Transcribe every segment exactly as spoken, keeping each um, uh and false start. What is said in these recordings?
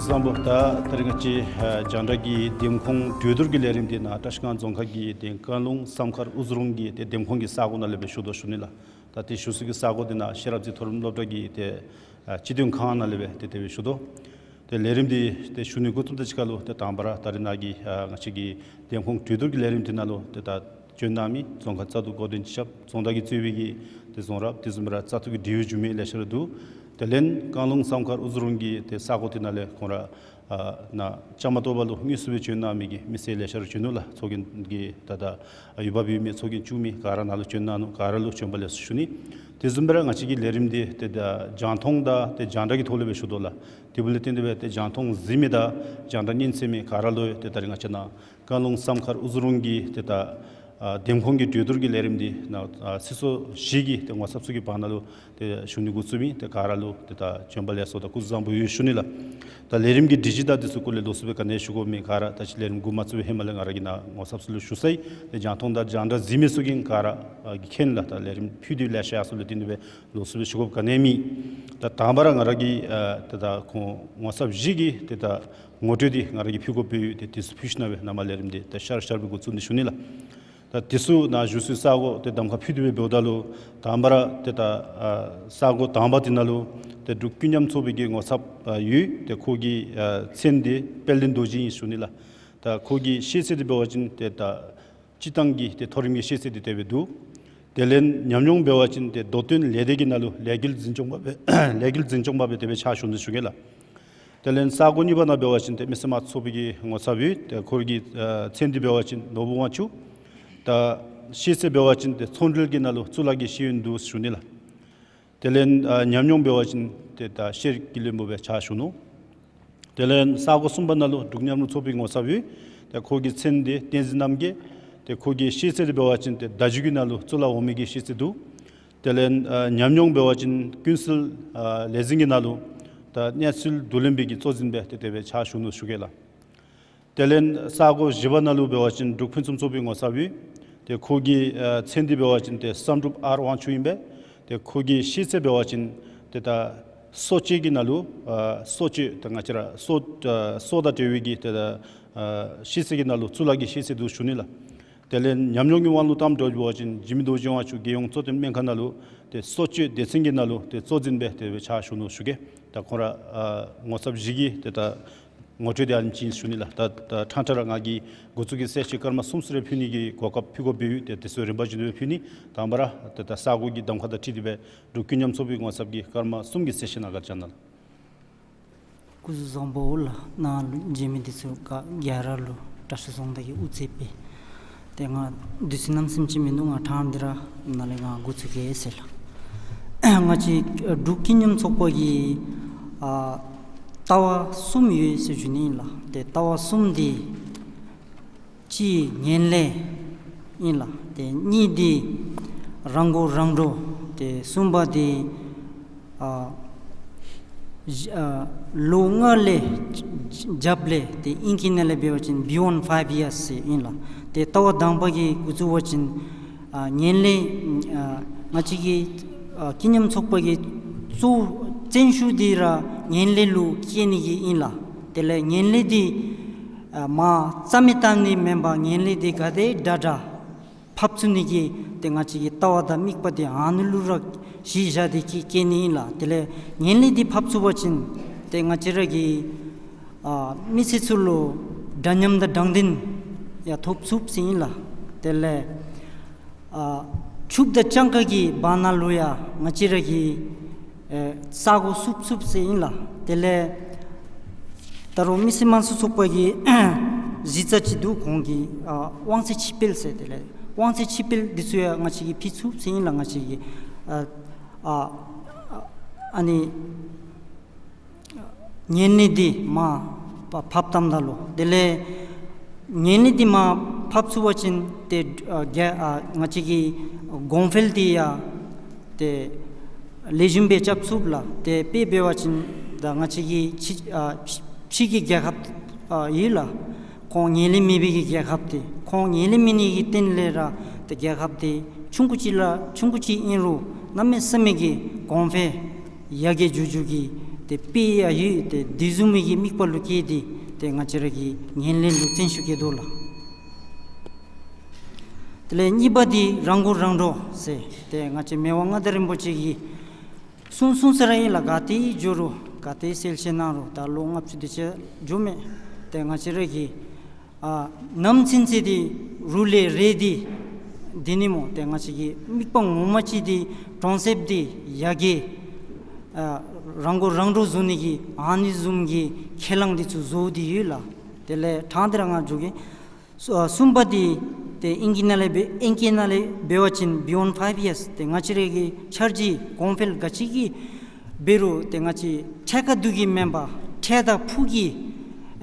བཟང་པོ། ད་ད་རིས་ང་བཅས་ཨ་རྒྱང་བསྒྲགས་ཀྱི་འདེམས་ཁོངས་གྲོས་བསྡུར་གྱི་ལས་རིམ་འདི་ནཱ་བཀྲིས་སྒང་རྫོང་ཁག་གི་ཏེ་ཀན་ལྷོ་བསམ་མཁར་ཨུ་ཛི་རུང་གི་ཏེ་འདེམས་ཁོངས་ཀྱི་ས་གོ་ནང་ལས་སྦེ་ཞུ་དོ་ཞུ་ནི་ལགས། ད་ཏེ་ཞུ་སའི་ས་གོ་འདི་ནཱ་ཤེས་རབ་རྩེ་མཐོ་རིམ་སློབ་གྲྭ་གི་ཏེ་ཨ་སྤྱི་དོན་ཁང་ནང་ལས་སྦེ་ཏེ་དེ་སྦེ་ཞུ་དོ། ཏེ་ལས་རིམ་འདི་ཏེ་ཞུ་ནི་འགོ་བཙུགསཔ་དང་གཅིག་ཁར་ལུ་ཏེ་དང་པ་ར་ད་རིས་ནཱ་གི་ཨ་ང་བཅས་ཀྱི་འདེམས་ཁོངས་གྲོས་བསྡུར་གྱི་ལས་རིམ་འདི་ནང་ལུ་ཏེ་ད་བྱོན་གནང་མི་རྫོང་ཁག་བཙག་འཐུ་འགོ་འདྲེན་སྤྱི་ཁྱབ་རྫོང་བདག་གིས་གཙོས་པའི་གི་ཏེ་རྫོང་རབ་དེ་བཟུམ་སྦེ་ར་བཙག་འཐུ་གི་དྲི་བ་ཞུ་མི་ལེ་ཤ་ར་འདུག། དེ་ལས་ཀན་ལྷོ་བསམ་མཁར་ཨུ་ཛི་རུང་གི་ཏེ་ས་གོ་འདི་ནང་ལས་ཁོང་ར་ཨ་ནཱ་བཅའ་མར་གཏོགས་པ་ལུ་དངོས་སུ་སྦེ་བྱོན་གནང་མི་གི་མི་སེར་ལེ་ཤ་ར་བྱོན་ནུག་ལགས། ཚོགས་རྒྱན་གྱི་ད་ད་འོས་འབབ་ཡོད་མི་ཚོགས་རྒྱན་བཙུགས་མི་ག་ར་ནཱ་ལུ་བྱོན་གནང་ནུག། ག་ར་ལུ་བྱོན་པ་ལེགས་སོ་ཞུ་ནི། དེ་བཟུམ་སྦེ་ར་ང་བཅས་ཀྱི་ལས་རིམ་འདི་ཏེ་ད་རྒྱང་མཐོང་དང་ཏེ་རྒྱང་བསྒྲགས་ཀྱི་ཐོག་ལས་སྦེ་ཞུ་དོ་ལགས། དེ་འབདཝ་ལས་བརྟེན་ཏེ་སྦེ་ཏེ་རྒྱང་མཐོང་གཟིགས་མི་དང་རྒྱང་བསྒྲགས་ཉན་གསན་མི་ག་ར་ལུ་ཏེ་ད་རིས་ང་བཅས་ནཱ་ཀན་ལྷོ་བསམ་མཁར་ཨུ་ཛི་རུང་གི་ཏེ་ད་ཨ་འདེམས་ཁོངས་ཀྱི་གྲོས་བསྡུར་གྱི་ལས་རིམ་འདི་ནཱ་ཨ་ཚེས་སོ་བཞི་གི་ཏེ་ངོ་ཚབ་ཚུ་གི་བར་ན་ལུ་ཏེ་ཞུ་ནི་འགོ་བཙུགས་མི་ཏེ་ག་ར་ལུ་ཏེ་ད་བྱོན་པ་ལེགས་སོ་དང་སྐུ་གཟུགས་བཟང་པོ་ཡོད་ཞུ་ནི་ལགས། ད་ལས་རིམ་གྱི་སྒྲིག་གཞི་དང་དེ་ཚུ་སྐོར་ལས་ལོགས་སུ་སྦེ་ག་ནི་ཞུ་དགོཔ་མེད། ག་ར་ད་ཅི་ལས་རིམ་འགོ་མ་བཙུགས་པའི་ཧེ་མ་ལས་ང་ར་གིས་ནཱ་ངོ་ཚབ་ཚུ་ལུ་ཞུ་ཚར་ཡི། ཏེ་རྒྱང་མཐོང་དང་རྒྱང་བསྒྲགས་གཟིགས་མི་ཚུ་གིས་ག་ར་ཨ་གིས་མཁྱེན་ལགས། ད་ལས་རིམ་ཕུལ་ཏེ་ལེ་ཤ་ཡར་སོངམ་ལས་བརྟེན་ཏེ་སྦེ་ལོགས་སུ་སྦེ་ཞུ་དགོཔ་ག་ནི་མེད། ད་དང་པ་ར་ང་ར་གིས་ཨ་ཏེ་ད་ཁོང་ངོ་ཚབ་བཞི་གི་ཏེ་ད་ངོ་སྤྲོད་འདི་ང་ར་གིས་ཕུལ་དགོཔ་སྦེ་ཡོད། ཏེ་དེ་ཚུ་ཕུལ་ཞིནམ་སྦེ་ནཱ་མར་ལས་རིམ་འདི་ད་ཤར་ཤར་སྦེ་འགོ་བཙུགས་ནི་ཞུ་ནི་ལགས། ད་དེ་ཚུ་ནཱ་བཞུགས་སའི་ས་གོ་ཏེ་གདམ་ཁ་ཕུལ་ཏེ་སྦེ་འབདཝ་ད་ལུ་དང་པ་ར་ཏེ་ད་ཨ་ས་གོ་དང་པ་འདི་ནང་ལུ་ཏེ་འབྲུག་ཀུན་མཉམ་ཚོགས་པའི་གི་ངོ་ཚབ་ཨ་ཡོད། ཏེ་ཁོ་གི་ཨ་མཚན་འདི་དཔལ་ལྡན་རྡོ་རྗེ་ཨིན་ཞུ་ནི་ལགས། ད་ཁོ་གི་ཤེས་ཚད་འདི་འབད་བ་ཅིན་ཏེ་ད་སྤྱིར་བཏང་གི་ཏེ་མཐོ་རིམ་གྱི་ཤེས་ཚད་འདི་དེ་སྦེ་འདུག། དེ་ལས་ཉམས་མྱོང་འབད་བ་ཅིན་ཏེ་མདོ་དོན་ལས་སྡེ་གི་ནང་ལུ་ལས་འགུལ་འཛིན་སྐྱོང་པ་སྦེ་ལས་འགུལ་འཛིན་སྐྱོང་པ་སྦེ་དེ་སྦེ་ཕྱག་ཞུ་ནི་ཞུ་གེ་ལགས། དེ་ལས་ས་གོ་གཉིས་པ་ནང་འབད་བ་ཅིན་ཏེ་མི་སེར་དམངས་གཙོ་ཚོགས་པའི་གི་ངོ་ཚབ་ཡོད། ཏེ་ཁོ་གི་ཨ་མཚན་འདི་འབད་བ་ཅིན་ནོར་བུ་དབང་ཕྱུག། ད་ཤེས་ཚད་འབད་བ་ཅིན་ཏེ་ཚོང་འབྲེལ་གྱི་ནང་ལུ་གཙུག་ལག་གི་ཤེས་ཡོན་འདུག་ཞུ་ནི་ལགས། དེ་ལས་ཨ་ཉམས་མྱོང་འབད་བ་ཅིན་ཏེ་ད་ཤེས་རིག་གི་བློན་པོ་སྦེ་ཕྱག་ཞུ་ནུག། དེ་ལས་ས་གོ་གསུམ་པ་ནང་ལུ་འབྲུག་མཉམ་རུབ་ཚོགས་པའི་ངོ་ཚབ་ཡོད། ཏེ་ཁོ་གི་མཚན་འདི་བསྟན་འཛིན་རྣམ་རྒྱལ། ཏེ་ཁོ་གི་ཤེས་ཚད་འདི་འབད་བ་ཅིན་ཏེ་བརྡ་བརྒྱུད་ཀྱི་ནང་ལུ་གཙུག་ལག་འོག་མའི་གི་ཤེས་ཚད་འདུག། དེ་ལས་ཨ་ཉམས་མྱོང་འབད་བ་ཅིན་ཀུན་གསལ་ཨ་ལས་འཛིན་གྱི་ནང་ལུ་ད་གནས་ཚུལ་བསྡུ་ལེན་པའི་གི་གཙོ་འཛིན་སྦེ་ཏེ་དེ་སྦེ་ཕྱག་ཞུ་ནུག་ཞུ་གེ་ལགས། དེ་ལས་ས་གོ་བཞི་པ་ནང་ལུ་འབད་བ་ཅིན་འབྲུག་ཕུན་སུམ་ཚོགས་པའི་ངོ་ཚབ་ཡོད། ཏེ་ཁོ་གི་ཨ་མཚན་འདི་འབད་བ་ཅིན་ཏེ་བསམ་གྲུབ་ཨར་དབང་ཕྱུག་ཨིན་པས། ཏེ་ཁོ་གི་ཤེས་ཚད་འབད་བ་ཅིན་ཏེ་ད་གསོ་བཅོས་ཀྱི་ནང་ལུ་ཨ་གསོ་བཅོས་ཏེ་ང་བཅས་ར་གསོ་ཨ་གསོ་དང་འབྲེལ་བའི་གི་ཏེ་ད་ཨ་ཤེས་ཚད་ཀྱི་ནང་ལུ་གཙུག་ལག་གི་ཤེས་ཚད་འདུག་ཞུ་ནི་ལགས། དེ་ལས་ཉམས་མྱོང་གི་དབང་ལུ་གཏངམ་འབད་བ་ཅིན་འཇིགས་མེད་རྡོ་རྗེ་དབང་ཕྱུག་རྒྱལ་ཡོངས་གཙོ་བསྟེན་སྨན་ཁང་ནང་ལུ་ཏེ་གསོ་བཅོས་སྡེ་ཚན་གྱི་ནང་ལུ་ཏེ་གཙོ་འཛིན་སྦེ་དེ་སྦེ་ཕྱག་ཞུ་ནུག་ཞུ་གེ། ད་ཁོང་ར་ཨ་ངོ་ཚབ་བཞི་གི་ཏེ་ད་ངོ་སྤྲོད་འདི་ཨ་ནེམ་ཅིག་ཨིན་ཞུ་ནི་ལགས། ད་ད་ཕྲང་ཕྲང་ར་ང་གིས་འགོ་བཙུགས་ཀྱི་གསལ་བཤད་སྐར་མ་གསུམ་ཙམ་རེ་ཕུལ་ནི་གི་གོ་སྐབས་ཕུལ་དགོཔ་སྦེ་ཡོད། ཏེ་དེ་ཚུ་རིམ་པ་བཞིན་དུ་ཕུལ་ནི། དང་པ་ར་ཏེ་ད་ས་གོ་གི་གདམ་ཁ་དང་འཁྲིལ་ཏེ་སྦེ་འབྲུག་ཀུན་མཉམ་ཚོགས་པའི་ངོ་ཚབ་ཀྱིས་སྐར་མ་གསུམ་གྱི་གསལ་བཤད་གནང་ག་བཅར་གནང་ལགས། སྐུ་གཟུགས་བཟང་པོ་ལགས། ནཱ་ལུ་མཇལ་མི་འདི་ཚུ་ག་ག་ར་ལུ་བཀྲིས་རྫོང་བདག་གིས་དབུ་རྩེ་སྦེ། ཏེ་ང་དུས་ཚོད་ནམ་ཟིམ་ཅིག་མིན་འདུག། ང་ཕྲང་སྟེ་ར་ནཱ་ལས་ང་འགོ་བཙུགས་གེ་ཟེར་ལགས། ང་བཅས་འབྲུག་ཀུན་མཉམ་ཚོགས་པ་གི་ཨ་ལྟ་བ་གསུམ་ཡོད་ཟེར་ཞུ་ནི་ཨིན་ལགས། ཏེ་ལྟ་བ་གསུམ་འདི་གཅིག་ངན་ལྷད་ཨིན་ལགས། ཏེ་གཉིས་འདི་རང་མགོ་རང་འདྲོངས། ཏེ་གསུམ་པ་འདི་ཨ་ཨ་ལོ་ལྔ་ལས་རྒྱབ་ལས་ཏེ་ཨིང་སྐད་ནང་ལས་འབད་བ་ཅིན་beyond five years ཟེར་ཨིན་ལགས། ཏེ་ལྟ་བ་དང་པ་གི་འགོ་བཙུགས་པ་ཅིན་ཨ་ངན་ལྷད་ཨ་ང་བཅས་ཀྱི་ཨ་ཀུན་མཉམ་ཚོགས་པ་གི་གཙོ་བོ་བརྩོན་ཤུགས་འདི་ར་ངན་ལྷད་ལུ་བསྐྱལ་ནི་གི་ཨིན་ལགས། དེ་ལས་ངན་ལྷད་འདི་ཨ་མར་རྩ་མེད་བཏང་ནི་མེན་པར་ངན་ལྷད་འདི་ག་དེ་དྲག་དྲག་ཕབ་ཚུགས་ནི་གི་ཏེ་ང་བཅས་ཀྱི་ལྟ་བ་དང་དམིགས་པ་འདི་ཨ་ནི་ལུ་ར་གཞི་བཞག་སྟེ་གི་བསྐྱལ་ནི་ཨིན་ལགས། དེ་ལས་ངན་ལྷད་འདི་ཕབ་ཚུགས་པ་ཅིན་ཏེ་ང་བཅས་ར་གི་ཨ་མི་སེར་ཚུ་ལུ་འདྲ་མཉམ་དང་དྲང་བདེན་ཡང་ཐོབ་ཚུགས་ཟེར་ཨིན་ལགས། དེ་ལས་ཨ་ཕྱུགཔོ་དང་སྤྱང་ཀ་གི་བར་ན་ལུ་ཡང་ང་བཅས་ར་གི་ཨེ་ས་གོ་བསུབ་ཚུགས་ཟེར་ཨིན་ལགས། དེ་ལས་ད་རུང་མི་སེར་དམངས་གཙོ་ཚོགས་པ་གི་གཞི་རྩ་ཅིག་འདུག། ཁོང་གི་ཨ་དབང་ཚད་ཕྱིར་སྤེལ་ཟེར། དེ་ལས་དབང་ཚད་ཕྱིར་སྤེལ་འདི་ཚུ་ཡང་ང་བཅས་ཀྱིས་ཕུལ་ཚུགས་ཟེར་ཨིན་ལགས། ང་བཅས་ཀྱིས་ཨ་ཨ་ཨ་ནི་ངན་ལྷད་འདི་མར་ཕབ་ཕབ་བཏངམ་ད་ལུ་དེ་ལས་ངན་ལྷད་འདི་མར་ཕབ་ཚུགས་པ་ཅིན་ཏེ་ཨ་རྒྱ་ཨ་ང་བཅས་ཀྱི་གོང་འཕེལ་འདི་ཡང་ཏེ་ལེགས་ཤོམ་སྦེ་རྐྱབ་ཚུགས་ལགས། ཏེ་དཔེ་འབད་བ་ཅིན་ད་ང་བཅས་ཀྱི་ཕྱི་ཨ་ཕྱི་ཕྱི་གི་རྒྱལ་ཁབ་ཨ་ཡོད་ལགས། ཁོང་ངན་ལྷད་མེད་པའི་གི་རྒྱལ་ཁབ་འདི་ཁོང་ངན་ལྷད་མེད་ནི་གི་སྟེང་ལས་ར་ཏེ་རྒྱལ་ཁབ་འདི་ཆུང་ཀུ་ཅིག་ལས་ཆུང་ཀུ་ཅིག་ཨིན་རུང་གནམ་མེད་ས་མེད་ཀྱི་གོང་འཕེལ་ཡར་རྒྱས་འགྱོ་འགྱོ་གི་ ཏེ་དཔེ་ཡང་ཡོད། ཏེ་དེ་བཟུམ་མའི་གི་དམིགས་པ་ལུ་བསྐྱེད་དེ་ཏེ་ང་བཅས་ར་གིས་ངན་ལྷད་ལུ་བརྩོན་ཤུགས་བསྐྱེད་དོ་ལགས། དེ་ལས་གཉིས་པ་འདི་རང་མགོ་རང་འདྲོངས་ཟེར་ཏེ་ང་བཅས་མི་དབང་མངའ་བདག་རིན་པོ་ཆེ་གིས་གསུང་གསུང་ས་ར་ཨིན་ལགས། ག་ཏེ་འགྱོ་རུང་ག་ཏེ་གསལ་བཤད་གནང་རུང་ད་ལོ་ལྔ་བཅུ་དེ་ཅིག་འགྱོ་མས། ཏེ་ང་བཅས་ར་གིས་ཨ་ནམ་ཚུན་ཚོད་འདི་རུ་ལས་རེ་འདི་འདི་ནི་སྨོ། ཏེ་ང་བཅས་ཀྱི་དམིགས་པ་ངོ་མ་ཅིག་འདི་གྲོང་གསེབ་འདི་ཡར་རྒྱས་ཨ་རང་མགོ་རང་འདྲོངས་བཟོ་ནི་གི་ཨ་ནི་བཟུམ་གྱི་ཁས་བླངས་འདི་ཚུ་བཟོ་སྟེ་ཡོད་ལགས། དེ་ལས་ཕྲང་སྟེ་ར་ང་འགྱོ་གེ། གསུམ་པ་འདི་ཏེ་ཨིང་སྐད་ནང་ལས་འབད་ཨིང་སྐད་ནང་ལས་འབད་བ་ཅིན་beyond five years ཏེ་ང་བཅས་ར་གི་འཆར་གཞི་གོང་འཕེལ་ག་ཅི་གི་འབད་རུང་ཏེ་ང་བཅས་འཕྲལ་ཁ་ཐུག་གི་མེན་པར་འཕྲལ་དང་ཕུགས་ཀྱི་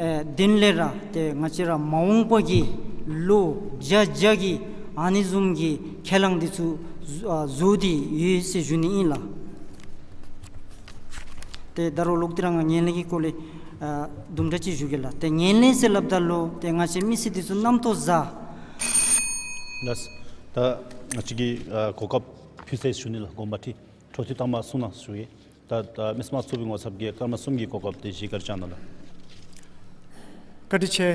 ཨེ་དོན་ལས་ར་ཏེ་ང་བཅས་ར་མ་འོངས་པ་གི་ལོ་བརྒྱ་བརྒྱ་གི་ཨ་ནི་བཟུམ་གྱི་ཁས་བླངས་འདི་ཚུ་བཟོ་ཨ་བཟོ་སྟེ་ཡོད་ཟེར་ཞུ་ནི་ཨིན་ལགས། ཏེ་ད་རུང་ལོག་སྟེ་ར་ང་ངན་ལྷད་ཀྱི་སྐོར་ལས་ཨ་དུམ་གྲ་ཅིག་ཞུ་གེ་ལགས། ཏེ་ངན་ལྷད་ཟེར་སླབ་ད་ལུ་ཏེ་ང་བཅས་མི་སེར་འདི་ཚུ་རྣམ་རྟོག་ཟ། ལགས། ད་ང་བཅས་ཀྱི་ཨ་གོ་སྐབས་ཕུལ་ཟེར་ཞུ་ནི་ལགས། དགོངས་པ་ཁྲེལ། འཕྲོ་མཐུད་ལྟ་མ་གསུང་གནང་ཞུ་ཡི། ད་ད་མི་སེར་དམངས་གཙོའི་ངོ་ཚབ་ཀྱིས་སྐར་མ་གསུམ་གྱི་གོ་སྐབས་དེ་བཞེས་སྒར་བཅར་གནང་ལགས། བཀའ་དྲིན་ཆེ།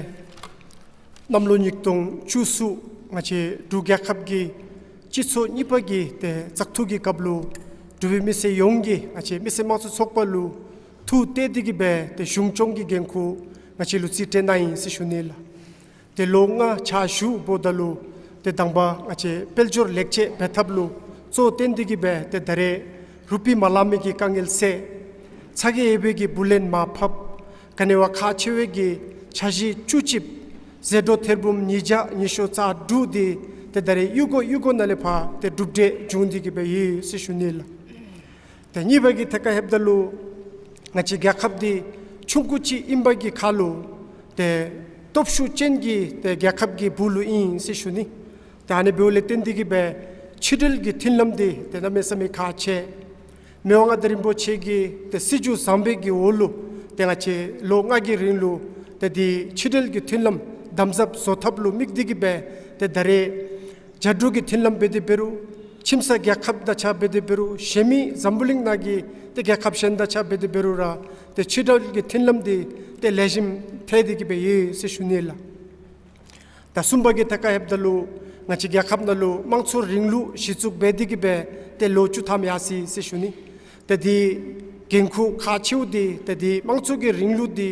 གནམ་ལོ་ཉིས་སྟོང་བཅུ་གསུམ་ང་བཅས་འབྲུག་རྒྱལ་ཁབ་ཀྱི་སྤྱི་ཚོགས་གཉིས་པ་གི་ཏེ་བཙག་འཐུ་གི་སྐབས་ལུ་འབྲུག་པའི་མི་སེར་ཡོངས་ཀྱིས་ང་བཅས་མི་སེར་དམངས་གཙོ་ཚོགས་པ་ལུ་ཐུགས་གཏད་དེ་གི་སྦེ་ཏེ་གཞུང་སྐྱོང་གི་འགན་ཁུར་ང་བཅས་ལུ་རྩིས་སྤྲོད་གནང་ཡི་ཟེར་ཞུ་ནི་ལགས། ཏེ་ལོ་ལྔ་ཕྱག་ཞུ་འབདཝ་ད་ལུ་ཏེ་དང་པ་ང་བཅས་དཔལ་འབྱོར་ལེགས་བཅོས་འབད་ཐབས་ལུ་གཙོ་བོ་བཏོན་ཏེ་གི་སྦེ་ཏེ་ད་རེས་རུ་པི་མ་ལང་མི་གི་དཀའ་ངལ་སེལ། ཚ་གྱང་ཡོད་པའི་གི་བུ་ལོན་མར་ཕབ། ག་ནི་བ་ཁག་ཆེ་བའི་གི་འཆར་གཞི་བཅུ་གཅིག་ཟད་འགྲོ་ཐེར་འབུམ་ཉིས་བརྒྱ་ཉི་ཤུ་རྩ་དྲུག་འདི་ཏེ་ད་རེས་གཡུག་གུ་གཡུག་གུ་ནང་ལས་ཕར་ཏེ་གྲུབ་འབྲས་བྱུང་སྟེ་གི་སྦེ་ཡོད་ཟེར་ཞུ་ནི་ལགས། ཏེ་གཉིས་པ་གི་ཐད་ཁར་ལྷོདཔ་ད་ལུ་ང་བཅས་རྒྱལ་ཁབ་འདི་ཆུང་ཀུ་ཅིག་ཨིན་པ་གི་ཁར་ལུ་ཏེ་སྟོབས་ཤུགས་ཅན་གྱི་ཏེ་རྒྱལ་ཁབ་ཀྱི་སྦུག་ལུ་ཨིན་ཟེར་ཞུ་ནི། ཏེ་ཨ་ནི་འབདཝ་ལས་བརྟེན་ཏེ་གི་སྦེ་ཕྱི་འབྲེལ་གྱི་མཐུན་ལམ་འདི་ཏེ་གནམ་མེད་ས་མེད་ཁག་ཆེ། མི་དབང་མངའ་བདག་རིན་པོ་ཆེ་གི་ཏེ་སྲིད་བྱུས་བཟང་པོའི་གི་འོག་ལུ་ཏེ་ང་བཅས་ལོ་ལྔ་གི་རིང་ལུ་ཏེ་འདི་ཕྱི་འབྲེལ་གྱི་མཐུན་ལམ་དམ་ཟབ་བཟོ་ཐབས་ལུ་དམིགས་ཏེ་གི་སྦེ་ཏེ་ད་རེས་རྒྱ་འབྲུག་གི་མཐུན་ལམ་འབད་དེ་འབད་རུང་ཁྱིམ་ཚང་རྒྱལ་ཁབ་དང་གཅིག་ཁར་འབད་དེ་འབད་རུང་གཞན་མི་འཛམ་བུ་གླིང་ནང་གི་ཏེ་རྒྱལ་ཁབ་གཞན་དང་གཅིག་ཁར་འབད་དེ་འབད་རུང་ར་ཏེ་ཕྱི་འབྲེལ་གྱི་མཐུན་ལམ་འདི་ཏེ་ལེགས་ཤོམ་ཐལ་ཏེ་གི་སྦེ་ཡོད་ཟེར་ཞུ་ནི་ལགས། ད་གསུམ་པ་གི་ཐད་ཁར་ལྷོདཔ་ད་ལུ་ང་བཅས་རྒྱལ་ཁབ་ནང་ལུ་དམངས་གཙོ་རིང་ལུགས་གཞི་བཙུགས་འབད་དེ་གི་སྦེ་ཏེ་ལོ་བཅུ་ཐམ་ཡར་སོ་ཡི་ཟེར་ཞུ་ནི། ཏེ་འདི་འགན་ཁུར་ཁག་ཆེཝ་འདི་ཏེ་འདི་དམངས་གཙོ་གི་རིང་ལུགས་འདི་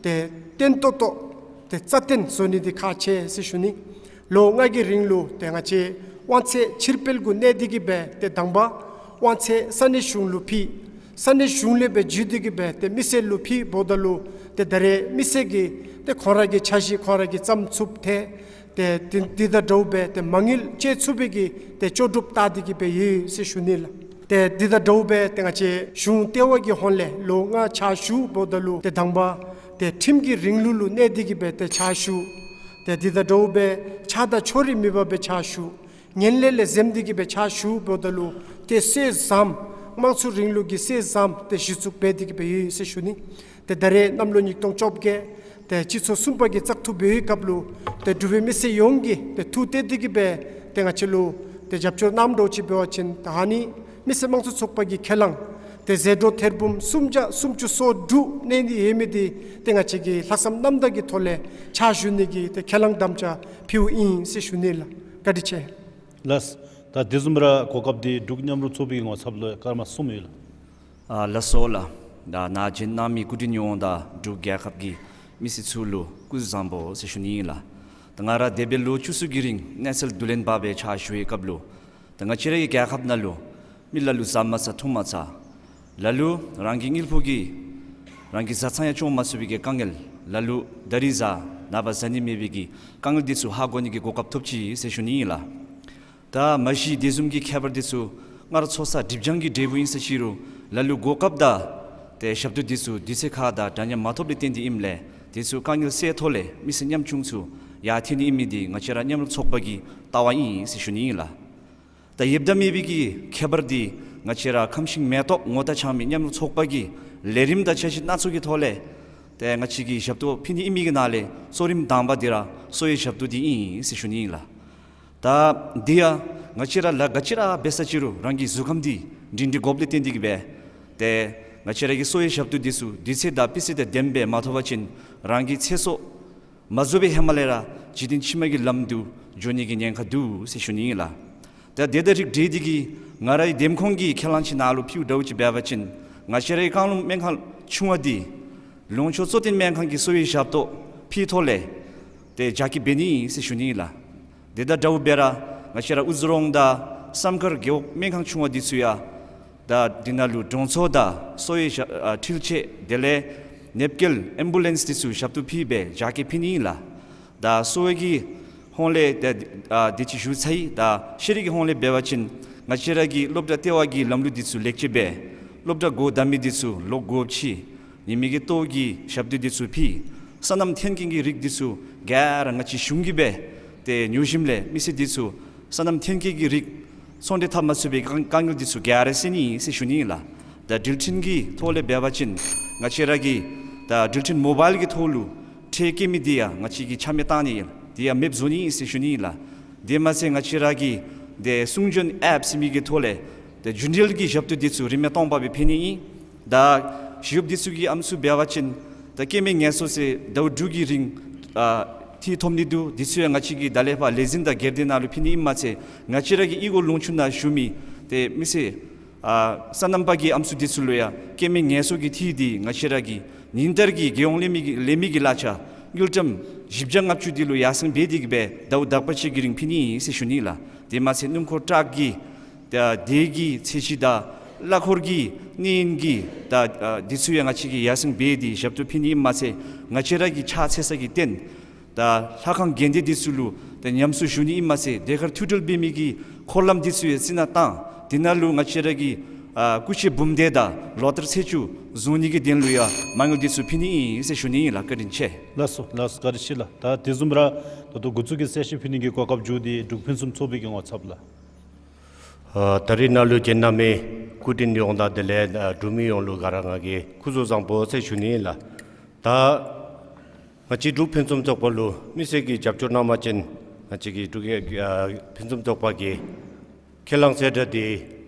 ཏེ་བརྟན་ཏོག་ཏོ་ཏེ་རྩ་བརྟན་བཟོ་ནི་འདི་ཁག་ཆེ་ཟེར་ཞུ་ནི། ལོ་ལྔ་གི་རིང་ལུ་ཏེ་ང་བཅས་དབང་ཚད་ཕྱིར་སྤེལ་གུ་གནས་ཏེ་གི་སྦེ་ཏེ་དང་པ་དབང་ཚད་ས་གནས་གཞུང་ལུ་ཕུལ། ས་གནས་གཞུང་ལས་སྦེ་བརྒྱུད་དེ་གི་སྦེ་ཏེ་མི་སེར་ལུ་ཕུལཝ་ད་ལུ་ཏེ་ད་རེས་མི་སེར་གྱིས་ཏེ་ཁོང་ར་གི་འཆར་གཞི་ཁོང་ར་གིས་བརྩམ་ཚུགསཔ་ཐལ། ཏེ་འདི་འདི་དང་འདྲཝ་སྦེ་ཏེ་མ་དངུལ་སྤྱོད་ཚུགས་པའི་གི་ཏེ་ལྕོགས་གྲུབ་བཏགས་ཏེ་གི་སྦེ་ཡོད་ཟེར་ཞུ་ནི་ལགས། ཏེ་འདི་དང་འདྲཝ་སྦེ་ཏེ་ང་བཅས་གཞུང་ལྟེ་བ་གི་ཧོངས་ལས་ལོ་ལྔ་ཕྱག་ཞུཝ་ད་ལུ་ཏེ་དང་པ་ཏེ་ཁྲིམས་ཀྱི་རིང་ལུགས་ལུ་གནས་ཏེ་གི་སྦེ་ཏེ་ཕྱག་ཞུ། ཏེ་འདི་དང་འདྲཝ་སྦེ་ཆགས་སྡང་ཕྱོགས་རིས་མེད་པ་སྦེ་ཕྱག་ཞུ། ངན་ལྷད་ལས་འཛེམ་སྟེ་གི་སྦེ་ཕྱག་ཞུཝ་ད་ལུ་ཏེ་སྲོལ་བཟང་དམངས་གཙོ་རིང་ལུགས་ཀྱི་སྲོལ་བཟང་ཏེ་གཞི་བཙུགས་འབད་དེ་གི་སྦེ་ཡོད་ཟེར་ཞུ་ནི། ཏེ་ད་རེས་གནམ་ལོ་ཉིས་སྟོང་བཅོ་བརྒྱད་ཏེ་སྤྱི་ཚོགས་གསུམ་པ་གི་བཙག་འཐུ་འབད་བའི་སྐབས་ལུ་ཏེ་འབྲུག་པའི་མི་སེར་ཡོངས་ཀྱིས་ཏེ་ཐུགས་གཏད་དེ་གི་སྦེ་ཏེ་ང་བཅས་ལུ་ཏེ་རྒྱབ་སྐྱོར་གནངམ་འདྲཝ་ཅིག་འབད་བ་ཅིན་ད་ཨ་ནི་མི་སེར་དམངས་གཙོ་ཚོགས་པ་གི་ཁས་བླངས་ཏེ་ཟད་འགྲོ་ཐེར་འབུམ་སུམ་བརྒྱ་སུམ་ཅུ་སོ་དྲུག་གནས་ཏེ་ཡོད་མི་འདི་ཏེ་ང་བཅས་ཀྱི་ལྷག་བསམ་རྣམ་དག་གི་ཐོག་ལས་ཕྱག་ཞུ་ནི་གི་ཏེ་ཁས་བླངས་དམ་བཅའ་ཕུལཝ་ཨིན་ཟེར་ཞུ་ནི་ལགས། བཀའ་དྲིན་ཆེ། ལགས། ད་དེ་བཟུམ་ར་གོ་སྐབས་འདི་འབྲུག་མཉམ་རུབ་ཚོགས་པའི་ངོ་ཚབ་ལུ་སྐར་མ་གསུམ་ཡོད་ལགས། ཨ་ལགས་སོ་ལགས། ད་གནང་སྦྱིན་གནང་མི་སྐུ་མགྲོན་ཡོངས་དང་འབྲུག་རྒྱལ་ཁབ་ཀྱི་མི་སེར་ཚུ་ལུ་སྐུ་གཟུགས་བཟང་པོ་ཟེར་ཞུ་ནི་ཨིན་ལགས། ད་ང་ར་འདས་པའི་ལོ་བཅུ་གསུམ་གྱི་རིང་གནས་ཚུལ་བསྡུ་ལེན་པ་སྦེ་ཕྱག་ཞུ་བའི་སྐབས་ལུ་ད་ང་བཅས་རའི་རྒྱལ་ཁབ་ནང་ལུ་མི་ལ་ལུ་བཟའ་མ་ཚང་འཐུང་མ་ཚང་། ལ་ལུ་རང་གི་དངུལ་ཕོགས་ཀྱིས་རང་གི་བཟའ་ཚང་ཡང་སྐྱོང་མ་ཚུགས་པའི་གི་དཀའ་ངལ། ལ་ལུ་ད་རིས་བཟའ་ནངས་པ་བཟའ་ནི་མེད་པའི་གི་དཀའ་ངལ་འདི་ཚུ་ཧ་གོ་ནི་གི་གོ་སྐབས་ཐོབ་ཅི་ཟེར་ཞུ་ནི་ཨིན་ལགས། ད་མ་གཞི་དེ་བཟུམ་གྱི་ཁྱད་པར་འདི་ཚུ་སྔར་ཚོགས་བསགས་སྒྲིབ་སྦྱང་གི་འབྲས་བུ་ཨིན་ཟེར་ཅི་རུང་ལ་ལུ་གོ་སྐབས་དང་ཏེ་ཞབས་ཏོག་འདི་ཚུ་དུས་ཚོད་ཁར་དང་འདྲ་མཉམ་མ་ཐོབ་ལས་བརྟེན་ཏེ་ཨིནམ་ལས་དེ་ཚུ་དཀའ་ངལ་སེལ་ཐོག་ལས་མི་སེར་ཉམ་ཆུང་ཚུ་ཡར་འཐེན་ནི་ཨིན་མི་འདི་ང་བཅས་ར་མཉམ་རུབ་ཚོགས་པ་གི་ལྟ་བ་ཨིན་ཟེར་ཞུ་ནི་ཨིན་ལགས། ད་ཡོདཔ་དང་མེད་པའི་གི་ཁྱད་པར་འདི་ང་བཅས་ར་ཁམས་ཤིང་མེ་ཏོག་ངོ་རྟགས་འཆང་མི་མཉམ་རུབ་ཚོགས་པ་གི་ལས་རིམ་དང་འཆར་གཞི་སྣ་ཚོགས་ཀྱི་ཐོག་ལས་ཏེ་ང་བཅས་ཀྱིས་ཞབས་ཏོག་ཕུལ་ནི་ཨིན་མི་གི་ནང་ལས་གཙོ་རིམ་དང་པ་འདི་ར་གསོ་བའི་ཞབས་ཏོག་འདི་ཨིན་ཟེར་ཞུ་ནི་ཨིན་ལགས། ད་འདི་ཡང་ང་བཅས་ར་ལཱ་ག་ཅི་ར་འབད་ས་ཅི་རུང་རང་གི་གཟུགས་ཁམས་འདི་སྒྲིང་སྒྲི་དགོཔ་ལས་བརྟེན་ཏེ་གི་སྦེ་ཏེ་ ང་བཅས་ར་གི་གསོ་བའི་ཞབས་ཏོག་འདི་ཚུ་དུས་ཚོད་དང་དཔེ་ཚོད་དང་ལྡནམ་སྦེ་མ་ཐོབ་པ་ཅིན་རང་གི་ཚེ་སྲོག་མ་རྫོགས་པའི་ཧེ་མ་ལས་ར་འཇིག་རྟེན་ཕྱི་མ་གི་ལམ་དུ་འགྱོ་ནི་གི་ཉེན་ཁ་འདུག་ཟེར་ཞུ་ནི་ཨིན་ལགས། ད་དེ་དང་རིགས་བསྒྲེས་ཏེ་གིས་ང་རའི་འདེམས་ཁོངས་ཀྱི་ཁས་བླངས་ཅིག་ནང་ལུ་ཕུལཝ་ད་ཅིག་འབད་བ་ཅིན་ང་བཅས་རའི་རྐང་ལུང་སྨན་ཁང་ཆུང་བ་འདི་ལུང་ཕྱོགས་གཙོ་བསྟེན་སྨན་ཁང་གི་གསོ་བའི་ཞབས་ཏོག་ཕུལ་ཐོག་ལས་ཏེ་རྒྱ་སྐྱེད་འབད་ནི་ཨིན་ཟེར་ཞུ་ནི་ཨིན་ལགས། དེ་དང་འདྲཝ་སྦེ་ར་ང་བཅས་ར་ཨུ་ཛི་རོང་དང་བསམ་མཁར་རྒེད་འོག་སྨན་ཁང་ཆུང་བ་འདི་ཚུ་ཡང་ད་འདི་ནང་ལུ་གྲོང་ཚོ་དང་གསོ་བའི་ཞབས་ཨ་འཕྲུལ་ཆས་དེ་ལས་ནེབ་སྐྱེལ་ཨེམ་བུ་ལེནསི་འདི་ཚུ་ཞབས་ཏོག་ཕུལ་སྦེ་རྒྱ་སྐྱེད་ཕུལ་ནི་ཨིན་ལགས། ད་གསོ་བའི་གི་ཧོང་ལས་ད་ཨ་དེ་ཅིག་ཞུ་ཚར་ཡི། ད་ཤེས་རིག་གི་ཧོང་ལས་འབད་བ་ཅིན་ང་བཅས་ར་གི་སློབ་གྲྭ་ལྟེ་བ་གི་ལམ་ལུགས་འདི་ཚུ་ལེགས་བཅོས་འབད། སློབ་གྲྭ་སྒོ་བསྡམ་མི་འདི་ཚུ་ལོག་སྒོ་ཕྱེ། ཉིན་མའི་གི་ལྟོ་གི་ཞབས་ཏོག་འདི་ཚུ་ཕུལ། སོ་ནམ་ཐོན་སྐྱེད་ཀྱི་རིགས་འདི་ཚུ་ག་ར་ང་བཅས་གཞུང་གིས་འབད་དེ་ཉོ་ཞིནམ་ལས་མི་སེར་འདི་ཚུ་སོ་ནམ་ཐོན་སྐྱེད་ཀྱི་རིགས་ཚོང་འབྲེལ་འཐབ་མ་ཚུགས་པའི་དཀའ་དཀའ་ངལ་འདི་ཚུ་ག་ར་སེལ་ནི་ཨིན་ཟེར་ཞུ་ནི་ཨིན་ལགས། ད་འགྲུལ་འཕྲིན་གྱི་ཐོག་ལས་འབད་བ་ཅིན་ང་བཅས་ར་གི་ད་འགྲུལ་འཕྲིན་མོ་བཱའིལ་གྱི་ཐོག་ལུ་ཁྲལ་བཀལ་མི་འདི་ཡང་ང་བཅས་ཀྱིས་ཆ་མེད་བཏང་ནི་ཨིན། དེ་ཡང་མེདཔ་བཟོ་ནི་ཨིན་ཟེར་ཞུ་ནི་ཨིན་ལགས། དེ་མ་ཚད་ང་བཅས་ར་གི་ཏེ་གསུང་བྱོན་ཨེཔ་ཟེར་མི་གི་ཐོག་ལས་ཏེ་རྒྱུན་འབྲེལ་གྱི་ཞབས་ཏོག་འདི་ཚུ་རིན་མེད་སྟོང་པ་སྦེ་ཕུལ་ནི་ཨིན། ད་ཞི་གཡོགཔ་འདི་ཚུ་གི་ཨམ་སྲུ་འབད་བ་ཅིན་ད་སྐྱེ་དམན་ངལ་གསོ་ཟེར་ཟླཝ་དྲུག་གི་རིང་ཨ་འཐུས་ཐོབ་ནི་འདུག། འདི་ཚུ་ཡང་ང་བཅས་ཀྱིས་ད་ལས་ཕར་ལས་འཛིན་དང་སྒེར་སྡེ་ནང་ལུ་ཕུལ་ནི་ཨིནམ་མ་ཚད་ང་བཅས་ར་གི་གཡུས་སྒོ་ལུང་ཕྱོགས་ནང་བཞུགས་མི་ཏེ་མི་སེར་ཨ་སོ་ནམ་པ་གི་ཨམ་སྲུ་འདི་ཚུ་ལུ་ཡང་སྐྱེ་དམན་ངལ་གསོ་གི་འཐུས་འདི་ང་བཅས་ར་གི་ཉིན་ལྟར་གྱི་རྒྱལ་ཡོངས་ལས་མི་གི་ལས་མི་གི་གླ་ཆ་དངུལ་ཀྲམ་བཞི་བརྒྱ་ལྔ་བཅུ་འདི་ལུ་ཡར་སེང་འབད་དེ་གིས་སྦེ་ཟླཝ་དག་པ་ཅིག་གི་རིང་ཕུལ་ནི་ཨིན་ཟེར་ཞུ་ནི་ལགས། དེ་མ་ཚད་སྣུམ་འཁོར་ཊཱག་གི་ད་དེ་གི་ཚད་གཞི་དང་གླ་འཁོར་གྱི་གནས་ཡུན་གྱི་ད་ཨ་འདི་ཚུ་ཡང་ང་བཅས་ཀྱིས་ཡར་སེང་འབད་དེ་ཞབས་ཏོག་ཕུལ་ནི་ཨིནམ་མ་ཚད་ང་བཅས་ར་གི་ཕྱག་འཚལ་ས་གི་རྟེན་ད་ལྷ་ཁང་དགོན་སྡེ་འདི་ཚུ་ལུ་ད་ཉམས་གསོ་ཞུ་ནི་ཨིནམ་མ་ཚད་དེ་ཁར་ཐུགས་སྤྲོ་འབད་མི་གི་འཁོར་ལམ་འདི་ཚུ་ཡང་རྩི་ནག་བཏང་། དེ་ནང་ལུ་ང་བཅས་ར་གི་ཨ་སྐུ་མཆེད་འབུམ་སྡེ་དང་ལོ་ལྟར་ཚེས་བཅུ་བཟུང་ནི་གི་དོན་ལུ་ཡང་མ་དངུལ་འདི་ཚུ་ཕུལ་ནི་ཨིན་ཟེར་ཞུ་ནི་ཨིན་ལགས། བཀའ་དྲིན་ཆེ། ལགས་སོ་ལགས་སོ། བཀའ་དྲིན་ཆེ་ལགས། ད་དེ་བཟུམ་ར་ད་ལྟོ་འགོ་བཙུགས་ཀྱི་གསལ་བཤད་ཕུལ་ནི་གི་གོ་སྐབས་བྱུང་སྟེ་འབྲུག་ཕུན་སུམ་ཚོགས་པའི་གི་ངོ་ཚབ་ལགས། ཨ་ད་རིས་ནཱ་ལུ་འབྱོན་གནང་མི་སྐུ་མགྲོན་ཡོངས་དང་དེ་ལས་ཨ་འབྲུག་མི་ཡོངས་ལུ་ག་ར་ང་གིས་སྐུ་གཟུགས་བཟང་པོ་ཟེར་ཞུ་ནི་ཨིན་ལགས། ད་ང་བཅས་འབྲུག་ཕུན་སུམ་ཚོགས་པ་ལུ་མི་སེར་གྱིས་རྒྱབ་སྐྱོར་གནང་བ་ཅིན་ང་བཅས་ཀྱི་འབྲུག་གི་ཨ་ཕུན་སུམ་ཚོགས་པ་གིས་ཁས་བླངས་གསལ་བསྒྲགས་འདི་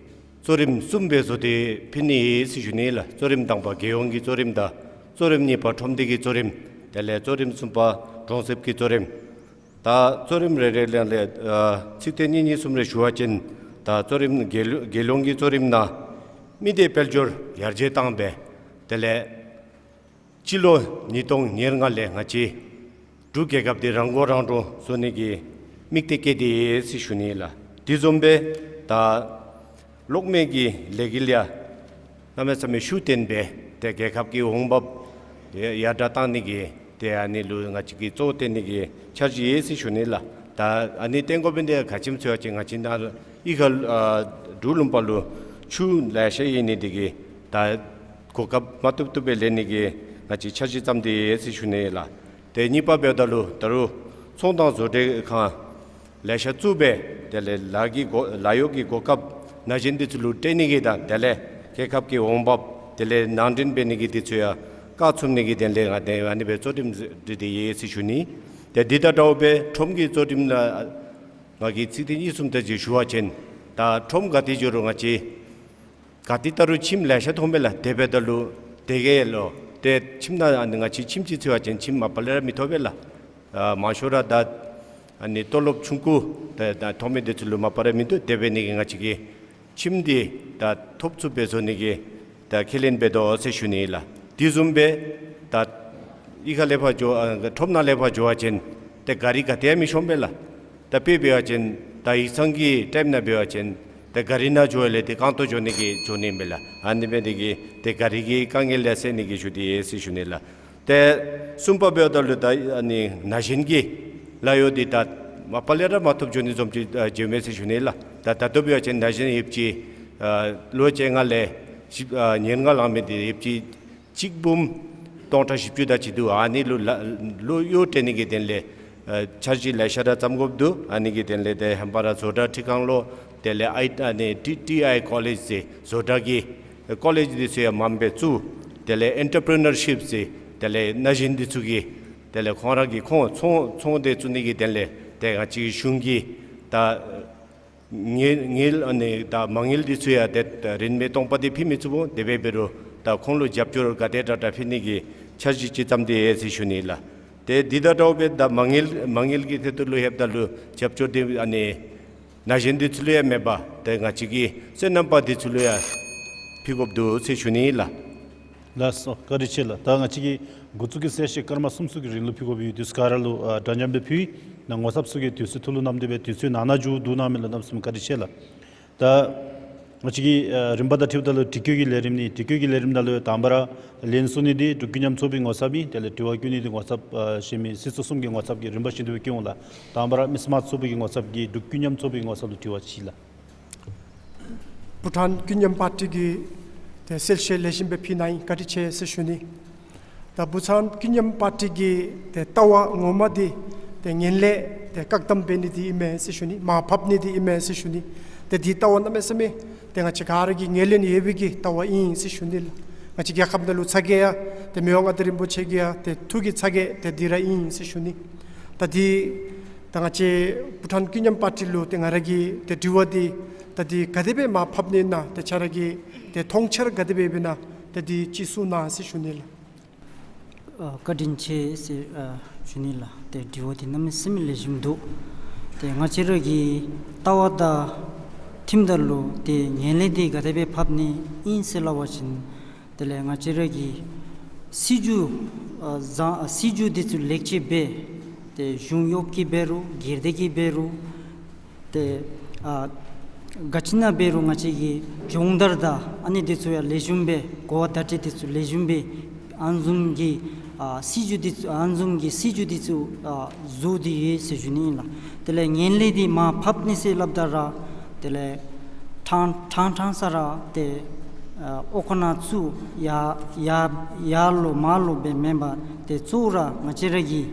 གཙོ་རིམ་གསུམ་སྦེ་བཟོ་སྟེ་ཕུལ་ནི་ཨིན་ཟེར་ཞུ་ནི་ལགས། གཙོ་རིམ་དང་པ་རྒྱལ་ཡོངས་ཀྱི་གཙོ་རིམ་དང་གཙོ་རིམ་གཉིས་པ་ཁྲོམ་སྡེ་གི་གཙོ་རིམ་དེ་ལས་གཙོ་རིམ་གསུམ་པ་གྲོང་གསེབ་ཀྱི་གཙོ་རིམ། ད་གཙོ་རིམ་རེ་རེ་ལས་ལས་ཨ་ཚིག་དོན་གཉིས་གཉིས་གསུམ་རེ་ཞུ་བ་ཅིན་ད་གཙོ་རིམ་རྒྱལ་རྒྱལ་ཡོངས་ཀྱི་གཙོ་རིམ་ནང་མི་སྡེ་དཔལ་འབྱོར་ཡར་རྒྱས་བཏང་སྦེ་དེ་ལས་སྤྱི་ལོ་ཉིས་སྟོང་ཉེར་ལྔ་ལས་ང་བཅས་འབྲུག་རྒྱལ་ཁབ་འདི་རང་མགོ་རང་འདྲོངས་བཟོ་ནི་གི་དམིགས་གཏད་བསྐྱེད་དེ་ཡོད་ཟེར་ཞུ་ནི་ལགས། དེ་བཟུམ་སྦེ་ད་གློག་མེ་གི་ལས་འགུལ་ཡང་གནམ་མེད་ས་མེད་ཤུགས་བཏོན་སྦེ་ཏེ་རྒྱལ་ཁབ་ཀྱི་འོང་འབབ་ཡར་དྲག་བཏང་ནི་གི་ཏེ་ཨ་ནི་ལུ་ང་བཅས་ཀྱིས་གཙོ་བོ་བཏོན་ནི་གི་འཆར་གཞི་ཡོད་ཟེར་ཞུ་ནི་ལགས། ད་ཨ་ནི་བཏོན་དགོ་པའི་དོན་ག་ཅི་སྨོ་ཟེར་བ་ཅིན་ང་བཅས་ནཱ་གཡུས་ཁ་ཨ་འབྲུག་ལུང་པ་ལུ་ཆུ་ལེ་ཤ་ཡོད་ནི་དེ་གིས་ད་གོ་སྐབས་མ་ཐུབ་ཐུབ་སྦེ་ལེན་ནི་གི་ང་བཅས་འཆར་གཞི་བརྩམས་ཏེ་ཡོད་ཟེར་ཞུ་ནི་ལགས། ཏེ་གཉིས་པ་འབདཝ་ད་ལུ་ད་རུང་ཚོང་དང་བཟོ་གྲྭའི་ཁང་ལེ་ཤ་བཙུགས་སྦེ་དེ་ལས་ལཱ་གི་གོ་ལཱ་གཡོག་གི་གོ་སྐབས་ན་གཞོན་འདི་ཚུ་ལུ་སྤྲོད་ནི་གི་དང་དེ་ལས་རྒྱལ་ཁབ་ཀྱི་འོང་འབབ་དེ་ལས་ནང་འདྲེན་འབད་ནི་གི་འདི་ཚུ་ཡང་བཀག་ཚུགས་ནི་གི་དོན་ལས་ང་ཏེ་ཨ་ནི་སྦེ་གཙོ་རིམ་འདི་ཏེ་ཡོད་ཟེར་ཞུ་ནི། ཏེ་འདི་དང་འདྲཝ་སྦེ་ཁྲོམ་གྱི་གཙོ་རིམ་ལུ་ང་གིས་ཚིག་དོན་གཉིས་གསུམ་དེ་ཅིག་ཞུ་བ་ཅིན་ད་ཁྲོམ་ག་ཏེ་འགྱོ་རུང་ང་བཅས་ག་ཏེ་ད་རུང་ཁྱིམ་ལེ་ཤ་མཐོངམ་མས་ལགས། དེ་འབདཝ་ད་ལུ་དེ་གི་ལུ་ཏེ་ཁྱིམ་ནང་ཨ་ནི་ང་བཅས་ཁྱིམ་ཅིག་འཚོལ་བ་ཅིན་ཁྱིམ་མ་པ་ལས་ར་མི་ཐོབ་པས་ལགས། ཨ་མང་ཤོས་ར་ད་ཨ་ནི་ཏོ་ལོབ་ཆུང་ཀུ་ད་ད་ཐོབ་མི་འདི་ཚུ་ལུ་མ་པ་ར་མིན་འདུག། དེ་འབད་ནི་གིས་ང་བཅས་ཀྱིས་ཁྱིམ་འདི་ད་ཐོབ་ཚུགསཔ་སྦེ་བཟོ་ནི་གི་ད་ཁས་ལེན་འབད་དོ་ཟེར་ཞུ་ནི་ལགས། དེ་བཟུམ་སྦེ་ད་གཡུས་ཁ་ལས་ཕར་འགྱོ་ཨ་ཁྲོམ་ནང་ལས་ཕར་འགྱོ་བ་ཅིན་ཏེ་ག་རི་ག་ཏེ་ཡང་མི་ཤོངམ་མས་ལགས། ད་དཔེ་འབད་བ་ཅིན་ད་ཡིག་ཚང་གི་ཊའིམ་ནང་འབད་བ་ཅིན་ཏེ་ག་རི་ནང་འགྱོ་ལས་ཏེ་རྐང་སྟོང་འགྱོ་ནི་གི་འགྱོ་ནི་མས་ལགས། ཨ་ནི་འབད་ནི་གིས་ཏེ་ག་རི་གི་དཀའ་ངལ་ཡང་སེལ་ནི་གི་ཞུ་སྟེ་ཡོད་ཟེར་ཞུ་ནི་ལགས། ཏེ་གསུམ་པ་འབདཝ་ད་ལུ་ད་ཨ་ནི་ན་གཞོན་གྱི་ལཱ་གཡོག་འདི་ད་མ་པ་ལས་ར་མ་ཐོབ་འགྱོ་ནི་བཟུམ་ཅིག་ཨ་འགྱོཝ་མས་ཟེར་ཞུ་ནི་ལགས། ད་ད་ལྟོ་འབད་བ་ཅིན་ན་གཞོན་ཡོདཔ་ཅིག་ཨ་ལོ་བཅོ་ལྔ་ལས་བཞི་ཨ་ཉེར་ལྔ་ལང་མི་འདི་ཡོདཔ་ཅིག་གཅིག་འབུམ་སྟོང་ཕྲག་བཞི་བཅུ་དེ་ཅིག་འདུག། ཨ་ནི་ལུ་ལཱ་ལཱ་གཡོག་སྤྲོད་ནི་གི་དོན་ལས་ཨ་འཆར་གཞི་ལེ་ཤ་ར་བརྩམ་དགོཔ་འདུག། ཨ་ནི་གི་དོན་ལས་ཏེ་ཧེ་མ་ར་བཟོ་གྲྭ་ཁྲིད་ཁང་ལུ་དེ་ལས་ཨའི་ཨ་ནི་ཊི་ཊི་ཨའི་ཀོ་ལེཇ་ཟེར་བཟོ་གྲྭ་གི་ཀོ་ལེཇ་འདི་ཚུ་ཡང་མངམ་སྦེ་བཙུགས། དེ་ལས་ཨེན་ཊར་པི་རི་ནར་ཤིཔ་ཟེར་དེ་ལས་ན་གཞོན་འདི་ཚུ་གིས་དེ་ལས་ཁོང་ར་གི་ཁོང་ཚོང་ཚོང་སྡེ་བཙུགས་ནི་གི་དོན་ལས་ཏེ་ང་བཅས་གཞུང་གིས་ད་དངུལ་དངུལ་ཨ་ནི་ད་མ་དངུལ་འདི་ཚུ་ཡང་ཏེ་རིན་མེད་སྟོང་པ་འདི་ཕུལ་མི་ཚུགས་འོང་། དེ་འབད་འབད་རུང་ ད་ཁོང་ལུ་རྒྱབ་སྐྱོར་ག་དེ་དྲག་དྲག་ཕུལ་ནི་གི་འཆར་གཞི་ཅིག་བརྩམས་ཏེ་ཡོད་ཟེར་ཞུ་ནི་ལགས། ཏེ་འདི་དང་འདྲཝ་སྦེ་ད་མ་དངུལ་མ་དངུལ་གྱི་ཐད་དུ་ལུ་ལྷོདཔ་ད་ལུ་རྒྱབ་སྐྱོར་འདི་ཨ་ནི་ན་གཞོན་འདི་ཚུ་ལུ་ཡང་མེན་པར་ཏེ་ང་བཅས་ཀྱི་སོ་ནམ་པ་འདི་ཚུ་ལུ་ཡང་ཕུལ་དགོཔ་འདུག་ཟེར་ཞུ་ནི་ལགས། ལགས་སོ། བཀའ་དྲིན་ཆེ་ལགས། ད་ང་བཅས་ཀྱིས་འགོ་བཙུགས་ཀྱི་གསལ་བཤད་སྐར་མ་གསུམ་ཙམ་གྱི་རིང་ལུ་ཕུལ་དགོཔ་ཡོད། དུས་ཚོད་ག་ར་ལུ་ཨ་འདྲ་མཉམ་སྦེ་ཕུལ་ནུག། ངོ་ཚབ་ཚུ་གིས་དུས་ཚོད་ཐུགས་ལུ་བསྣམས་ཏེ་སྦེ་དུས་ཚོད་ནང་ན་མཇུག་བསྡུ་གནང་མི་ལུ་གནམ་མེད་ས་མེད་བཀའ་དྲིན་ཆེ་ལགས། ད་ང་བཅས་ཀྱི་ཨ་རིམ་པ་དང་འཁྲིལཝ་ད་ལུ་དྲི་བཀོད་ཀྱི་ལས་རིམ་ཨིན། དྲི་བཀོད་ཀྱི་ལས་རིམ་ནང་ལུ་དང་པ་ར་ལན་གསུང་ནི་འདི་འབྲུག་ཀུན་མཉམ་ཚོགས་པའི་ངོ་ཚབ་ཨིན། དེ་ལས་དྲི་བ་བཀོད་ནི་འདི་ངོ་ཚབ་ཨ་གཞན་མི་སྲིད་ཚོགས་གསུམ་གྱི་ངོ་ཚབ་ཀྱིས་རིམ་པ་བཞིན་དུ་སྦེ་བཀོད་འོང་ལགས། དང་པ་ར་མི་སེར་དམངས་གཙོ་ཚོགས་པའི་ངོ་ཚབ་ཀྱིས་འབྲུག་ཀུན་མཉམ་ཚོགས་པའི་ངོ་ཚབ་ལུ་དྲི་བ་ཅིག་ལགས། བྷུ་ཊཱན་ཀུན་མཉམ་པར་ཊི་གིས་ཏེ་གསལ་བཤད་ལེགས་ཤོམ་སྦེ་ཕུལ་གནང་ཡི། བཀའ་དྲིན་ཆེ་ཟེར་ཞུ་ནི། ད་བྷུ་ཊཱན་ཀུན་མཉམ་པར་ཊི་གི་ཏེ་ལྟ་བ་ངོ་མ་འདི་ཏེ་ངན་ལྷད་ཏེ་བཀག་སྡོམ་འབད་ནི་འདི་ཨིན་མས་ཟེར་ཞུ་ནི། མར་ཕབ་ནི་འདི་ཨིན་མས་ཟེར་ཞུ་ནི། ཏེ་འདི་ལྟ་བ་གནམ་མེད་ས་མེད་ཏེ་ང་བཅས་ག་ར་གིས་ངོས་ལེན་ཡོད་པའི་གི་ལྟ་བ་ཨིན་ཟེར་ཞུ་ནི་ལགས། ང་བཅས་རྒྱལ་ཁབ་ནང་ལུ་ཚ་གྱང་ཡང་ཏེ་མི་དབང་མངའ་བདག་རིན་པོ་ཆེ་གི་ཡང་ཏེ་ཐུགས་ཀྱི་ཚ་གྱང་ཏེ་འདི་ར་ཨིན་ཟེར་ཞུ་ནི། ད་འདི་ད་ང་བཅས་བྷུ་ཊཱན་ཀུན་མཉམ་པར་ཊི་ལུ་ཏེ་ང་ར་གི་ཏེ་དྲི་བ་འདི་ད་འདི་ག་དེ་སྦེ་མར་ཕབ་ནི་ཨིན་ན་ཏེ་ཁྱོད་ར་གི་ཏེ་མཐོང་ཆ་ག་དེ་སྦེ་ཡོད་ན་ཏེ་འདི་ཅིག་གསུང་གནང་ཟེར་ཞུ་ནི་ལགས། ཨ་བཀའ་དྲིན་ཆེ་ཟེར་ཨ་ཞུ་ནི་ལགས། ཏེ་དྲི་བ་འདི་གནམ་མེད་ས་མེད་ལེགས་ཤོམ་འདུག། ཏེ་ང་བཅས་ར་གི་ལྟ་བ་དང་འཁྲིལཝ་ད་ལུ་ཏེ་ངན་ལྷད་འདི་ག་དེ་སྦེ་ཕབ་ནི་ཨིན་ཟེར་སླབ་པ་ཅིན་དེ་ལས་ང་བཅས་ར་གི་སྲིད་བྱུས་ཨ་བཟང་ཨ་སྲིད་བྱུས་འདི་ཚུ་ལེགས་ཆ་སྦེ་ཏེ་གཞུང་གཡོགཔ་གིས་འབད་རུང་སྒེར་སྡེ་གིས་འབད་རུང་ཏེ་ཨ་ག་ཅི་ནང་འབད་རུང་ང་བཅས་ཀྱི་སྦྱོང་བརྡར་དང་ཨ་ནི་འདི་ཚུ་ཡང་ལེགས་ཤོམ་སྦེ་གོ་བ་བརྡ་སྤྲོད་འདི་ཚུ་ལེགས་ཤོམ་སྦེ་ཨ་ནི་བཟུམ་གྱི་ཨ་སྲིད་བྱུས་འདི་ཚུ་ཨ་ནི་བཟུམ་གྱི་སྲིད་བྱུས་འདི་ཚུ་ཨ་བཟོ་སྟེ་ཡོད་ཟེར་ཞུ་ནི་ཨིན་ལགས། དེ་ལས་ངན་ལྷད་འདི་མར་ཕབ་ནི་ཟེར་སླབ་ད་ར་དེ་ལས་ཕྲང་ཕྲང་ཕྲང་ས་ར་ཏེ་ཨ་ཨོ་ཁོ་ན་ཚུ་ཡར་ཡར་ཡར་ལུ་མར་ལུ་སྦེ་མེན་པར་ཏེ་གཙོ་བོ་ར་ང་བཅས་ར་གིས་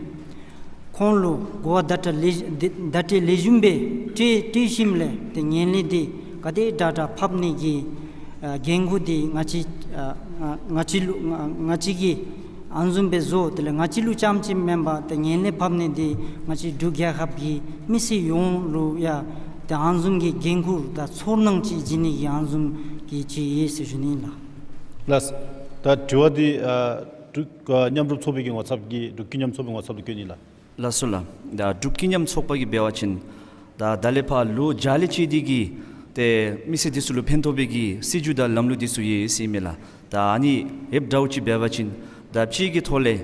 ཁོང་ལུ་གོ་བ་བརྡ་སྤྲོད་ལེགས་བརྡ་སྤྲོད་ལེགས་ཤོམ་སྦེ་སྤྲོད་སྤྲོད་ཞིནམ་ལས་ཏེ་ངན་ལྷད་འདི་ག་དེ་དྲག་དྲག་ཕབ་ནི་གི་ཨ་འགན་ཁུར་འདི་ང་བཅས་ཨ་ང་ང་བཅས་ལུ་ང་ང་བཅས་ཀྱིས་ཨ་ནི་བཟུམ་སྦེ་བཟོ། དེ་ལས་ང་བཅས་ལུ་རྐྱངམ་ཅིག་མེན་པར་ཏེ་ངན་ལྷད་ཕབ་ནི་འདི་ང་བཅས་འབྲུག་རྒྱལ་ཁབ་ཀྱི་མི་སེར་ཡོངས་ལུ་ཡང་ཏེ་ཨ་ནི་བཟུམ་གྱི་འགན་ཁུར་དང་ཚོར་སྣང་ཅིག་བྱིན་ནི་གི་ཨ་ནི་བཟུམ་གྱི་ཅིག་ཡོད་ཟེར་ཞུ་ནི་ཨིན་ལགས། ལགས། ད་དྲི་བ་འདི་ཨ་འབྲུག་ཨ་མཉམ་རུབ་ཚོགས་པའི་གི་ངོ་ཚབ་ཀྱིས་འབྲུག་ཀུན་མཉམ་ཚོགས་པའི་ངོ་ཚབ་ལུ་བཀོད་ནི་ལགས། ལགས་སོ་ལགས། ད་འབྲུག་ཀུན་མཉམ་ཚོགས་པ་གིས་འབད་བ་ཅིན་ད་ད་ལས་ཕར་ལོ་བརྒྱ་ལས་བཅད་དེ་གི་ཏེ་མི་སེར་འདི་ཚུ་ལུ་ཕན་ཐོགས་པའི་གི་སྲིད་བྱུས་དང་ལམ་ལུགས་འདི་ཚུ་ཡོད་ཟེར་ཨིན་མས་ལགས། ད་ཨ་ནི་ཡོདཔ་འདྲཝ་ཅིག་འབད་བ་ཅིན་ད་ཅིག་གི་ཐོག་ལས་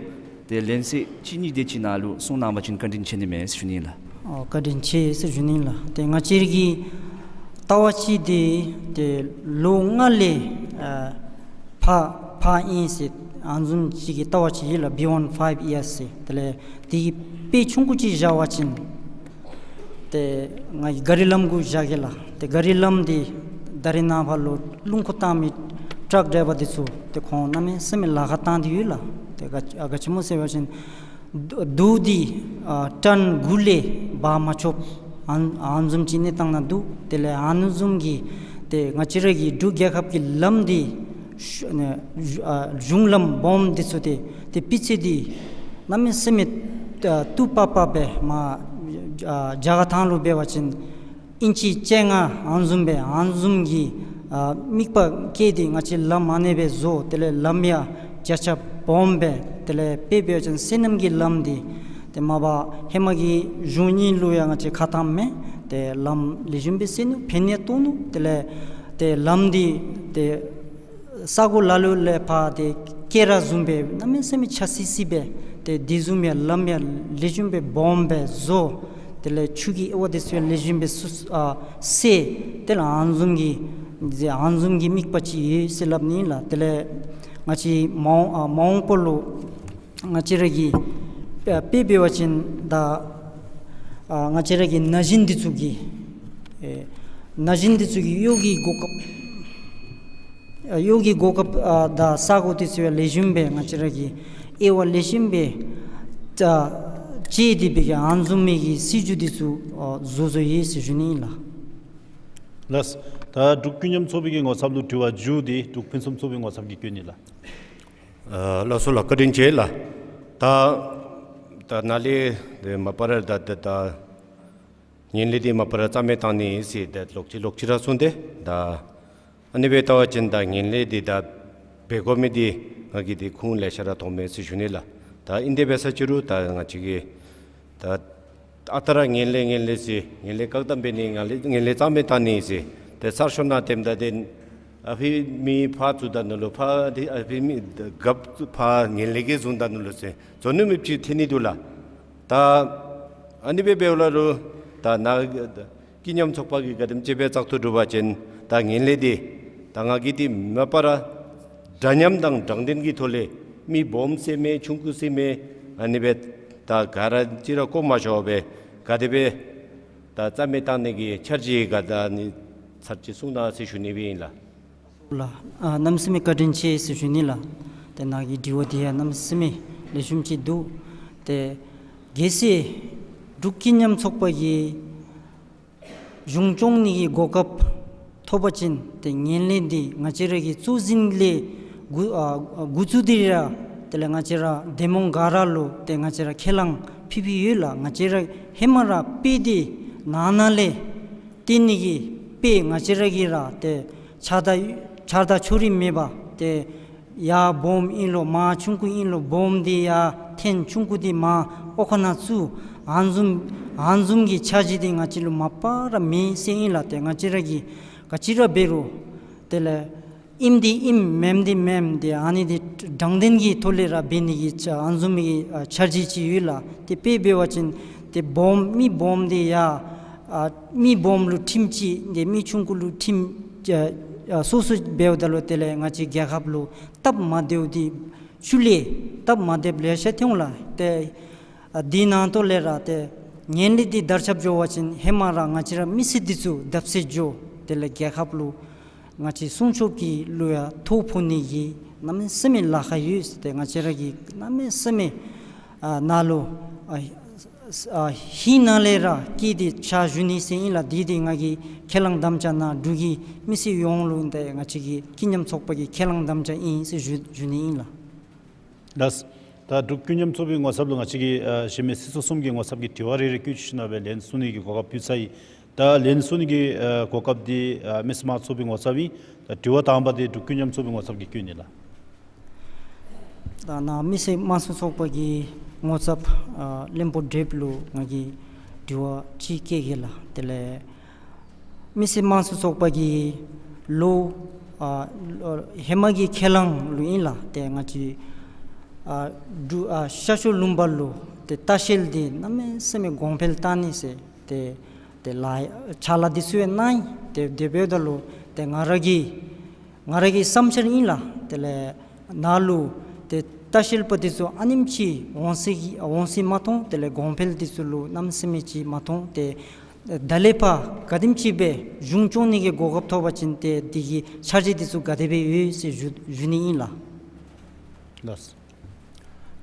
ཏེ་ལན་གསལ་ཅིག་གཉིས་དེ་ཅིག་ནང་ལུ་གསུང་གནང་བ་ཅིན་བཀའ་དྲིན་ཆེ་ནི་མས་ཟེར་ཞུ་ནི་ལགས། ཨོ་བཀའ་དྲིན་ཆེ་ཟེར་ཞུ་ནི་ལགས། ཏེ་ང་བཅས་ར་གི་ལྟ་བ་ཅིག་འདི་ཏེ་ལོ་ལྔ་ལས་ཨ་ཕར་ཕར་ཨིན་ཟེར་ཨ་ནི་བཟུམ་ཅིག་གི་ལྟ་བ་ཅིག་ཡོད་ལགས། Beyond five years ཟེར། དེ་ལས་དེ་གི་དཔེ་ཆུང་ཀུ་ཅིག་བཞག་པ་ཅིན་ཏེ་ང་གིས་གཱ་རི་ལམ་གུ་བཞག་གེ་ལགས། ཏེ་གཱ་རི་ལམ་འདི་ད་རེས་ནངས་པ་ལུ་རླུང་འཁོར་བཏང་མི་ཊཱག་ཌའི་བར་འདི་ཚུ་ཏེ་ཁོང་གནམ་མེད་ས་མེད་ལཱ་ཁག་བཏང་སྟེ་ཡོད་ལགས། ཏེ་ག་ཨ་ག་ཅི་སྨོ་ཟེར་བ་ཅིན་རྡོ་རྡོ་འདི་ཨ་ཊཱན་དགུ་ལས་འབག་མ་ཆོགཔ་ཨ་ཨ་ནི་བཟུམ་ཅིག་གནས་སྟངས་ནང་འདུག། དེ་ལས་ཨ་ནི་བཟུམ་གྱི་ཏེ་ང་བཅས་ར་གི་འབྲུག་རྒྱལ་ཁབ་ཀྱི་ལམ་འདི་ཤུ་ཨ་གཞུང་ལམ་སྦོམ་འདི་ཚུ་ཏེ་ཏེ་སྤུས་ཚད་འདི་གནམ་མེད་ས་མེད་ཨ་སྟུག་པག་པ་སྦེ་མར་ཨ་རྒྱ་གར་ཐང་ལུ་འབད་བ་ཅིན་ཨིན་ཅི་བཅོ་ལྔ་ཨ་ནི་བཟུམ་སྦེ་ཨ་ནི་བཟུམ་གྱི་ཨ་དམིགས་པ་བསྐྱེད་དེ་ང་བཅས་ལམ་ཨ་ནེ་སྦེ་བཟོ། དེ་ལས་ལམ་ཡང་རྒྱ་ཆ་སྦོམ་སྦེ་དེ་ལས་དཔེ་འབད་བ་ཅིན་སོ་ནམ་གྱི་ལམ་འདི་ཏེ་མ་པ་ཧེ་མ་གི་གཞུང་གཉིས་ལུ་ཡང་ང་བཅས་ཁ་བཏངམ་མས། ཏེ་ལམ་ལེགས་ཤོམ་སྦེ་སེལ་ནུག། ཕན་ཡང་ཐོགས་ནུག། དེ་ལས་ཏེ་ལམ་འདི་ཏེ་ས་གོ་ལ་ལུ་ལས་ཕར་ཏེ་སྐེ་རགས་བཟུམ་སྦེ་གནམ་མེད་ས་མེད་ཆགས་སི་སི་སྦེ་ཏེ་དེ་བཟུམ་ཡང་ལམ་ཡང་ལེགས་ཤོམ་སྦེ་སྦོམ་སྦེ་བཟོ། དེ་ལས་ཆུ་གི་དབྱེ་བ་དེ་ཚུ་ཡང་ལེགས་ཤོམ་སྦེ་སུ་ཨ་སེལ། དེ་ལས་ཨ་ནི་བཟུམ་གྱི་ཨ་ནི་བཟུམ་གྱི་དམིགས་པ་ཅིག་ཡོད་ཟེར་སླབ་ནི་ལགས། དེ་ལས་ང་བཅས་མ་འོངས་ཨ་མ་འོངས་པ་ལུ་ང་བཅས་ར་གི་ཨ་དཔེ་འབད་བ་ཅིན་ད་ཨ་ང་བཅས་ར་གི་ན་གཞོན་འདི་ཚུ་གི་ཨེ་ན་གཞོན་འདི་ཚུ་གི་གཡོག་གི་གོ་སྐབས་ཨ་གཡོག་གི་གོ་སྐབས་ཨ་དང་ས་གོ་འདི་ཚུ་ཡང་ལེགས་ཤོམ་སྦེ་ང་བཅས་ར་གི་དབྱེ་བ་ལེགས་ཤོམ་སྦེ་ད་བཅད་དེ་སྦེ་གི་ཨ་ནི་བཟུམ་མའི་གི་སྲིད་བྱུས་འདི་ཚུ་ཨ་བཟོ་བཟོཝ་ཡོད་ཟེར་ཞུ་ནི་ཨིན་ལགས། ལགས། ད་འབྲུག་ཀུན་མཉམ་ཚོགས་པའི་གི་ངོ་ཚབ་ལུ་དྲི་བ་མཇུག་འདི་འབྲུག་ཕུན་སུམ་ཚོགས་པའི་ངོ་ཚབ་ཀྱིས་བཀོད་ནི་ལགས། ཨ་ལགས་སོ་ལགས། བཀའ་དྲིན་ཆེ་ལགས། ད་ད་ནཱ་ལས་ཏེ་མ་པ་ར་ད་ད་ད་ངན་ལྷད་འདི་མ་པ་ར་རྩ་མེད་བཏང་ནི་ཟེར་ད་ལོག་ཅི་ལོག་ཅི་ར་གསུངས་ཏེ། ད་ཨ་ནི་སྦེ་བལྟ་བ་ཅིན་ད་ངན་ལྷད་འདི་ད་ འབད་དགོ་མི་འདི་ང་གིས་འདི་ཁུངས་ལེ་ཤ་ར་མཐོངམ་མས་ཟེར་ཞུ་ནི་ལགས། ད་ཨིན་དེ་འབད་ས་ཅིག་རུང་ད་ང་བཅས་ཀྱིས་ད་ཨ་རྟག་ར་ངན་ལྷད་ངན་ལྷད་ཟེར་ངན་ལྷད་བཀག་སྡོམ་འབད་ནི་ངན་ལྷད་ངན་ལྷད་གཙང་མི་བཏང་ནི་ཟེར་ཏེ་གསར་ཤོག་ནང་བཏོནམ་ད་ཏེ་ཨ་ཕི་མི་ཕར་བཙུགས་ད་ནུག་ལོ། ཕར་འདི་ཨ་ཕི་མི་རྒཔོ་ཕར་ངན་ལྷད་ཀྱིས་བཟུང་ད་ནུག་ལོ་ཟེར་བཟོ་ནི་མེདཔ་ཅིག་ཐོན་ནི་འདུག་ལགས། ད་ཨ་ནི་སྦེ་འབདཝ་ད་ལུ་ད་ནཱ་ཀུན་མཉམ་ཚོགས་པ་གིས་ག་དེམ་ཅིག་སྦེ་བཙག་འཐུ་གྲུབ་པ་ཅིན་ད་ངན་ལྷད་འདི་ད་ང་གིས་འདི་མ་པ་ར་འདྲ་མཉམ་དང་དྲང་བདེན་གྱི་ཐོག་ལས་མི་སྦོམ་ཟེར་མེད་ཆུང་ཀུ་ཟེར་མེད་ཨ་ནི་སྦེ་ད་ག་ར་ཅིག་ར་བཀོ་མ་ཤོར་བར་ག་དེ་སྦེ་ད་རྩ་མེད་བཏང་ནི་གི་འཆར་གཞི་ག་ད་ནི་ཚར་གཅིག་གསུང་གནང་ཟེར་ཞུ་ནི་སྦེ་ཨིན་ལགས། ལགས། ཨ་གནམ་མེད་ས་མེད་བཀའ་དྲིན་ཆེ་ཟེར་ཞུ་ནི་ལགས། ཏེ་ནཱ་གི་དྲི་བ་འདི་ཡང་གནམ་མེད་ས་མེད་ལེགས་ཤོམ་ཅིག་འདུག། ཏེ་གལ་སྲིད་འབྲུག་ཀུན་མཉམ་ཚོགས་པ་གིས་གཞུང་སྐྱོང་ནི་གི་གོ་སྐབས་ཐོབ་པ་ཅིན་ཏེ་ངན་ལྷད་འདི་ང་བཅས་ར་གི་གཙོ་འཛིན་ལས་འགོ་ཨ་འགོ་བཙུགས་ཏེ་ར་དེ་ལས་ང་བཅས་ར་འདེམས་ངོ་ག་ར་ལུ་ཏེ་ང་བཅས་ར་ཁས་བླངས་ཕུལ་ཕུལཝ་ཡོད་ལགས། ང་བཅས་ར་ཧེ་མ་ར་དཔེ་འདི་ནང་ན་ལས་བཏོན་ནི་གི་དཔེ་ང་བཅས་ར་གིས་ར་ཏེ་ཆགས་སྡང་ཆགས་སྡང་ཕྱོགས་རིས་མེད་པར་ཏེ་ཡར་སྦོམ་ཨིན་ལོ་མར་ཆུང་ཀུ་ཨིན་ལོ་སྦོམ་འདི་ཡར་འཐེན་ཆུང་ཀུ་འདི་མར་འོག་ཁང་ནང་བཙུགས། ཨ་ནི་བཟུམ་ཨ་ནི་བཟུམ་གྱི་འཆར་གཞི་འདི་ང་བཅས་ལུ་མ་པ་ར་མེད་ཟེར་ཨིན་ལགས། ཏེ་ང་བཅས་ར་གིས་ག་ཅི་ར་འབད་རུང་དེ་ལས་ཨིནམ་འདི་ཨིནམ་མེནམ་འདི་མེནམ་འདི་ཨ་ནི་འདི་དྲང་བདེན་གྱི་ཐོག་ལས་ར་འབད་ནི་གི་ཨ་ནི་བཟུམ་གྱི་ཨ་འཆར་གཞི་ཅིག་ཡོད་ལགས། ཏེ་དཔེ་འབད་བ་ཅིན་ཏེ་སྦོམ་མི་སྦོམ་འདི་ཡར་ཨ་མི་སྦོམ་ལུ་ཁྲིམས་ཅིག་འདི་མི་ཆུང་ཀུ་ལུ་ཁྲིམས་ཨ་ཨ་སོ་སོ་འབདཝ་ད་ལུ་དེ་ལས་ང་བཅས་རྒྱལ་ཁབ་ལུ་སྟབས་མ་བདེཝ་འདི་ཤུལ་ལས་སྟབས་མ་བདེཝ་ལེ་ཤ་ཐོན་འོང་ལགས། ཏེ་ཨ་འདི་ནང་དོག་ལས་ར་ཏེ་ངན་ལྷད་འདི་དར་ཁྱབ་འགྱོ་བ་ཅིན་ཧེ་མ་ར་ང་བཅས་ར་མི་སེར་འདི་ཚུ་བརྡབ་གསིག་འགྱོ། དེ་ལས་རྒྱལ་ཁབ་ལུ་ང་བཅས་སྲུང་སྐྱོབ་ཀྱི་ལུ་ཡང་ཐོ་ཕོག་ནི་གི་གནམ་མེད་ས་མེད་ལཱ་ཁག་ཡོད་ཟེར་ཏེ་ང་བཅས་ར་གིས་གནམ་མེད་ས་མེད་ཨ་ནཱ་ལུ་ཨ་ཨ་ཧིང་ནང་ལས་ར་བཀལ་ཏེ་ཕྱག་ཞུ་ནི་ཟེར་ཨིན་ལགས། འདི་འདི་ང་གིས་ཁས་བླངས་དམ་བཅའ་ནང་འབྲུག་གི་མི་སེར་ཡོངས་ལུ་ཏེ་ང་བཅས་ཀྱི་ཀུན་མཉམ་ཚོགས་པ་གི་ཁས་བླངས་དམ་བཅའ་ཨིན་ཟེར་ཞུ་ཞུ་ནི་ཨིན་ལགས། ལགས། ད་འབྲུག་ཀུན་མཉམ་ཚོགས་པའི་ངོ་ཚབ་ལུ་ང་བཅས་ཀྱི་ཨ་གཞན་མི་སྲིད་ཚོགས་གསུམ་གྱི་ངོ་ཚབ་ཀྱིས་དྲི་བ་རེ་རེ་བཀོད་ཅི་ཞུ་ན་སྦེ་ལན་གསུང་ནི་གི་གོ་སྐབས་ཕུལ་ཚར་ཡི། ད་ལན་གསུང་ནི་གི་ཨ་གོ་སྐབས་འདི་ཨ་མི་སེར་དམངས་གཙོ་ཚོགས་པའི་ངོ་ཚབ་ཨིན། ད་དྲི་བ་དང་པ་འདི་འབྲུག་ཀུན་མཉམ་ཚོགས་པའི་ངོ་ཚབ་ཀྱིས་བཀོད་ནི་ལགས། ད་ནཱ་མི་སེར་དམངས་གཙོ་ཚོགས་པ་གི་ངོ་ཚབ་ཨ་བློན་པོ་བགྲེསཔ་ལུ་ང་གིས་དྲི་བ་ཅིག་བཀོད་གེ་ལགས། དེ་ལས་མི་སེར་དམངས་གཙོ་ཚོགས་པ་གིས་ལོ་ཨ་ལོ་ཧེ་མ་གི་ཁས་བླངས་ལུ་ཨིན་ལགས། ཏེ་ང་བཅས་ཨ་འབྲུག་ཨ་ཤར་ཕྱོགས་ལུང་པ་ལུ་ཏེ་ལྟ་བཤལ་འདི་གནམ་མེད་ས་མེད་གོང་འཕེལ་བཏང་ནི་ཟེར་ཏེ་ཏེ་ལཱ་ཕྱག་ལཱ་འདི་ཚུ་ཡང་གནང་ཡི། ཏེ་དེ་འབདཝ་ད་ལུ་ཏེ་ང་ར་གི་ང་ར་གི་བསམ་འཆར་ཨིན་ལགས། དེ་ལས་ནཱ་ལུ་ཏེ་ལྟ་བཤལ་པ་འདི་ཚུ་ཨ་ནེམ་ཅིག་འོང་ས་གི་འོང་ས་མ་མཐོང་། དེ་ལས་གོང་འཕེལ་འདི་ཚུ་ལུ་གནམ་མེད་ས་མེད་ཅིག་མ་མཐོང་། ཏེ་ད་ལས་ཕར་ག་དེམ་ཅིག་སྦེ་གཞུང་སྐྱོང་ནི་གི་གོ་སྐབས་ཐོབ་པ་ཅིན་ཏེ་འདི་གི་འཆར་གཞི་འདི་ཚུ་ག་དེ་སྦེ་ཡོད་ཟེར་ཞུ་ཞུ་ནི་ཨིན་ལགས། ལགས།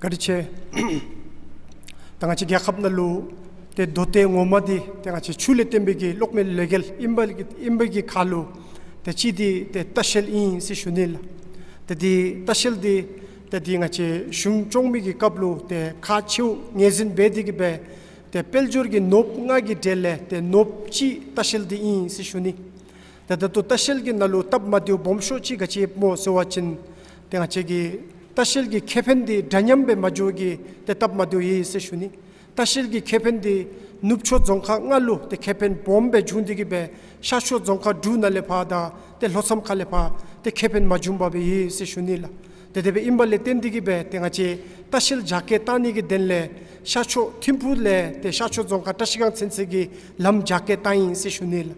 བཀའ་དྲིན་ཆེ། ད་ང་བཅས་རྒྱལ་ཁབ་ནང་ལུ་ཏེ་མདོ་སྟོད་ངོ་མ་འདི་ཏེ་ང་བཅས་ཆོས་ལས་བརྟེན་པའི་གི་གློག་མེ་ལས་འགུལ་ཨིན་པ་ཨིན་པའི་གི་ཁར་ལུ་ཏེ་གཅིག་འདི་ཏེ་ལྟ་བཤལ་ཨིན་ཟེར་ཞུ་ནི་ལགས། ཏེ་འདི་ལྟ་བཤལ་འདི་ཏེ་འདི་ང་བཅས་གཞུང་སྐྱོང་མི་གི་སྐབས་ལུ་ཏེ་ཁག་ཆེཝ་ངོས་འཛིན་འབད་དེ་གི་སྦེ་ཏེ་དཔལ་འབྱོར་གྱི་ནོར་བུ་ལྔ་གི་གྲས་ལས་ཏེ་ནོར་བུ་གཅིག་ལྟ་བཤལ་འདི་ཨིན་ཟེར་ཞུ་ནི། ཏེ་ད་ལྟོ་ལྟ་བཤལ་གྱི་ནང་ལུ་སྟབས་མ་བདེཝ་སྦོམ་ཤོས་ཅིག་ག་ཅི་ཡོདཔ་སྨོ་ཟེར་བ་ཅིན་ཏེ་ང་བཅས་ཀྱི་ལྟ་བཤལ་གྱི་ཁེ་ཕན་འདི་འདྲ་མཉམ་སྦེ་མ་འགྱོ་གི་ཏེ་སྟབས་མ་བདེཝ་ཡོད་ཟེར་ཞུ་ནི། ལྟ་བཤལ་གྱི་ཁེ་ཕན་འདི་ནུབ་ཕྱོགས་རྫོང་ཁག་ལྔ་ལུ་ཏེ་ཁེ་ཕན་སྦོམ་སྦེ་བྱུང་སྟེ་གི་སྦེ་ཤར་ཕྱོགས་རྫོང་ཁག་དྲུག་ནང་ལས་ཕར་དང་ཏེ་ལྷོ་མཚམས་ཁ་ལས་ཕར་ཏེ་ཁེ་ཕན་མ་བྱུང་པར་སྦེ་ཡོད་ཟེར་ཞུ་ནི་ལགས། ཏེ་དེ་སྦེ་ཨིན་པ་ལས་བརྟེན་ཏེ་གི་སྦེ་ཏེ་ང་བཅས་ལྟ་བཤལ་རྒྱ་སྐྱེད་བཏང་ནི་གི་དོན་ལས་ཤར་ཕྱོགས་ཐིམ་ཕུག་ལས་ཏེ་ཤར་ཕྱོགས་རྫོང་ཁག་བཀྲ་ཤིས་སྒང་ཚུན་ཚོད་ཀྱི་ལམ་རྒྱ་སྐྱེད་བཏང་ཡི་ཟེར་ཞུ་ནི་ལགས།